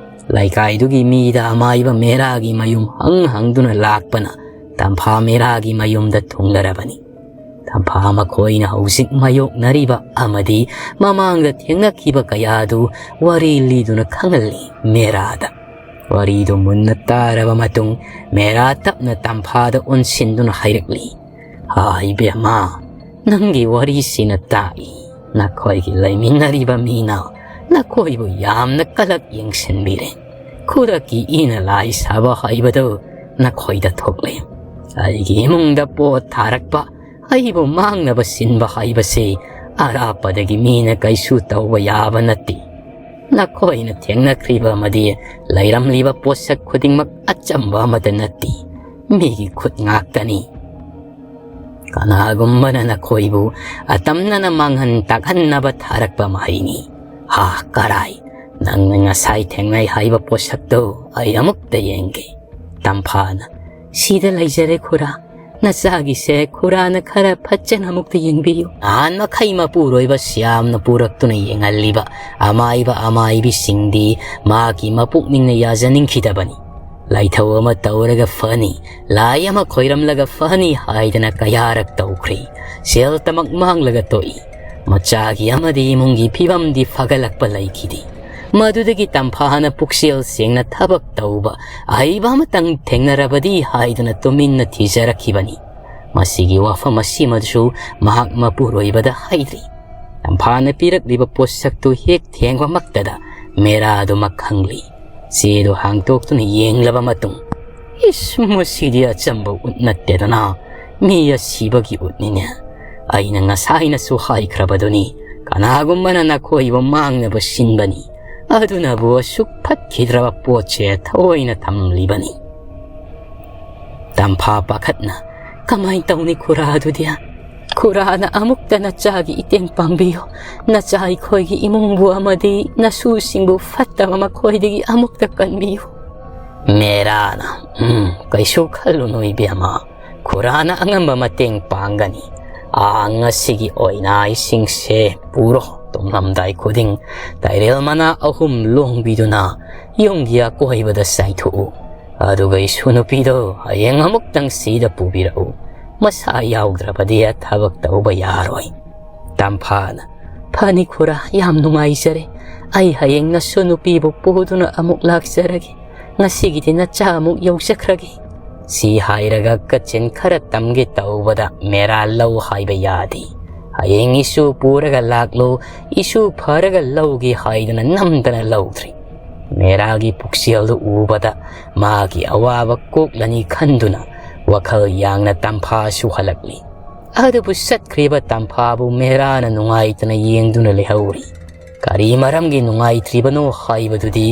ꯂꯩꯀꯥꯏꯗꯨꯒꯤ ꯃꯤꯗ ꯑꯃꯥꯏꯕ ꯃꯦꯔꯥꯒꯤ ꯃꯌꯨꯝ ꯍꯪ ꯍꯪꯗꯨꯅ ꯂꯥꯛꯄꯅ ꯇꯝꯐꯥ ꯃꯦꯔꯥꯒꯤ ꯃꯌꯨꯝꯗ ꯊꯨꯡꯂꯔꯕꯅꯤ꯫ ꯇꯝꯐꯥ ꯃꯈꯣꯏꯅ ꯍꯧꯖꯤꯛ ꯃꯥꯌꯣꯛꯅꯔꯤꯕ ꯑꯃꯗꯤ ꯃꯃꯥꯡꯗ ꯊꯦꯡꯅꯈꯤꯕ ꯀꯌꯥꯗꯨ ꯋꯥꯔꯤ ꯂꯤꯗꯨꯅ ꯈꯪꯍꯜꯂꯤ ꯃꯦꯔꯥꯗ꯫ ꯋꯥꯔꯤꯗꯨ ꯃꯨꯟꯅ ꯇꯥꯔꯕ ꯃꯇꯨꯡ ꯃꯦꯔꯥ ꯇꯞꯅ ꯇꯝꯐꯥꯗ ꯑꯣꯟꯁꯤꯟꯗꯨꯅ ꯍꯥꯏꯔꯛꯂꯤ, "ꯍꯥ ꯏꯕꯦꯝꯃ, ꯅꯪꯒꯤ ꯋꯥꯔꯤꯁꯤꯅ ꯇꯥꯛꯏ, ꯅꯈꯣꯏꯒꯤ ꯂꯩꯃꯤꯟꯅꯔꯤꯕ ꯃꯤꯅ ꯅꯈꯣꯏꯕꯨ ꯌꯥꯝꯅ ꯀꯂꯛ ꯌꯦꯡꯁꯤꯟꯕꯤꯔꯦ꯫ ꯈꯨꯗꯛꯀꯤ ꯏꯅ ꯂꯥꯏ ꯁꯥꯕ ꯍꯥꯏꯕꯗꯨ ꯅꯈꯣꯏꯗ ꯊꯣꯛꯂꯦ꯫ ꯑꯩꯒꯤ ꯏꯃꯨꯡꯗ ꯄꯣꯠ ꯊꯥꯔꯛꯄ, ꯑꯩꯕꯨ ꯃꯥꯡꯅꯕ ꯁꯤꯟꯕ ꯍꯥꯏꯕꯁꯤ ꯑꯔꯥꯞꯄꯗꯒꯤ ꯃꯤꯅ ꯀꯩꯁꯨ ꯇꯧꯕ ꯌꯥꯕ ꯅꯠꯇꯦ꯫ ꯅꯈꯣꯏꯅ ꯊꯦꯡꯅꯈ꯭ꯔꯤꯕ ꯑꯃꯗꯤ ꯂꯩꯔꯝꯂꯤꯕ ꯄꯣꯠꯁꯛ ꯈꯨꯗꯤꯡꯃꯛ ꯑꯆꯝꯕ ꯑꯃꯠꯇ ꯅꯠꯇꯦ, ꯃꯤꯒꯤ ꯈꯨꯠ ꯉꯥꯛꯇꯅꯤ꯫ ꯀꯅꯥꯒꯨꯝꯕꯅ ꯅꯈꯣꯏꯕꯨ ꯑꯇꯝꯅꯅ ꯃꯥꯡꯍꯟ ꯇꯥꯛꯍꯟꯅꯕ ꯊꯥꯔꯛꯄ ꯃꯍꯩꯅꯤ꯫ ꯍꯥ, ꯀꯔꯥꯏ, ꯅꯪꯅ ꯉꯁꯥꯏ ꯊꯦꯡꯅꯩ ꯍꯥꯏꯕ ꯄꯣꯠꯁꯛꯇꯨ ꯑꯩ ꯑꯃꯨꯛꯇ ꯌꯦꯡꯒꯦ꯫" ꯇꯝꯐꯥꯅ, "ꯁꯤꯗ ꯂꯩꯖꯔꯦ ꯈꯨꯔꯥ, ꯅꯆꯥꯒꯤꯁꯦ ꯈꯨꯔꯥꯅ ꯈꯔ ꯐꯖꯅ ꯑꯃꯨꯛꯇ ꯌꯦꯡꯕꯤꯌꯨ꯫" ꯅꯍꯥꯟ ꯃꯈꯩ ꯃꯄꯨꯔꯣꯏꯕ ꯁ꯭ꯌꯥꯝꯅ ꯄꯨꯔꯛꯇꯨꯅ ꯌꯦꯡꯍꯜꯂꯤꯕ ꯑꯃꯥꯏꯕ ꯑꯃꯥꯏꯕꯤꯁꯤꯡꯗꯤ ꯃꯍꯥꯛꯀꯤ ꯃꯄꯨꯛꯅꯤꯡꯅ ꯌꯥꯖꯅꯤꯡꯈꯤꯗꯕꯅꯤ꯫ ꯂꯥꯏꯊꯧ ꯑꯃ ꯇꯧꯔꯒ ꯐꯅꯤ, ꯂꯥꯏ ꯑꯃ ꯈꯣꯏꯔꯝꯂꯒ ꯐꯅꯤ ꯍꯥꯏꯗꯅ ꯀꯌꯥꯔꯛ ꯇꯧꯈ꯭ꯔꯦ꯫ ꯁꯦꯜ ꯇꯃꯛ ꯃꯥꯡꯂꯒ ꯇꯣꯛꯏ꯫ ꯃꯆꯥꯒꯤ ꯑꯃꯗꯤ ꯏꯃꯨꯡꯒꯤ ꯐꯤꯕꯝꯗꯤ ꯐꯒꯠꯂꯛꯄ ꯂꯩꯈꯤꯗꯦ꯫ ꯃꯗꯨꯗꯒꯤ ꯇꯝꯐꯥꯅ ꯄꯨꯛꯆꯦꯜ ꯁꯦꯡꯅ ꯊꯕꯛ ꯇꯧꯕ ꯑꯍꯩꯕ ꯑꯃꯇꯪ ꯊꯦꯡꯅꯔꯕꯗꯤ ꯍꯥꯏꯗꯨꯅ ꯇꯨꯃꯤꯟꯅ ꯊꯤꯖꯔꯛꯈꯤꯕꯅꯤ꯫ ꯃꯁꯤꯒꯤ ꯋꯥꯐꯝ ꯑꯁꯤꯃꯁꯨ ꯃꯍꯥꯛ ꯃꯄꯨꯔꯣꯏꯕꯗ ꯍꯥꯏꯗ꯭ꯔꯤ꯫ ꯇꯝꯐꯥꯅ ꯄꯤꯔꯛꯂꯤꯕ ꯄꯣꯠꯁꯛꯇꯨ ꯍꯦꯛ ꯊꯦꯡꯕꯃꯛꯇꯗ ꯃꯦꯔꯥꯗꯨꯃꯛ ꯈꯪꯂꯤ꯫ ꯆꯦꯗꯨ ꯍꯥꯡꯗꯣꯛꯇꯨꯅ ꯌꯦꯡꯂꯕ ꯃꯇꯨꯡ, "ꯏꯁ, ꯃꯁꯤꯗꯤ ꯑꯆꯝꯕ ꯎꯠ ꯅꯠꯇꯦꯗꯅ, ꯃꯤ ꯑꯁꯤꯕꯒꯤ ꯎꯠꯅꯤꯅꯦ꯫ ꯑꯩꯅ ꯉꯁꯥꯏꯅꯁꯨ ꯍꯥꯏꯈ꯭ꯔꯕꯗꯨꯅꯤ, ꯀꯅꯥꯒꯨꯝꯕꯅ ꯅꯈꯣꯏꯕꯨ ꯃꯥꯡꯅꯕ ꯁꯤꯟꯕꯅꯤ꯫ ꯑꯗꯨꯅꯕꯨ ꯑꯁꯨꯛ ꯐꯠꯈꯤꯗ꯭ꯔꯕ ꯄꯣꯠꯁꯦ ꯊꯑꯣꯏꯅ ꯊꯝꯂꯤꯕꯅꯤ꯫ ꯇꯝꯐꯥ ꯄꯥꯈꯠꯅ, "ꯀꯃꯥꯏꯅ ꯇꯧꯅꯤ ꯈꯨꯔꯥ ꯑꯗꯨꯗꯤ? ꯈꯨꯔꯥꯅ ꯑꯃꯨꯛꯇ ꯅꯆꯥꯒꯤ ꯏꯇꯦꯡ ꯄꯥꯡꯕꯤꯌꯨ꯫ ꯅꯆꯥ ꯑꯩꯈꯣꯏꯒꯤ ꯏꯃꯨꯡꯕꯨ ꯑꯃꯗꯤ ꯅꯁꯨꯁꯤꯡꯕꯨ ꯐꯠꯇꯕ ꯃꯈꯣꯏꯗꯒꯤ ꯑꯃꯨꯛꯇ ꯀꯟꯕꯤꯌꯨ꯫" ꯃꯦꯔꯥꯅ, "ꯎꯝ, ꯀꯩꯁꯨ ꯈꯜꯂꯨꯅꯨ ꯏꯕꯦꯝꯃ, ꯈꯨꯔꯥꯅ ꯑꯉꯝꯕ ꯃꯇꯦꯡ ꯄꯥꯡꯒꯅꯤ꯫ ꯑꯥ, ꯉꯁꯤꯒꯤ ꯑꯣꯏꯅꯥꯏꯁꯤꯡꯁꯦ ꯄꯨꯔꯣ꯫ ꯇꯨꯝꯂꯝꯗꯥꯏ ꯈꯨꯗꯤꯡ ꯇꯥꯏꯔꯦꯜ ꯃꯅꯥ ꯑꯍꯨꯝ ꯂꯣꯡꯕꯤꯗꯨꯅ ꯌꯨꯝꯒꯤ ꯑꯀꯣꯏꯕꯗ ꯆꯥꯏꯊꯣꯛꯎ꯫ ꯑꯗꯨꯒ ꯏꯁꯨ ꯅꯨꯄꯤꯗꯣ ꯍꯌꯦꯡ ꯑꯃꯨꯛꯇꯪ ꯁꯤꯗ ꯄꯨꯕꯤꯔꯛꯎ꯫ ꯃꯁꯥ ꯌꯥꯎꯗ꯭ꯔꯕꯗꯤ ꯊꯕꯛ ꯇꯧꯕ ꯌꯥꯔꯣꯏ꯫" ꯇꯝꯐꯥꯅ, "ꯐꯅꯤ ꯈꯨꯔꯥ, ꯌꯥꯝ ꯅꯨꯡꯉꯥꯏꯖꯔꯦ꯫ ꯑꯩ ꯍꯌꯦꯡ ꯅꯁꯨ ꯅꯨꯄꯤꯕꯨ ꯄꯨꯗꯨꯅ ꯑꯃꯨꯛ ꯂꯥꯛꯆꯔꯒꯦ꯫ ꯉꯁꯤꯒꯤꯗꯤ ꯅꯆꯥ ꯑꯃꯨꯛ ꯌꯧꯖꯈ꯭ꯔꯒꯦ꯫" ꯁꯤ ꯍꯥꯏꯔꯒ ꯀꯆꯤꯟ ꯈꯔ ꯇꯝꯒꯦ ꯇꯧꯕꯗ ꯃꯦꯔꯥ ꯂꯧ ꯍꯥꯏꯕ ꯌꯥꯗꯦ꯫ "ꯍꯌꯦꯡ ꯏꯁꯨ ꯄꯨꯔꯒ ꯂꯥꯛꯂꯨ, ꯏꯁꯨ ꯐꯔꯒ ꯂꯧꯒꯦ" ꯍꯥꯏꯗꯨꯅ ꯅꯝꯗꯅ ꯂꯧꯗ꯭ꯔꯤ꯫ ꯃꯦꯔꯥꯒꯤ ꯄꯨꯛꯆꯦꯜꯗꯨ ꯎꯕꯗ ꯃꯥꯒꯤ ꯑꯋꯥꯕ ꯀꯣꯛꯂꯅꯤ ꯈꯟꯗꯨꯅ ꯋꯥꯈꯜ ꯌꯥꯡꯅ ꯇꯝꯐꯥꯁꯨ ꯍꯜꯂꯛꯂꯤ꯫ ꯑꯗꯨꯕꯨ ꯆꯠꯈ꯭ꯔꯤꯕ ꯇꯝꯐꯥꯕꯨ ꯃꯦꯔꯥꯅ ꯅꯨꯡꯉꯥꯏꯇꯅ ꯌꯦꯡꯗꯨꯅ ꯂꯩꯍꯧꯔꯤ꯫ ꯀꯔꯤ ꯃꯔꯝꯒꯤ ꯅꯨꯡꯉꯥꯏꯇ꯭ꯔꯤꯕꯅꯣ ꯍꯥꯏꯕꯗꯨꯗꯤ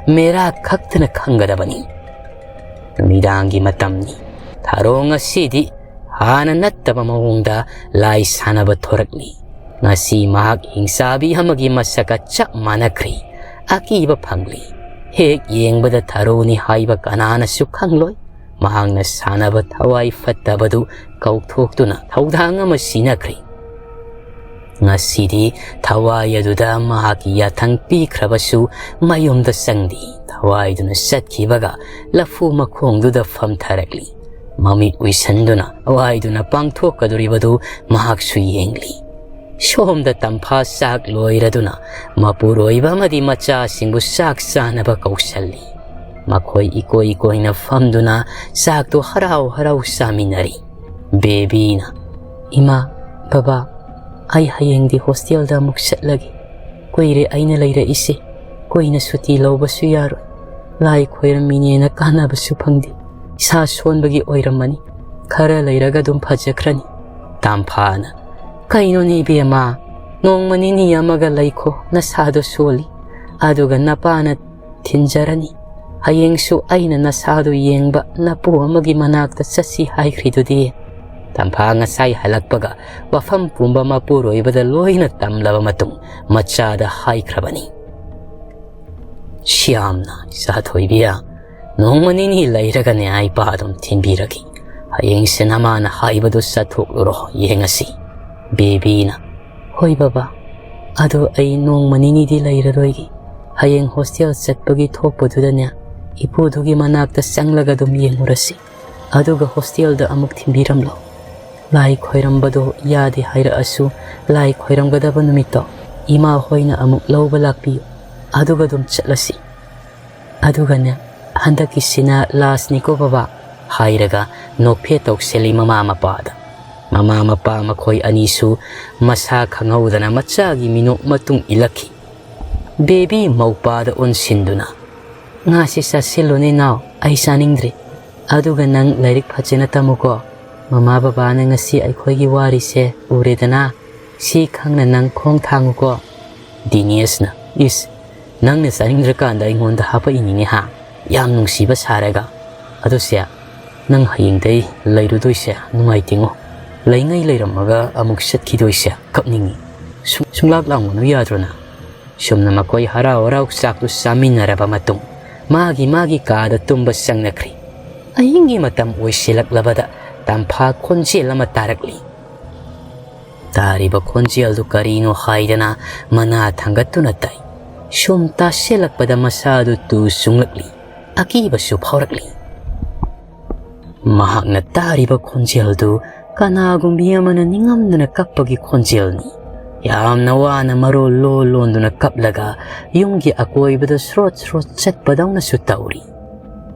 ꯃꯦꯔꯥ ꯈꯛꯇꯅ ꯈꯪꯒꯗꯕꯅꯤ꯫ ꯅꯨꯃꯤꯗꯥꯡꯒꯤ ꯃꯇꯝꯅꯤ꯫ ꯊꯥꯔꯣ ꯉꯁꯤꯗꯤ ꯍꯥꯟꯅ ꯅꯠꯇꯕ ꯃꯑꯣꯡꯗ ꯂꯥꯏ ꯁꯥꯟꯅꯕ ꯊꯣꯔꯛꯂꯤ꯫ ꯉꯁꯤ ꯃꯍꯥꯛ ꯍꯤꯡꯆꯥꯕꯤ ꯑꯃꯒꯤ ꯃꯁꯛꯀ ꯆꯞ ꯃꯥꯟꯅꯈ꯭ꯔꯦ꯫ ꯑꯀꯤꯕ ꯐꯪꯂꯤ꯫ ꯍꯦꯛ ꯌꯦꯡꯕꯗ ꯊꯥꯔꯣꯅꯤ ꯍꯥꯏꯕ ꯀꯅꯥꯅꯁꯨ ꯈꯪꯂꯣꯏ꯫ ꯃꯍꯥꯛꯅ ꯁꯥꯟꯅꯕ ꯊꯋꯥꯏ ꯐꯠꯇꯕꯗꯨ ꯀꯧꯊꯣꯛꯇꯨꯅ ꯊꯧꯗꯥꯡ ꯑꯃ ꯁꯤꯟꯅꯈ꯭ꯔꯦ꯫ ꯉꯁꯤꯗꯤ ꯊꯋꯥꯏ ꯑꯗꯨꯗ ꯃꯍꯥꯛꯀꯤ ꯌꯥꯊꯪ ꯄꯤꯈ꯭ꯔꯕꯁꯨ ꯃꯌꯨꯝꯗ ꯆꯪꯗꯦ꯫ ꯊꯋꯥꯏꯗꯨꯅ ꯆꯠꯈꯤꯕꯒ ꯂꯐꯨ ꯃꯈꯣꯡꯗꯨꯗ ꯐꯝꯊꯔꯛꯂꯤ꯫ ꯃꯃꯤꯠ ꯎꯏꯁꯟꯗꯨꯅ ꯊꯋꯥꯏꯗꯨꯅ ꯄꯥꯡꯊꯣꯛꯀꯗꯧꯔꯤꯕꯗꯨ ꯃꯍꯥꯛꯁꯨ ꯌꯦꯡꯂꯤ꯫ ꯁꯣꯝꯗ ꯇꯝꯐꯥ ꯆꯥꯛ ꯂꯣꯏꯔꯗꯨꯅ ꯃꯄꯨꯔꯣꯏꯕ ꯑꯃꯗꯤ ꯃꯆꯥꯁꯤꯡꯕꯨ ꯆꯥꯛ ꯆꯥꯅꯕ ꯀꯧꯁꯜꯂꯤ꯫ ꯃꯈꯣꯏ ꯏꯀꯣꯏ ꯏꯀꯣꯏꯅ ꯐꯝꯗꯨꯅ ꯆꯥꯛꯇꯨ ꯍꯔꯥꯎ ꯍꯔꯥꯎ ꯆꯥꯃꯤꯟꯅꯔꯤ꯫ ꯕꯦꯕꯤꯅ, "ꯏꯃꯥ, ꯕꯕꯥ, ꯑꯩ ꯍꯌꯦꯡꯗꯤ ꯍꯣꯁꯇꯦꯜꯗ ꯑꯃꯨꯛ ꯆꯠꯂꯒꯦ꯫ ꯀꯨꯏꯔꯦ ꯑꯩꯅ ꯂꯩꯔꯛꯏꯁꯦ꯫ ꯀꯨꯏꯅ ꯁꯨꯇꯤ ꯂꯧꯕꯁꯨ ꯌꯥꯔꯣꯏ꯫ ꯂꯥꯏ ꯈꯣꯏꯔꯝꯃꯤꯅꯦꯅ ꯀꯥꯟꯅꯕꯁꯨ ꯐꯪꯗꯦ꯫ ꯏꯁꯥ ꯁꯣꯟꯕꯒꯤ ꯑꯣꯏꯔꯝꯃꯅꯤ꯫ ꯈꯔ ꯂꯩꯔꯒ ꯑꯗꯨꯝ ꯐꯖꯈ꯭ꯔꯅꯤ꯫" ꯇꯥꯝꯐꯥꯅ, "ꯀꯩꯅꯣꯅꯦ ꯏꯕꯦꯝꯃ, ꯅꯣꯡꯃ ꯅꯤꯅꯤ ꯑꯃꯒ ꯂꯩꯈꯣ, ꯅꯁꯥꯗꯣ ꯁꯣꯜꯂꯤ꯫ ꯑꯗꯨꯒ ꯅꯄꯥꯅ ꯊꯤꯟꯖꯔꯅꯤ꯫ ꯍꯌꯦꯡꯁꯨ ꯑꯩꯅ ꯅꯁꯥꯗꯨ ꯌꯦꯡꯕ ꯅꯄꯨ ꯑꯃꯒꯤ ꯃꯅꯥꯛꯇ ꯆꯠꯁꯤ ꯍꯥꯏꯈ꯭ꯔꯤꯗꯨꯗꯤ꯫ ꯇꯝꯐꯥ ꯉꯁꯥꯏ ꯍꯜꯂꯛꯄꯒ ꯋꯥꯐꯝ ꯄꯨꯝꯕ ꯃꯄꯨꯔꯣꯏꯕꯗ ꯂꯣꯏꯅ ꯇꯝꯂꯕ ꯃꯇꯨꯡ ꯃꯆꯥꯗ ꯍꯥꯏꯈ꯭ꯔꯕꯅꯤ꯫ "ꯁ꯭ꯌꯥꯝꯅ, ꯏꯆꯥ ꯊꯣꯏꯕꯤ, ꯅꯣꯡꯃ ꯅꯤꯅꯤ ꯂꯩꯔꯒꯅꯦ ꯑꯩ ꯄꯥ ꯑꯗꯨꯝ ꯊꯤꯟꯕꯤꯔꯒꯦ꯫ ꯍꯌꯦꯡꯁꯦ ꯅꯃꯥꯅ ꯍꯥꯏꯕꯗꯨ ꯆꯠꯊꯣꯛꯂꯨꯔꯣ, ꯌꯦꯡꯉꯁꯤ꯫" ꯕꯦꯕꯤꯅ, "ꯍꯣꯏ ꯕꯕꯥ, ꯑꯗꯣ ꯑꯩ ꯅꯣꯡꯃ ꯅꯤꯅꯤꯗꯤ ꯂꯩꯔꯔꯣꯏꯒꯦ꯫ ꯍꯌꯦꯡ ꯍꯣꯁꯇꯦꯜ ꯆꯠꯄꯒꯤ ꯊꯣꯛꯄꯗꯨꯗꯅꯦ, ꯏꯄꯨꯗꯨꯒꯤ ꯃꯅꯥꯛꯇ ꯆꯪꯂꯒ ꯑꯗꯨꯝ ꯌꯦꯡꯉꯨꯔꯁꯤ꯫ ꯑꯗꯨꯒ ꯍꯣꯁꯇꯦꯜꯗ ꯑꯃꯨꯛ ꯊꯤꯟꯕꯤꯔꯝꯂꯣ꯫ ꯂꯥꯏ ꯈꯣꯏꯔꯝꯕꯗꯣ ꯌꯥꯗꯦ ꯍꯥꯏꯔꯛꯑꯁꯨ, ꯂꯥꯏ ꯈꯣꯏꯔꯝꯒꯗꯕ ꯅꯨꯃꯤꯠꯇꯣ ꯏꯃꯥ ꯍꯣꯏꯅ ꯑꯃꯨꯛ ꯂꯧꯕ ꯂꯥꯛꯄꯤꯌꯨ, ꯑꯗꯨꯒ ꯑꯗꯨꯝ ꯆꯠꯂꯁꯤ꯫ ꯑꯗꯨꯒꯅꯦ, ꯍꯟꯗꯛꯀꯤꯁꯤꯅ ꯂꯥꯁꯅꯤꯀꯣ ꯕꯕꯥ," ꯍꯥꯏꯔꯒ ꯅꯣꯛꯐꯦꯠ ꯇꯧꯁꯤꯜꯂꯤ ꯃꯃꯥ ꯃꯄꯥꯗ꯫ ꯃꯃꯥ ꯃꯄꯥ ꯃꯈꯣꯏ ꯑꯅꯤꯁꯨ ꯃꯁꯥ ꯈꯪꯍꯧꯗꯅ ꯃꯆꯥꯒꯤ ꯃꯤꯅꯣꯛ ꯃꯇꯨꯡ ꯏꯜꯂꯛꯈꯤ꯫ ꯕꯦꯕꯤ ꯃꯧꯄꯥꯗ ꯑꯣꯟꯁꯤꯟꯗꯨꯅ, "ꯉꯥꯁꯤ ꯆꯥꯁꯤꯜꯂꯨꯅꯦ ꯅꯥꯎ, ꯑꯩ ꯆꯥꯅꯤꯡꯗ꯭ꯔꯦ꯫ ꯑꯗꯨꯒ ꯅꯪ ꯂꯥꯏꯔꯤꯛ ꯐꯖꯅ ꯇꯝꯃꯨꯀꯣ꯫ ꯃꯃꯥ ꯕꯕꯥꯅ ꯉꯁꯤ ꯑꯩꯈꯣꯏꯒꯤ ꯋꯥꯔꯤꯁꯦ ꯎꯔꯦꯗꯅ, ꯁꯤ ꯈꯪꯅ ꯅꯪ ꯈꯣꯡ ꯊꯥꯡꯉꯨꯀꯣ꯫" ꯗꯤꯅꯦꯁꯅ, "ꯏꯁ, ꯅꯪꯅ ꯆꯥꯅꯤꯡꯗ꯭ꯔꯀꯥꯟꯗ ꯑꯩꯉꯣꯟꯗ ꯍꯥꯄꯛꯏꯅꯤꯅꯦ ꯍꯥ? ꯌꯥꯝ ꯅꯨꯡꯁꯤꯕ ꯁꯥꯔꯒ꯫ ꯑꯗꯨꯁꯦ, ꯅꯪ ꯍꯌꯦꯡꯗꯩ ꯂꯩꯔꯨꯗꯣꯏꯁꯦ ꯅꯨꯡꯉꯥꯏꯇꯦꯉꯣ꯫ ꯂꯩꯉꯩ ꯂꯩꯔꯝꯃꯒ ꯑꯃꯨꯛ ꯆꯠꯈꯤꯗꯣꯏꯁꯦ ꯀꯞꯅꯤꯡꯉꯤ꯫ ꯁꯨꯝ, ꯁꯨꯝꯂꯥꯛ ꯂꯥꯡꯒꯅꯨ ꯌꯥꯗ꯭ꯔꯣ ꯅꯪ?" ꯁꯨꯝꯅ ꯃꯈꯣꯏ ꯍꯔꯥꯎ ꯍꯔꯥꯎ ꯆꯥꯛꯇꯨ ꯆꯥꯃꯤꯟꯅꯔꯕ ꯃꯇꯨꯡ ꯃꯥꯒꯤ ꯃꯥꯒꯤ ꯀꯥꯗ ꯇꯨꯝꯕ ꯆꯪꯅꯈ꯭ꯔꯤ꯫ ꯑꯍꯤꯡꯒꯤ ꯃꯇꯝ ꯑꯣꯏꯁꯤꯜꯂꯛꯂꯕꯗ ꯇꯝꯐꯥ ꯈꯣꯟꯖꯦꯜ ꯑꯃ ꯇꯥꯔꯛꯂꯤ꯫ ꯇꯥꯔꯤꯕ ꯈꯣꯟꯖꯦꯜꯗꯨ ꯀꯔꯤꯅꯣ ꯍꯥꯏꯗꯅ ꯃꯅꯥ ꯊꯥꯡꯒꯠꯇꯨꯅ ꯇꯥꯏ꯫ ꯁꯨꯝ ꯇꯥꯁꯤꯜꯂꯛꯄꯗ ꯃꯁꯥꯗꯨ ꯇꯨ ꯆꯨꯡꯂꯛꯂꯤ꯫ ꯑꯀꯤꯕꯁꯨ ꯐꯥꯎꯔꯛꯂꯤ꯫ ꯃꯍꯥꯛꯅ ꯇꯥꯔꯤꯕ ꯈꯣꯟꯖꯦꯜꯗꯨ ꯀꯅꯥꯒꯨꯝꯕꯤ ꯑꯃꯅ ꯅꯤꯡꯉꯝꯗꯅ ꯀꯞꯄꯒꯤ ꯈꯣꯟꯖꯦꯜꯅꯤ꯫ ꯌꯥꯝꯅ ꯋꯥꯅ ꯃꯔꯣꯜ ꯂꯣꯟ ꯂꯣꯟꯗꯨꯅ ꯀꯞꯂꯒ ꯌꯨꯝꯒꯤ ꯑꯀꯣꯏꯕꯗ ꯁ꯭ꯔꯣꯠ ꯁ꯭ꯔꯣꯠ ꯆꯠꯄꯗꯧꯅꯁꯨ ꯇꯧꯔꯤ꯫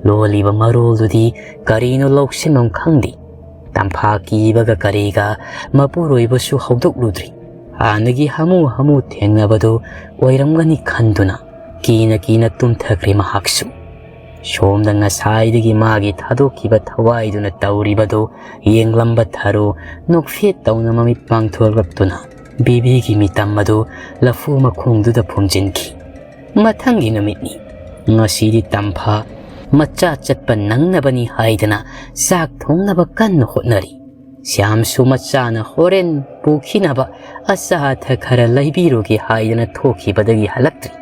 ꯂꯣꯜꯂꯤꯕ ꯃꯔꯣꯜꯗꯨꯗꯤ ꯀꯔꯤꯅꯣ ꯂꯧꯁꯤꯟꯐꯝ ꯈꯪꯗꯦ꯫ ꯇꯝꯐꯥ ꯀꯤꯕꯒ ꯀꯔꯤꯒ ꯃꯄꯨꯔꯣꯏꯕꯁꯨ ꯍꯧꯗꯣꯛꯂꯨꯗ꯭ꯔꯤ꯫ ꯍꯥꯟꯅꯒꯤ ꯍꯥꯃꯨ ꯍꯥꯃꯨ ꯊꯦꯡꯅꯕꯗꯨ ꯑꯣꯏꯔꯝꯒꯅꯤ ꯈꯟꯗꯨꯅ ꯀꯤꯅ ꯀꯤꯅ ꯇꯨꯝꯊꯈ꯭ꯔꯦ ꯃꯍꯥꯛꯁꯨ꯫ ꯁꯣꯝꯗ ꯉꯁꯥꯏꯗꯒꯤ ꯃꯥꯒꯤ ꯊꯥꯗꯣꯛꯈꯤꯕ ꯊꯋꯥꯏꯗꯨꯅ ꯇꯧꯔꯤꯕꯗꯨ ꯌꯦꯡꯂꯝꯕ ꯊꯔꯨ ꯅꯣꯛꯐꯦꯠ ꯇꯧꯅ ꯃꯃꯤꯠ ꯄꯥꯡꯊꯣꯛꯂꯛꯇꯨꯅ ꯕꯦꯕꯤꯒꯤ ꯃꯤꯇꯝ ꯑꯗꯨ ꯂꯐꯨ ꯃꯈꯣꯡꯗꯨꯗ ꯐꯨꯝꯖꯤꯟꯈꯤ꯫ ꯃꯊꯪꯒꯤ ꯅꯨꯃꯤꯠꯅꯤ꯫ ꯉꯁꯤꯗꯤ ꯇꯝꯐꯥ ꯃꯆꯥ ꯆꯠꯄ ꯅꯪꯅꯕꯅꯤ ꯍꯥꯏꯗꯅ ꯆꯥꯛ ꯊꯣꯡꯅꯕ ꯀꯟꯅ ꯍꯣꯠꯅꯔꯤ꯫ ꯁ꯭ꯌꯥꯝꯁꯨ ꯃꯆꯥꯅ ꯍꯣꯔꯦꯟ ꯄꯨꯈꯤꯅꯕ ꯑꯆꯥ ꯑꯊꯛ ꯈꯔ ꯂꯩꯕꯤꯔꯨꯒꯦ ꯍꯥꯏꯗꯅ ꯊꯣꯛꯈꯤꯕꯗꯒꯤ ꯍꯜꯂꯛꯇ꯭ꯔꯤ꯫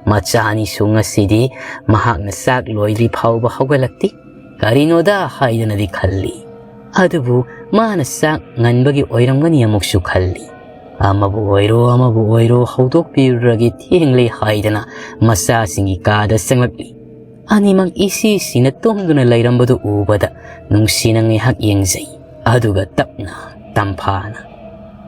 ꯃꯆꯥ ꯑꯅꯤꯁꯨ ꯉꯁꯤꯗꯤ ꯃꯍꯥꯛꯅ ꯆꯥꯛ ꯂꯣꯏꯗ꯭ꯔꯤ ꯐꯥꯎꯕ ꯍꯧꯒꯠꯂꯛꯇꯦ꯫ ꯀꯔꯤꯅꯣꯗ ꯍꯥꯏꯗꯅꯗꯤ ꯈꯜꯂꯤ꯫ ꯑꯗꯨꯕꯨ ꯃꯥꯅ ꯆꯥꯛ ꯉꯟꯕꯒꯤ ꯑꯣꯏꯔꯝꯒꯅꯤ ꯑꯃꯨꯛꯁꯨ ꯈꯜꯂꯤ꯫ ꯑꯃꯕꯨ ꯑꯣꯏꯔꯣ ꯑꯃꯕꯨ ꯑꯣꯏꯔꯣ ꯍꯧꯗꯣꯛꯄꯤꯔꯨꯔꯒꯦ, ꯊꯦꯡꯂꯦ ꯍꯥꯏꯗꯅ ꯃꯆꯥꯁꯤꯡꯒꯤ ꯀꯥꯗ ꯆꯪꯂꯛꯂꯤ꯫ ꯑꯅꯤꯃꯛ ꯏꯁꯤꯁꯤꯅ ꯇꯨꯝꯗꯨꯅ ꯂꯩꯔꯝꯕꯗꯨ ꯎꯕꯗ ꯅꯨꯡꯁꯤꯅ ꯉꯥꯏꯍꯥꯛ ꯌꯦꯡꯖꯩ꯫ ꯑꯗꯨꯒ ꯇꯞꯅ ꯇꯝꯐꯥꯅ,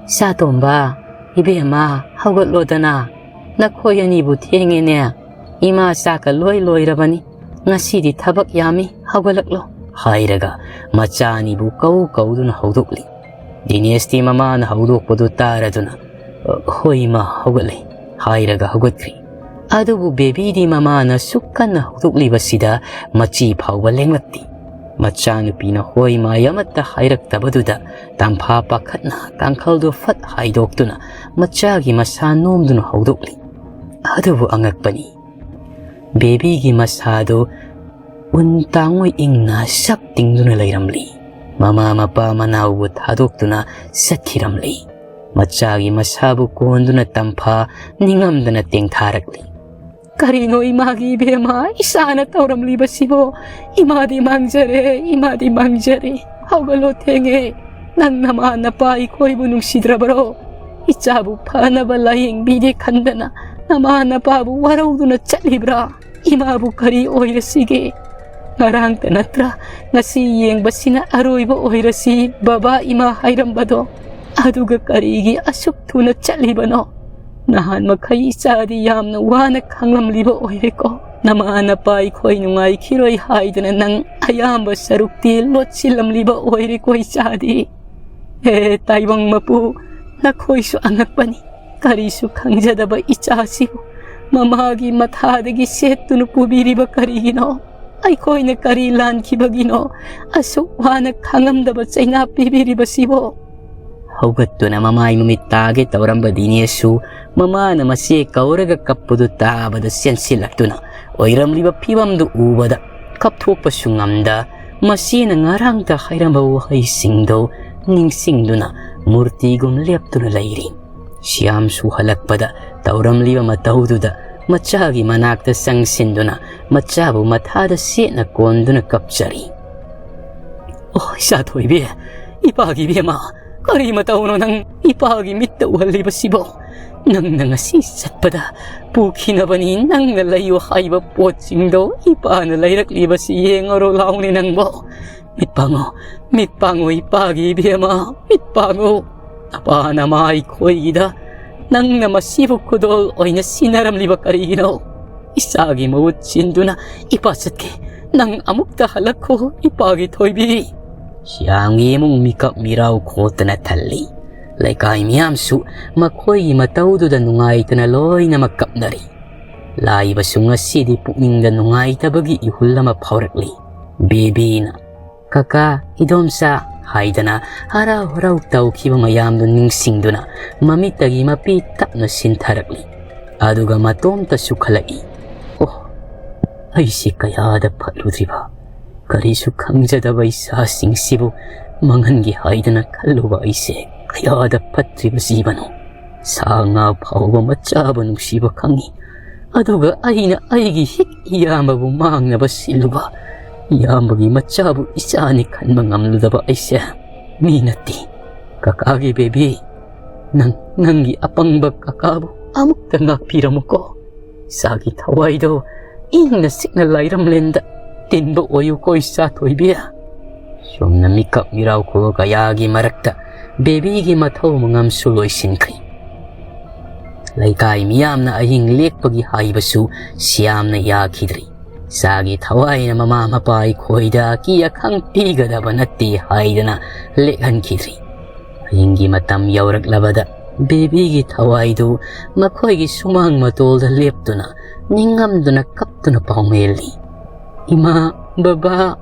"ꯁꯥꯇꯣꯝꯕ, ꯏꯕꯦꯝꯃ, ꯍꯧꯒꯠꯂꯣꯗꯅ꯫ ꯅꯈꯣꯏ ꯑꯅꯤꯕꯨ ꯊꯦꯡꯉꯦꯅꯦ꯫ ꯏꯃꯥ ꯆꯥꯛꯀ ꯂꯣꯏ ꯂꯣꯏꯔꯕꯅꯤ꯫ ꯉꯁꯤꯗꯤ ꯊꯕꯛ ꯌꯥꯝꯃꯤ, ꯍꯧꯒꯠꯂꯛꯂꯣ" ꯍꯥꯏꯔꯒ ꯃꯆꯥ ꯑꯅꯤꯕꯨ ꯀꯧ ꯀꯧꯗꯨꯅ ꯍꯧꯗꯣꯛꯂꯤ꯫ ꯗꯤꯅꯦꯁꯇꯤ ꯃꯃꯥꯅ ꯍꯧꯗꯣꯛꯄꯗꯨ ꯇꯥꯔꯗꯨꯅ, "ꯍꯣꯏ ꯏꯃꯥ, ꯍꯧꯒꯠꯂꯦ" ꯍꯥꯏꯔꯒ ꯍꯧꯒꯠꯈ꯭ꯔꯤ꯫ ꯑꯗꯨꯕꯨ ꯕꯦꯕꯤꯗꯤ ꯃꯃꯥꯅ ꯁꯨꯛ ꯀꯟꯅ ꯍꯧꯗꯣꯛꯂꯤꯕꯁꯤꯗ ꯃꯆꯤ ꯐꯥꯎꯕ ꯂꯦꯡꯂꯛꯇꯦ꯫ ꯃꯆꯥꯅꯨꯄꯤꯅ ꯍꯣꯏ ꯃꯥꯏ ꯑꯃꯠꯇ ꯍꯥꯏꯔꯛꯇꯕꯗꯨꯗ ꯇꯝꯐꯥ ꯄꯥꯈꯠꯅ ꯀꯥꯡꯈꯜꯗꯨ ꯐꯠ ꯍꯥꯏꯗꯣꯛꯇꯨꯅ ꯃꯆꯥꯒꯤ ꯃꯁꯥ ꯅꯣꯝꯗꯨꯅ ꯍꯧꯗꯣꯛꯂꯤ꯫ ꯑꯗꯨꯕꯨ ꯑꯉꯛꯄꯅꯤ, ꯕꯦꯕꯤꯒꯤ ꯃꯁꯥꯗꯨ ꯎꯟ ꯇꯥꯡꯉꯣꯏ ꯏꯪꯅ ꯁꯛ ꯇꯤꯡꯗꯨꯅ ꯂꯩꯔꯝꯂꯤ꯫ ꯃꯃꯥ ꯃꯄꯥ ꯃꯅꯥꯎꯕꯨ ꯊꯥꯗꯣꯛꯇꯨꯅ ꯆꯠꯈꯤꯔꯝꯂꯤ꯫ ꯃꯆꯥꯒꯤ ꯃꯁꯥꯕꯨ ꯀꯣꯟꯗꯨꯅ ꯇꯝꯐꯥ ꯅꯤꯡꯉꯝꯗꯅ ꯇꯦꯡꯊꯥꯔꯛꯂꯤ꯫ "ꯀꯔꯤꯅꯣ ꯏꯃꯥꯒꯤ ꯏꯕꯦꯝꯃ, ꯏꯆꯥꯅ ꯇꯧꯔꯝꯂꯤꯕꯁꯤꯕꯣ? ꯏꯃꯥꯗꯤ ꯃꯥꯡꯖꯔꯦ, ꯏꯃꯥꯗꯤ ꯃꯥꯡꯖꯔꯦ꯫ ꯍꯧꯒꯠꯂꯣ, ꯊꯦꯡꯉꯦ꯫ ꯅꯪ ꯅꯃꯥ ꯅꯄꯥ ꯑꯩꯈꯣꯏꯕꯨ ꯅꯨꯡꯁꯤꯗ꯭ꯔꯕꯔꯣ? ꯏꯆꯥꯕꯨ ꯐꯅꯕ ꯂꯥꯌꯦꯡꯕꯤꯒꯦ ꯈꯟꯗꯅ ꯅꯃꯥ ꯅꯄꯥꯕꯨ ꯋꯥꯔꯧꯗꯨꯅ ꯆꯠꯂꯤꯕ꯭ꯔꯥ? ꯏꯃꯥꯕꯨ ꯀꯔꯤ ꯑꯣꯏꯔꯁꯤꯒꯦ? ꯉꯔꯥꯡꯇ ꯅꯠꯇ꯭ꯔꯥ ꯉꯁꯤ ꯌꯦꯡꯕꯁꯤꯅ ꯑꯔꯣꯏꯕ ꯑꯣꯏꯔꯁꯤ ꯕꯕꯥ ꯏꯃꯥ ꯍꯥꯏꯔꯝꯕꯗꯣ? ꯑꯗꯨꯒ ꯀꯔꯤꯒꯤ ꯑꯁꯨꯛ ꯊꯨꯅ ꯆꯠꯂꯤꯕꯅꯣ? ꯅꯍꯥꯟ ꯃꯈꯩ ꯏꯆꯥꯗꯤ ꯌꯥꯝꯅ ꯋꯥꯅ ꯈꯥꯡꯂꯝꯂꯤꯕ ꯑꯣꯏꯔꯦꯀꯣ꯫ ꯅꯃꯥ ꯅꯄꯥ ꯑꯩꯈꯣꯏ ꯅꯨꯡꯉꯥꯏꯈꯤꯔꯣꯏ ꯍꯥꯏꯗꯅ ꯅꯪ ꯑꯌꯥꯝꯕ ꯁꯔꯨꯛꯇꯤ ꯂꯣꯠꯁꯤꯜꯂꯝꯂꯤꯕ ꯑꯣꯏꯔꯦꯀꯣ ꯏꯆꯥꯗꯤ꯫ ꯍꯦ ꯇꯥꯏꯕꯪ ꯃꯄꯨ, ꯅꯈꯣꯏꯁꯨ ꯑꯉꯛꯄꯅꯤ꯫ ꯀꯔꯤꯁꯨ ꯈꯪꯖꯗꯕ ꯏꯆꯥꯁꯤꯕꯨ ꯃꯃꯥꯒꯤ ꯃꯊꯥꯗꯒꯤ ꯁꯦꯠꯇꯨꯅ ꯄꯨꯕꯤꯔꯤꯕ ꯀꯔꯤꯒꯤꯅꯣ? ꯑꯩꯈꯣꯏꯅ ꯀꯔꯤ ꯂꯥꯟꯈꯤꯕꯒꯤꯅꯣ ꯑꯁꯨꯛ ꯋꯥꯅ ꯈꯥꯡꯉꯝꯗꯕ ꯆꯩꯅꯥ ꯄꯤꯕꯤꯔꯤꯕꯁꯤꯕꯣ?" ꯍꯧꯒꯠꯇꯨꯅ ꯃꯃꯥꯏ ꯃꯃꯤꯠ ꯇꯥꯒꯦ ꯇꯧꯔꯝꯕ ꯗꯤꯅꯦꯁꯁꯨ ꯃꯃꯥꯅ ꯃꯆꯦ ꯀꯧꯔꯒ ꯀꯞꯄꯗꯨ ꯇꯥꯕꯗ ꯆꯦꯟꯁꯤꯜꯂꯛꯇꯨꯅ ꯑꯣꯏꯔꯝꯂꯤꯕ ꯐꯤꯕꯝꯗꯨ ꯎꯕꯗ ꯀꯞꯊꯣꯛꯄꯁꯨ ꯉꯝꯗ ꯃꯆꯦꯅ ꯉꯔꯥꯡꯇ ꯍꯥꯏꯔꯝꯕ ꯋꯥꯍꯩꯁꯤꯡꯗꯨ ꯅꯤꯡꯁꯤꯡꯗꯨꯅ ꯃꯨꯔꯇꯤꯒꯨꯝ ꯂꯦꯞꯇꯨꯅ ꯂꯩꯔꯤ꯫ ꯁꯤꯌꯥꯝꯁꯨ ꯍꯜꯂꯛꯄꯗ ꯇꯧꯔꯝꯂꯤꯕ ꯃꯇꯧꯗꯨꯗ ꯃꯆꯥꯒꯤ ꯃꯅꯥꯛꯇ ꯆꯪꯁꯤꯟꯗꯨꯅ ꯃꯆꯥꯕꯨ ꯃꯊꯥꯗ ꯁꯦꯠꯅ ꯀꯣꯟꯗꯨꯅ ꯀꯞꯆꯔꯤ꯫ "ꯑꯣ, ꯏꯆꯥ ꯊꯣꯏꯕꯤ, ꯏꯄꯥꯒꯤ ꯏꯕꯦꯝꯃ, ꯀꯔꯤ ꯃꯇꯧꯅꯣ ꯅꯪ ꯏꯄꯥꯒꯤ ꯃꯤꯠꯇ ꯎꯍꯜꯂꯤꯕꯁꯤꯕꯣ? ꯅꯪꯅ ꯉꯁꯤ ꯆꯠꯄꯗ ꯄꯨꯈꯤꯅꯕꯅꯤ ꯅꯪꯅ ꯂꯩꯌꯨ ꯍꯥꯏꯕ ꯄꯣꯠꯁꯤꯡꯗꯣ ꯏꯄꯥꯅ ꯂꯩꯔꯛꯂꯤꯕꯁꯤ ꯌꯦꯡꯉꯔꯣ ꯂꯥꯎꯅꯦ ꯅꯪꯕꯣ꯫ ꯃꯤꯠ ꯄꯥꯡꯉꯣ, ꯃꯤꯠ ꯄꯥꯡꯉꯣ ꯏꯄꯥꯒꯤ ꯏꯕꯦꯝꯃ, ꯃꯤꯠ ꯄꯥꯡꯉꯣ꯫ ꯅꯄꯥ ꯅꯃꯥ ꯑꯩꯈꯣꯏꯒꯤꯗ ꯅꯪꯅ ꯃꯁꯤꯕꯨ ꯈꯨꯗꯣꯜ ꯑꯣꯏꯅ ꯁꯤꯟꯅꯔꯝꯂꯤꯕ ꯀꯔꯤꯒꯤꯅꯣ? ꯏꯆꯥꯒꯤ ꯃꯍꯨꯠ ꯁꯤꯟꯗꯨꯅ ꯏꯄꯥ ꯆꯠꯀꯦ꯫ ꯅꯪ ꯑꯃꯨꯛꯇ ꯍꯜꯂꯛꯈꯣ ꯏꯄꯥꯒꯤ ꯊꯣꯏꯕꯤ꯫" ꯁꯤꯌꯥꯝꯒꯤ ꯏꯃꯨꯡ ꯃꯤꯀꯞ ꯃꯤꯔꯥꯎ ꯈꯣꯠꯇꯅ ꯊꯜꯂꯤ꯫ ꯂꯩꯀꯥꯏ ꯃꯤꯌꯥꯝꯁꯨ ꯃꯈꯣꯏꯒꯤ ꯃꯇꯧꯗꯨꯗ ꯅꯨꯡꯉꯥꯏꯇꯅ ꯂꯣꯏꯅꯃꯛ ꯀꯞꯅꯔꯤ꯫ ꯂꯥꯛꯏꯕꯁꯨ ꯉꯁꯤꯗꯤ ꯄꯨꯛꯅꯤꯡꯗ ꯅꯨꯡꯉꯥꯏꯇꯕꯒꯤ ꯏꯍꯨꯜ ꯑꯃ ꯐꯥꯎꯔꯛꯂꯤ꯫ ꯕꯦꯕꯤꯅ "ꯀꯀꯥ, ꯏꯗꯣꯝꯆꯥ" ꯍꯥꯏꯗꯅ ꯍꯔꯥꯎ ꯍꯔꯥꯎ ꯇꯧꯈꯤꯕ ꯃꯌꯥꯝꯗꯨ ꯅꯤꯡꯁꯤꯡꯗꯨꯅ ꯃꯃꯤꯠꯇꯒꯤ ꯃꯄꯤ ꯇꯞꯅ ꯁꯤꯟꯊꯔꯛꯂꯤ꯫ ꯑꯗꯨꯒ ꯃꯇꯣꯝꯇꯁꯨ ꯈꯜꯂꯛꯏ, "ꯑꯣ, ꯑꯩꯁꯤ ꯀꯌꯥꯗ ꯐꯠꯂꯨꯗ꯭ꯔꯤꯕ, ꯀꯔꯤꯁꯨ ꯈꯪꯖꯗꯕ ꯏꯆꯥꯁꯤꯡꯁꯤꯕꯨ ꯃꯪꯍꯟꯒꯦ ꯍꯥꯏꯗꯅ ꯈꯜꯂꯨꯕ ꯑꯩꯁꯦ ꯀꯌꯥꯗ ꯐꯠꯇ꯭ꯔꯤꯕ ꯖꯤꯕꯅꯣ꯫ ꯁꯥ ꯉꯥ ꯐꯥꯎꯕ ꯃꯆꯥꯕꯨ ꯅꯨꯡꯁꯤꯕ ꯈꯪꯉꯤ, ꯑꯗꯨꯒ ꯑꯩꯅ ꯑꯩꯒꯤ ꯍꯦꯛ ꯏꯌꯥꯝꯕꯕꯨ ꯃꯥꯡꯅꯕ ꯁꯤꯜꯂꯨꯕ, ꯏꯌꯥꯝꯕꯒꯤ ꯃꯆꯥꯕꯨ ꯏꯆꯥꯅꯤ ꯈꯟꯕ ꯉꯝꯂꯨꯗꯕ ꯑꯩꯁꯦ ꯃꯤ ꯅꯠꯇꯦ꯫ ꯀꯀꯥꯒꯤ ꯕꯦꯕꯤ, ꯅꯪ ꯅꯪꯒꯤ ꯑꯄꯪꯕ ꯀꯀꯥꯕꯨ ꯑꯃꯨꯛꯇ ꯉꯥꯛꯄꯤꯔꯝꯃꯨꯀꯣ꯫ ꯏꯆꯥꯒꯤ ꯊꯋꯥꯏꯗꯣ ꯏꯪꯅ ꯆꯤꯛꯅ ꯂꯥꯏꯔꯝꯂꯦꯟꯗ ꯇꯤꯟꯕ ꯑꯣꯏꯌꯨꯀꯣ ꯏꯆꯥ ꯊꯣꯏꯕꯤ꯫" ꯁꯨꯝꯅ ꯃꯤꯀꯞ ꯃꯤꯔꯥꯎꯈꯣ ꯀꯌꯥꯒꯤ ꯃꯔꯛꯇ ꯕꯦꯕꯤꯒꯤ ꯃꯊꯧ ꯃꯉꯝꯁꯨ ꯂꯣꯏꯁꯤꯟꯈ꯭ꯔꯦ꯫ ꯂꯩꯀꯥꯏ ꯃꯤꯌꯥꯝꯅ ꯑꯍꯤꯡ ꯂꯦꯛꯄꯒꯤ ꯍꯥꯏꯕꯁꯨ ꯁꯤꯌꯥꯝꯅ ꯌꯥꯈꯤꯗ꯭ꯔꯤ꯫ ꯏꯆꯥꯒꯤ ꯊꯋꯥꯏꯅ ꯃꯃꯥ ꯃꯄꯥ ꯑꯩꯈꯣꯏꯗ ꯑꯀꯤ ꯑꯈꯪ ꯄꯤꯒꯗꯕ ꯅꯠꯇꯦ ꯍꯥꯏꯗꯅ ꯂꯦꯛꯍꯟꯈꯤꯗ꯭ꯔꯤ꯫ ꯑꯍꯤꯡꯒꯤ ꯃꯇꯝ ꯌꯧꯔꯛꯂꯕꯗ ꯕꯦꯕꯤꯒꯤ ꯊꯋꯥꯏꯗꯨ ꯃꯈꯣꯏꯒꯤ ꯁꯨꯃꯥꯡ ꯃꯇꯣꯜꯗ ꯂꯦꯞꯇꯨꯅ ꯅꯤꯡꯉꯝꯗꯨꯅ ꯀꯞꯇꯨꯅ ꯄꯥꯎꯃꯦꯜꯂꯤ꯫ "ꯏꯃꯥ, ꯕꯕꯥ,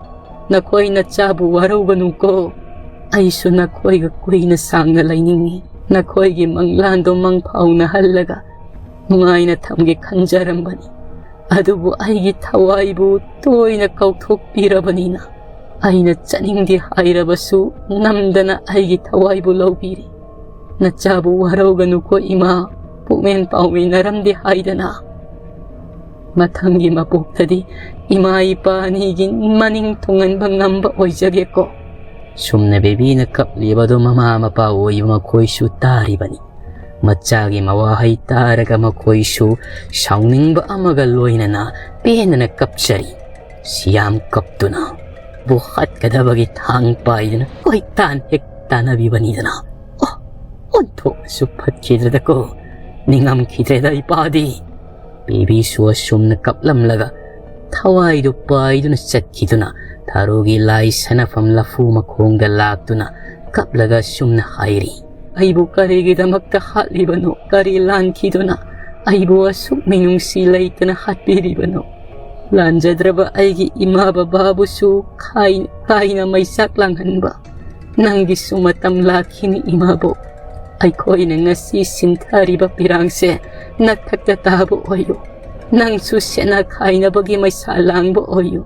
ꯅꯈꯣꯏ ꯅꯆꯥꯕꯨ ꯋꯥꯔꯧꯒꯅꯨꯀꯣ꯫ ꯑꯩꯁꯨ ꯅꯈꯣꯏꯒ ꯀꯨꯏꯅ ꯁꯥꯡꯅ ꯂꯩꯅꯤꯡꯏ꯫ ꯅꯈꯣꯏꯒꯤ ꯃꯪꯂꯥꯟꯗꯣ ꯃꯪꯐꯥꯎꯅꯍꯜꯂꯒ ꯅꯨꯡꯉꯥꯏꯅ ꯊꯝꯒꯦ ꯈꯟꯖꯔꯝꯕꯅꯤ꯫ ꯑꯗꯨꯕꯨ ꯑꯩꯒꯤ ꯊꯋꯥꯏꯕꯨ ꯇꯣꯏꯅ ꯀꯥꯎꯊꯣꯛꯄꯤꯔꯕꯅꯤꯅ, ꯑꯩꯅ ꯆꯠꯅꯤꯡꯗꯦ ꯍꯥꯏꯔꯕꯁꯨ ꯅꯝꯗꯅ ꯑꯩꯒꯤ ꯊꯋꯥꯏꯕꯨ ꯂꯧꯕꯤꯔꯤ꯫ ꯅꯆꯥꯕꯨ ꯋꯥꯔꯧꯒꯅꯨꯀꯣ ꯏꯃꯥ, ꯄꯨꯛꯃꯦꯟ ꯄꯥꯎꯃꯤꯟꯅꯔꯝꯗꯦ ꯍꯥꯏꯗꯅ꯫ ꯃꯊꯪꯒꯤ ꯃꯄꯣꯛꯇꯗꯤ ꯏꯃꯥ ꯏꯄꯥ ꯑꯅꯤꯒꯤ ꯃꯅꯤꯡ ꯊꯨꯡꯍꯟꯕ ꯉꯝꯕ ꯑꯣꯏꯖꯒꯦꯀꯣ꯫ ꯁꯨꯝꯅ ꯕꯦꯕꯤꯅ ꯀꯞꯂꯤꯕꯗꯨ ꯃꯃꯥ ꯃꯄꯥ ꯑꯣꯏꯕ ꯃꯈꯣꯏꯁꯨ ꯇꯥꯔꯤꯕꯅꯤ꯫ ꯃꯆꯥꯒꯤ ꯃꯋꯥꯍꯩ ꯇꯥꯔꯒ ꯃꯈꯣꯏꯁꯨ ꯁꯥꯎꯅꯤꯡꯕ ꯑꯃꯒ ꯂꯣꯏꯅꯅ ꯄꯦꯟꯗꯅ ꯀꯞꯆꯔꯤ꯫ ꯁꯤꯌꯥꯝ ꯀꯞꯇꯨꯅ ꯕꯨ ꯍꯥꯠꯀꯗꯕꯒꯤ ꯊꯥꯡ ꯄꯥꯏꯗꯨꯅ ꯀꯣꯏꯇꯥꯟ ꯍꯦꯛ ꯇꯥꯟꯅꯕꯤꯕꯅꯤꯗꯅ꯫ ꯑꯣ, ꯑꯣꯟꯊꯣꯛꯅꯁꯨ ꯐꯠꯈꯤꯗ꯭ꯔꯗꯀꯣ꯫ ꯅꯤꯡꯉꯝꯈꯤꯗ꯭ꯔꯦꯗ ꯏꯄꯥꯗꯤ꯫ ꯕꯦꯕꯤꯁꯨ ꯑꯁꯨꯝꯅ ꯀꯞꯂꯝꯂꯒ ꯊꯋꯥꯏꯗꯨ ꯄꯥꯏꯗꯨꯅ ꯆꯠꯈꯤꯗꯨꯅ ꯊꯥꯔꯨꯒꯤ ꯂꯥꯏ ꯁꯥꯟꯅꯐꯝ ꯂꯐꯨ ꯃꯈꯣꯡꯗ ꯂꯥꯛꯇꯨꯅ ꯀꯞꯂꯒ ꯑꯁꯨꯝꯅ ꯍꯥꯏꯔꯤ꯫ ꯑꯩꯕꯨ ꯀꯔꯤꯒꯤꯗꯃꯛꯇ ꯍꯥꯠꯂꯤꯕꯅꯣ? ꯀꯔꯤ ꯂꯥꯟꯈꯤꯗꯨꯅ ꯑꯩꯕꯨ ꯑꯁꯨꯛ ꯃꯤꯅꯨꯡꯁꯤ ꯂꯩꯇꯅ ꯍꯥꯠꯄꯤꯔꯤꯕꯅꯣ? ꯂꯥꯟꯖꯗ꯭ꯔꯕ ꯑꯩꯒꯤ ꯏꯃꯥ ꯕꯕꯥꯕꯨꯁꯨ ꯈꯥꯏ-, ꯀꯥꯏꯅ ꯃꯩꯆꯥꯛ ꯂꯥꯡꯍꯟꯕ꯫ ꯅꯪꯒꯤꯁꯨ ꯃꯇꯝ ꯂꯥꯛꯈꯤꯅꯤ ꯏꯃꯥꯕꯣꯛ꯫ ꯑꯩꯈꯣꯏꯅ ꯉꯁꯤ ꯁꯤꯟꯊꯔꯤꯕ ꯄꯤꯔꯥꯡꯁꯦ ꯅꯊꯛꯇ ꯇꯥꯕ ꯑꯣꯏꯌꯨ꯫ ꯅꯪꯁꯨ ꯁꯦꯟꯅ ꯈꯥꯏꯅꯕꯒꯤ ꯃꯩꯁꯥ ꯂꯥꯡꯕ ꯑꯣꯏꯌꯨ꯫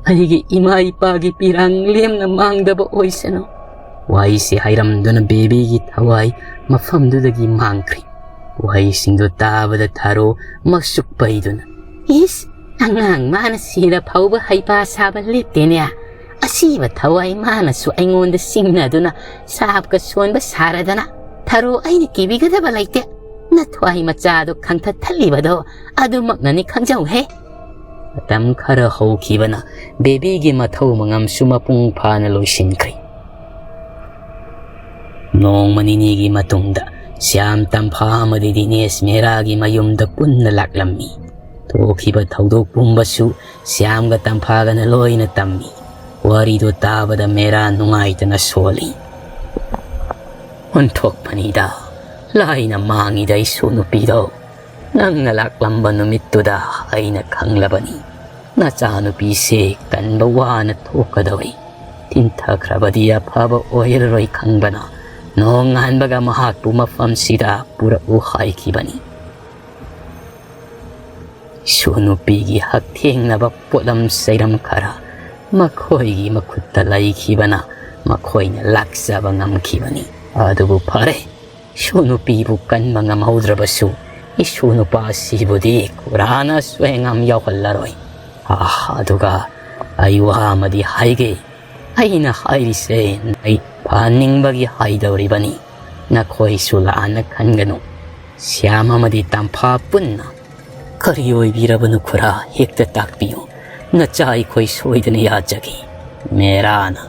ꯑꯩꯒꯤ ꯏꯃꯥ ꯏꯄꯥꯒꯤ ꯄꯤꯔꯥꯡ ꯂꯦꯝꯅ ꯃꯥꯡꯗꯕ ꯑꯣꯏꯁꯅꯨ꯫ ꯋꯥꯍꯩꯁꯤ ꯍꯥꯏꯔꯝꯗꯨꯅ ꯕꯦꯕꯤꯒꯤ ꯊꯋꯥꯏ ꯃꯐꯝꯗꯨꯗꯒꯤ ꯃꯥꯡꯈ꯭ꯔꯤ꯫ ꯋꯥꯍꯩꯁꯤꯡꯗꯨ ꯇꯥꯕꯗ ꯊꯥꯔꯣ ꯃꯁꯨꯛ ꯄꯩꯗꯨꯅ, "ꯏꯁ, ꯑꯉꯥꯡ ꯃꯥꯅ ꯁꯤꯔ ꯐꯥꯎꯕ ꯍꯩꯄꯥ ꯁꯥꯕ ꯂꯦꯞꯇꯦꯅꯦ꯫ ꯑꯁꯤꯕ ꯊꯋꯥꯏ ꯃꯥꯅꯁꯨ ꯑꯩꯉꯣꯟꯗ ꯆꯤꯡꯅꯗꯨꯅ ꯁꯥꯞꯀ ꯁꯣꯟꯕ ꯁꯥꯔꯗꯅ꯫ ꯊꯥꯔꯣ, ꯑꯩꯅ ꯀꯤꯕꯤꯒꯗꯕ ꯂꯩꯇꯦ꯫ ꯅꯊ꯭ꯋꯥꯏ ꯃꯆꯥꯗꯣ ꯈꯪꯊꯠꯊꯠꯂꯤꯕꯗꯣ ꯑꯗꯨꯃꯛꯅꯅꯤ ꯈꯪꯖꯧꯍꯦ꯫" ꯃꯇꯝ ꯈꯔ ꯍꯧꯈꯤꯕꯅ ꯕꯦꯕꯤꯒꯤ ꯃꯊꯧ ꯃꯉꯝꯁꯨ ꯃꯄꯨꯡ ꯐꯥꯅ ꯂꯣꯏꯁꯤꯟꯈ꯭ꯔꯦ꯫ ꯅꯣꯡꯃ ꯅꯤꯅꯤꯒꯤ ꯃꯇꯨꯡꯗ ꯁ꯭ꯌꯥꯝ ꯇꯝꯐꯥ ꯑꯃꯗꯤ ꯗꯤꯅꯦꯁ ꯃꯦꯔꯥꯒꯤ ꯃꯌꯨꯝꯗ ꯄꯨꯟꯅ ꯂꯥꯛꯂꯝꯃꯤ꯫ ꯊꯣꯛꯈꯤꯕ ꯊꯧꯗꯣꯛ ꯄꯨꯝꯕꯁꯨ ꯁ꯭ꯌꯥꯝꯒ ꯇꯝꯐꯥꯒꯅ ꯂꯣꯏꯅ ꯇꯝꯃꯤ꯫ ꯋꯥꯔꯤꯗꯨ ꯇꯥꯕꯗ ꯃꯦꯔꯥ ꯅꯨꯡꯉꯥꯏꯇꯅ ꯁꯣꯜꯂꯤ꯫ "ꯑꯣꯟꯊꯣꯛꯄꯅꯤꯗ, ꯂꯥꯏꯅ ꯃꯥꯡꯉꯤꯗ ꯑꯩꯁꯨ ꯅꯨꯄꯤꯗꯣ꯫ ꯅꯪꯅ ꯂꯥꯛꯂꯝꯕ ꯅꯨꯃꯤꯠꯇꯨꯗ ꯑꯩꯅ ꯈꯪꯂꯕꯅꯤ, ꯅꯆꯥꯅꯨꯄꯤꯁꯦ ꯀꯟꯕ ꯋꯥꯅ ꯊꯣꯛꯀꯗꯧꯔꯤ꯫ ꯊꯤꯟꯊꯈ꯭ꯔꯕꯗꯤ ꯑꯐꯕ ꯑꯣꯏꯔꯔꯣꯏ ꯈꯪꯕꯅ ꯅꯣꯡꯉꯥꯟꯕꯒ ꯃꯍꯥꯛꯄꯨ ꯃꯐꯝꯁꯤꯗ ꯄꯨꯔꯛꯎ ꯍꯥꯏꯈꯤꯕꯅꯤ꯫ ꯏꯁꯨ ꯅꯨꯄꯤꯒꯤ ꯍꯛꯊꯦꯡꯅꯕ ꯄꯣꯠꯂꯝ ꯆꯩꯔꯝ ꯈꯔ ꯃꯈꯣꯏꯒꯤ ꯃꯈꯨꯠꯇ ꯂꯩꯈꯤꯕꯅ ꯃꯈꯣꯏꯅ ꯂꯥꯛꯆꯕ ꯉꯝꯈꯤꯕꯅꯤ꯫ ꯑꯗꯨꯕꯨ ꯐꯔꯦ, ꯏꯁꯨ ꯅꯨꯄꯤꯕꯨ ꯀꯟꯕ ꯉꯝꯍꯧꯗ꯭ꯔꯕꯁꯨ ꯏꯁꯨ ꯅꯨꯄꯥꯁꯤꯕꯨꯗꯤ ꯈꯨꯔꯥꯅ ꯁꯣꯏꯉꯥꯝ ꯌꯥꯎꯍꯜꯂꯔꯣꯏ꯫ ꯑꯥ, ꯑꯗꯨꯒ ꯑꯩ ꯋꯥ ꯑꯃꯗꯤ ꯍꯥꯏꯒꯦ, ꯑꯩꯅ ꯍꯥꯏꯔꯤꯁꯦ ꯅꯣꯏ ꯐꯍꯟꯅꯤꯡꯕꯒꯤ ꯍꯥꯏꯗꯧꯔꯤꯕꯅꯤ꯫ ꯅꯈꯣꯏꯁꯨ ꯂꯥꯟꯅ ꯈꯟꯒꯅꯨ꯫ ꯁ꯭ꯌꯥꯝ ꯑꯃꯗꯤ ꯇꯝꯐꯥ ꯄꯨꯟꯅ, "ꯀꯔꯤ ꯑꯣꯏꯕꯤꯔꯕꯅꯣ ꯈꯨꯔꯥ? ꯍꯦꯛꯇ ꯇꯥꯛꯄꯤꯌꯨ꯫ ꯅꯆꯥ ꯑꯩꯈꯣꯏ ꯁꯣꯏꯗꯅ ꯌꯥꯖꯒꯦ꯫" ꯃꯦꯔꯥꯅ,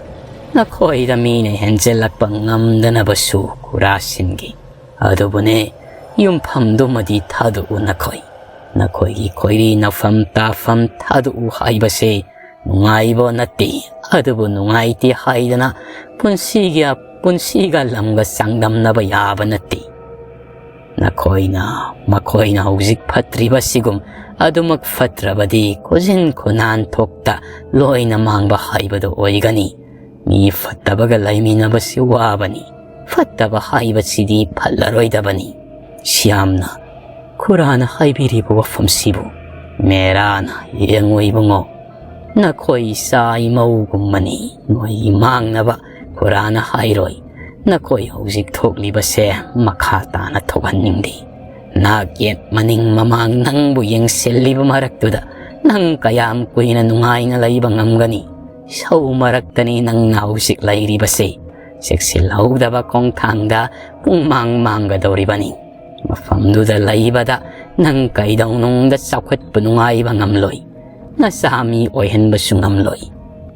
"ꯅꯈꯣꯏꯗ ꯃꯤꯅ ꯍꯦꯟꯖꯜꯂꯛꯄ ꯉꯝꯗꯅꯕꯁꯨ ꯈꯨꯔꯥ ꯁꯤꯟꯒꯦ꯫ ꯑꯗꯨꯕꯨꯅꯦ, ꯌꯨꯝꯐꯝꯗꯨꯃꯗꯤ ꯊꯥꯗꯣꯛꯎ ꯅꯈꯣꯏ꯫ ꯅꯈꯣꯏꯒꯤ ꯈꯣꯏꯔꯤ ꯅꯐꯝ ꯇꯥꯐꯝ ꯊꯥꯗꯣꯛꯎ ꯍꯥꯏꯕꯁꯦ ꯅꯨꯡꯉꯥꯏꯕ ꯅꯠꯇꯦ꯫ ꯑꯗꯨꯕꯨ ꯅꯨꯡꯉꯥꯏꯇꯦ ꯍꯥꯏꯗꯅ ꯄꯨꯟꯁꯤꯒꯤ, ꯄꯨꯟꯁꯤꯒ ꯂꯝꯒ ꯆꯥꯡꯗꯝꯅꯕ ꯌꯥꯕ ꯅꯠꯇꯦ꯫ ꯅꯈꯣꯏꯅ, ꯃꯈꯣꯏꯅ ꯍꯧꯖꯤꯛ ꯐꯠꯇ꯭ꯔꯤꯕꯁꯤꯒꯨꯝ ꯑꯗꯨꯃꯛ ꯐꯠꯇ꯭ꯔꯕꯗꯤ ꯈꯨꯖꯤꯟ ꯈꯨꯅꯥꯟ ꯊꯣꯛꯇ ꯂꯣꯏꯅ ꯃꯥꯡꯕ ꯍꯥꯏꯕꯗꯨ ꯑꯣꯏꯒꯅꯤ꯫ ꯃꯤ ꯐꯠꯇꯕꯒ ꯂꯩꯃꯤꯟꯅꯕꯁꯤ ꯋꯥꯕꯅꯤ꯫ ꯐꯠꯇꯕ ꯍꯥꯏꯕꯁꯤꯗꯤ ꯐꯠꯂꯔꯣꯏꯗꯕꯅꯤ꯫" ꯁ꯭ꯌꯥꯝꯅ, "ꯈꯨꯔꯥꯅ ꯍꯥꯏꯕꯤꯔꯤꯕ ꯋꯥꯐꯝꯁꯤꯕꯨ?" ꯃꯦꯔꯥꯅ, "ꯌꯦꯡꯉꯨ ꯏꯕꯨꯡꯉꯣ, ꯅꯈꯣꯏ ꯏꯆꯥ ꯏꯃꯧꯒꯨꯝꯕꯅꯤ꯫ ꯅꯣꯏꯒꯤ ꯃꯥꯡꯅꯕ ꯈꯨꯔꯥꯅ ꯍꯥꯏꯔꯣꯏ꯫ ꯅꯈꯣꯏ ꯍꯧꯖꯤꯛ ꯊꯣꯛꯂꯤꯕꯁꯦ ꯃꯈꯥ ꯇꯥꯅ ꯊꯣꯛꯍꯟꯅꯤꯡꯗꯦ꯫ ꯅꯥꯛ ꯌꯦꯠ ꯃꯅꯤꯡ ꯃꯃꯥꯡ ꯅꯪꯕꯨ ꯌꯦꯡꯁꯤꯜꯂꯤꯕ ꯃꯔꯛꯇꯨꯗ ꯅꯪ ꯀꯌꯥꯝ ꯀꯨꯏꯅ ꯅꯨꯡꯉꯥꯏꯅ ꯂꯩꯕ ꯉꯝꯒꯅꯤ? ꯁꯧ ꯃꯔꯛꯇꯅꯤ ꯅꯪꯅ ꯍꯧꯖꯤꯛ ꯂꯩꯔꯤꯕꯁꯦ꯫ ꯆꯦꯛꯁꯤꯜꯍꯧꯗꯕ ꯈꯣꯡꯊꯥꯡꯗ ꯄꯨꯡꯃꯥꯡ ꯃꯥꯡꯒꯗꯧꯔꯤꯕꯅꯤ꯫ ꯃꯐꯝꯗꯨꯗ ꯂꯩꯕꯗ ꯅꯪ ꯀꯩꯗꯧꯅꯨꯡꯗ ꯆꯥꯎꯈꯠꯄ ꯅꯨꯡꯉꯥꯏꯕ ꯉꯝꯂꯣꯏ꯫ ꯅꯆꯥ ꯃꯤ ꯑꯣꯏꯍꯟꯕꯁꯨ ꯉꯝꯂꯣꯏ꯫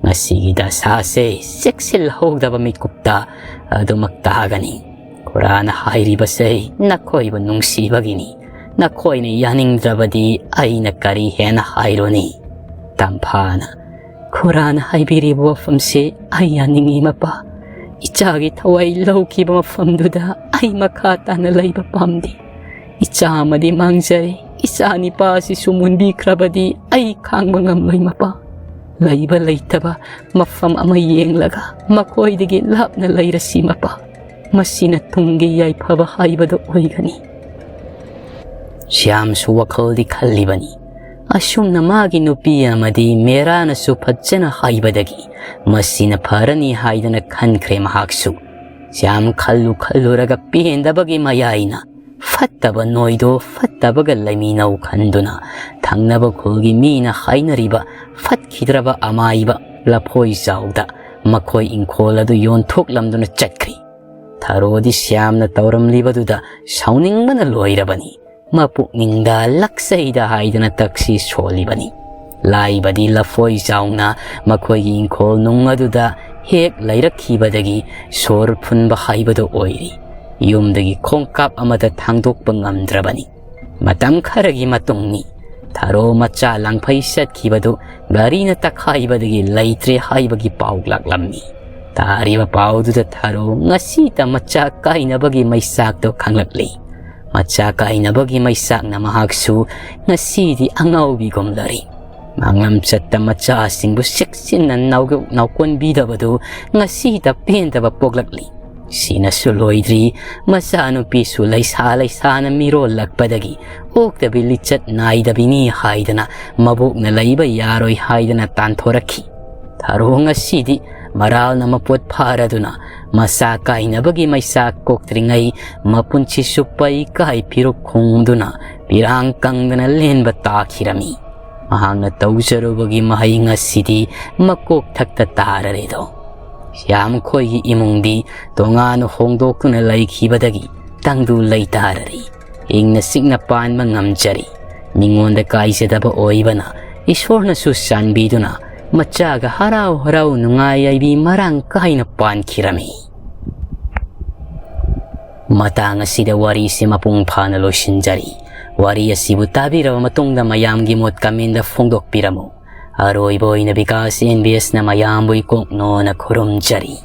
ꯉꯁꯤꯒꯤ ꯗꯁꯥꯁꯦ ꯆꯦꯛꯁꯤꯜꯍꯧꯗꯕ ꯃꯤꯀꯨꯞꯇ ꯑꯗꯨꯃꯛ ꯇꯥꯒꯅꯤ꯫ ꯈꯨꯔꯥꯅ ꯍꯥꯏꯔꯤꯕꯁꯦ ꯅꯈꯣꯏꯕꯨ ꯅꯨꯡꯁꯤꯕꯒꯤꯅꯤ꯫ ꯅꯈꯣꯏꯅ ꯌꯥꯅꯤꯡꯗ꯭ꯔꯕꯗꯤ ꯑꯩꯅ ꯀꯔꯤ ꯍꯦꯟꯅ ꯍꯥꯏꯔꯨꯅꯤ?" ꯇꯝꯐꯥꯅ, "ꯈꯨꯔꯥꯅ ꯍꯥꯏꯕꯤꯔꯤꯕ ꯋꯥꯐꯝꯁꯦ ꯑꯩ ꯌꯥꯅꯤꯡꯉꯤ ꯃꯄꯥ꯫ ꯏꯆꯥꯒꯤ ꯊꯋꯥꯏ ꯂꯧꯈꯤꯕ ꯃꯐꯝꯗꯨꯗ ꯑꯩ ꯃꯈꯥ ꯇꯥꯅ ꯂꯩꯕ ꯄꯥꯝꯗꯦ꯫ ꯏꯆꯥ ꯑꯃꯗꯤ ꯃꯥꯡꯖꯔꯦ꯫ ꯏꯆꯥ ꯅꯤꯄꯥ ꯑꯁꯤꯁꯨ ꯃꯨꯟꯕꯤꯈ꯭ꯔꯕꯗꯤ ꯑꯩ ꯈꯥꯡꯕ ꯉꯝꯂꯣꯏ ꯃꯄꯥ꯫ ꯂꯩꯕ ꯂꯩꯇꯕ ꯃꯐꯝ ꯑꯃ ꯌꯦꯡꯂꯒ ꯃꯈꯣꯏꯗꯒꯤ ꯂꯥꯞꯅ ꯂꯩꯔꯁꯤ ꯃꯄꯥ꯫ ꯃꯁꯤꯅ ꯇꯨꯡꯒꯤ ꯌꯥꯏꯐꯕ ꯍꯥꯏꯕꯗꯨ ꯑꯣꯏꯒꯅꯤ꯫ ꯁ꯭ꯌꯥꯝꯁꯨ ꯋꯥꯈꯜꯗꯤ ꯈꯜꯂꯤꯕꯅꯤ꯫ ꯑꯁꯨꯝꯅ ꯃꯥꯒꯤ ꯅꯨꯄꯤ ꯑꯃꯗꯤ ꯃꯦꯔꯥꯅꯁꯨ ꯐꯖꯅ ꯍꯥꯏꯕꯗꯒꯤ ꯃꯁꯤꯅ ꯐꯔꯅꯤ ꯍꯥꯏꯗꯅ ꯈꯟꯈ꯭ꯔꯦ ꯃꯍꯥꯛꯁꯨ꯫ ꯁ꯭ꯌꯥꯝ ꯈꯜꯂꯨ ꯈꯜꯂꯨꯔꯒ ꯄꯦꯟꯗꯕꯒꯤ ꯃꯌꯥꯏꯅ ꯐꯠꯇꯕ ꯅꯣꯏꯗꯣ ꯐꯠꯇꯕꯒ ꯂꯩꯃꯤꯟꯅꯧ ꯈꯟꯗꯨꯅ ꯊꯪꯅꯕ ꯈꯨꯜꯒꯤ ꯃꯤꯅ ꯍꯥꯏꯅꯔꯤꯕ ꯐꯠꯈꯤꯗ꯭ꯔꯕ ꯑꯃꯥꯏꯕ ꯂꯐꯣꯏ ꯆꯥꯎꯗ ꯃꯈꯣꯏ ꯏꯪꯈꯣꯜ ꯑꯗꯨ ꯌꯣꯟꯊꯣꯛꯂꯝꯗꯨꯅ ꯆꯠꯈ꯭ꯔꯤ꯫ ꯊꯔꯣꯗꯤ ꯁ꯭ꯌꯥꯝꯅ ꯇꯧꯔꯝꯂꯤꯕꯗꯨꯗ ꯁꯥꯎꯅꯤꯡꯕꯅ ꯂꯣꯏꯔꯕꯅꯤ꯫ ꯃꯄꯨꯛꯅꯤꯡꯗ ꯂꯛꯆꯩꯗ ꯍꯥꯏꯗꯅ ꯇꯛꯁꯤ ꯁꯣꯜꯂꯤꯕꯅꯤ꯫ ꯂꯥꯏꯕꯗꯤ ꯂꯐꯣꯏ ꯆꯥꯎꯅ ꯃꯈꯣꯏꯒꯤ ꯏꯪꯈꯣꯜ ꯅꯨꯡ ꯑꯗꯨꯗ ꯍꯦꯛ ꯂꯩꯔꯛꯈꯤꯕꯗꯒꯤ ꯁꯣꯔ ꯐꯨꯟꯕ ꯍꯥꯏꯕꯗꯨ ꯑꯣꯏꯔꯤ꯫ ꯌꯨꯝꯗꯒꯤ ꯈꯣꯡꯀꯥꯞ ꯑꯃꯗ ꯊꯥꯡꯗꯣꯛꯄ ꯉꯝꯗ꯭ꯔꯕꯅꯤ꯫ ꯃꯇꯝ ꯈꯔꯒꯤ ꯃꯇꯨꯡꯅꯤ꯫ ꯊꯔꯣ ꯃꯆꯥ ꯂꯥꯡꯐꯩ ꯆꯠꯈꯤꯕꯗꯨ ꯒꯥꯔꯤꯅ ꯇꯛꯈꯥꯏꯕꯗꯒꯤ ꯂꯩꯇ꯭ꯔꯦ ꯍꯥꯏꯕꯒꯤ ꯄꯥꯎ ꯂꯥꯛꯂꯝꯃꯤ꯫ ꯇꯥꯔꯤꯕ ꯄꯥꯎꯗꯨꯗ ꯊꯔꯣ ꯉꯁꯤꯇ ꯃꯆꯥ ꯀꯥꯏꯅꯕꯒꯤ ꯃꯩꯆꯥꯛꯇꯣ ꯈꯪꯂꯛꯂꯤ꯫ ꯃꯆꯥ ꯀꯥꯏꯅꯕꯒꯤ ꯃꯩꯆꯥꯛꯅ ꯃꯍꯥꯛꯁꯨ ꯉꯁꯤꯗꯤ ꯑꯉꯥꯎꯕꯤꯒꯨꯝꯂꯔꯤ꯫ ꯃꯥꯡꯂꯝꯆꯠꯇ ꯃꯆꯥꯁꯤꯡꯕꯨ ꯆꯦꯛꯁꯤꯟꯅ ꯅꯥꯎꯒ-, ꯅꯥꯎꯀꯣꯟꯕꯤꯗꯕꯗꯨ ꯉꯁꯤꯇ ꯄꯦꯟꯗꯕ ꯄꯣꯛꯂꯛꯂꯤ꯫ ꯁꯤꯅꯁꯨ ꯂꯣꯏꯗ꯭ꯔꯤ, ꯃꯆꯥꯅꯨꯄꯤꯁꯨ ꯂꯩꯁꯥ ꯂꯩꯁꯥꯅ ꯃꯤꯔꯣꯜꯂꯛꯄꯗꯒꯤ ꯑꯣꯛꯇꯕꯤ ꯂꯤꯆꯠ ꯅꯥꯏꯗꯕꯤꯅꯤ ꯍꯥꯏꯗꯅ ꯃꯕꯣꯛꯅ ꯂꯩꯕ ꯌꯥꯔꯣꯏ ꯍꯥꯏꯗꯅ ꯇꯥꯟꯊꯣꯔꯛꯈꯤ꯫ ꯊꯔꯣ ꯉꯁꯤꯗꯤ ꯃꯔꯥꯜꯅ ꯃꯄꯣꯠ ꯐꯥꯔꯗꯨꯅ ꯃꯆꯥ ꯀꯥꯏꯅꯕꯒꯤ ꯃꯩꯆꯥꯛ ꯀꯣꯛꯇ꯭ꯔꯤꯉꯩ ꯃꯄꯨꯟꯁꯤ ꯆꯨꯞꯄ ꯏꯀꯥꯏ ꯐꯤꯔꯨꯛ ꯈꯣꯡꯗꯨꯅ ꯄꯤꯔꯥꯡ ꯀꯪꯗꯅ ꯂꯦꯟꯕ ꯇꯥꯈꯤꯔꯝꯃꯤ꯫ ꯃꯍꯥꯛꯅ ꯇꯧꯖꯔꯨꯕꯒꯤ ꯃꯍꯩ ꯉꯁꯤꯗꯤ ꯃꯀꯣꯛ ꯊꯛꯇ ꯇꯥꯔꯔꯦꯗꯣ꯫ ꯁ꯭ꯌꯥꯝ ꯈꯣꯏꯒꯤ ꯏꯃꯨꯡꯗꯤ ꯇꯣꯉꯥꯟꯅ ꯍꯣꯡꯗꯣꯛꯇꯨꯅ ꯂꯩꯈꯤꯕꯗꯒꯤ ꯇꯪꯗꯨ ꯂꯩꯇꯥꯔꯔꯤ꯫ ꯏꯪꯅ ꯆꯤꯛꯅ ꯄꯥꯟꯕ ꯉꯝꯖꯔꯤ꯫ ꯃꯤꯉꯣꯟꯗ ꯀꯥꯏꯖꯗꯕ ꯑꯣꯏꯕꯅ ꯏꯁꯣꯔꯅꯁꯨ ꯆꯥꯟꯕꯤꯗꯨꯅ ꯃꯆꯥꯒ ꯍꯔꯥꯎ ꯍꯔꯥꯎ ꯅꯨꯡꯉꯥꯏ ꯌꯥꯏꯕꯤ ꯃꯔꯥꯡ ꯀꯥꯏꯅ ꯄꯥꯟꯈꯤꯔꯝꯃꯤ꯫ ꯃꯇꯥꯡ ꯑꯁꯤꯗ ꯋꯥꯔꯤꯁꯤ ꯃꯄꯨꯡ ꯐꯥꯅ ꯂꯣꯏꯁꯤꯟꯖꯔꯤ꯫ ꯋꯥꯔꯤ ꯑꯁꯤꯕꯨ ꯇꯥꯕꯤꯔꯕ ꯃꯇꯨꯡꯗ ꯃꯌꯥꯝꯒꯤ ꯃꯣꯠ comment ꯐꯣꯡꯗꯣꯛꯄꯤꯔꯝꯃꯨ꯫ ꯑꯔꯣꯏꯕ ꯑꯣꯏꯅ ꯕꯤꯀꯥꯁ ꯑꯦꯟ ꯕꯤ ꯑꯦꯁꯅ ꯃꯌꯥꯝꯕꯨ ꯏꯀꯣꯛꯅꯣꯅ ꯈꯨꯔꯨꯝꯖꯔꯤ꯫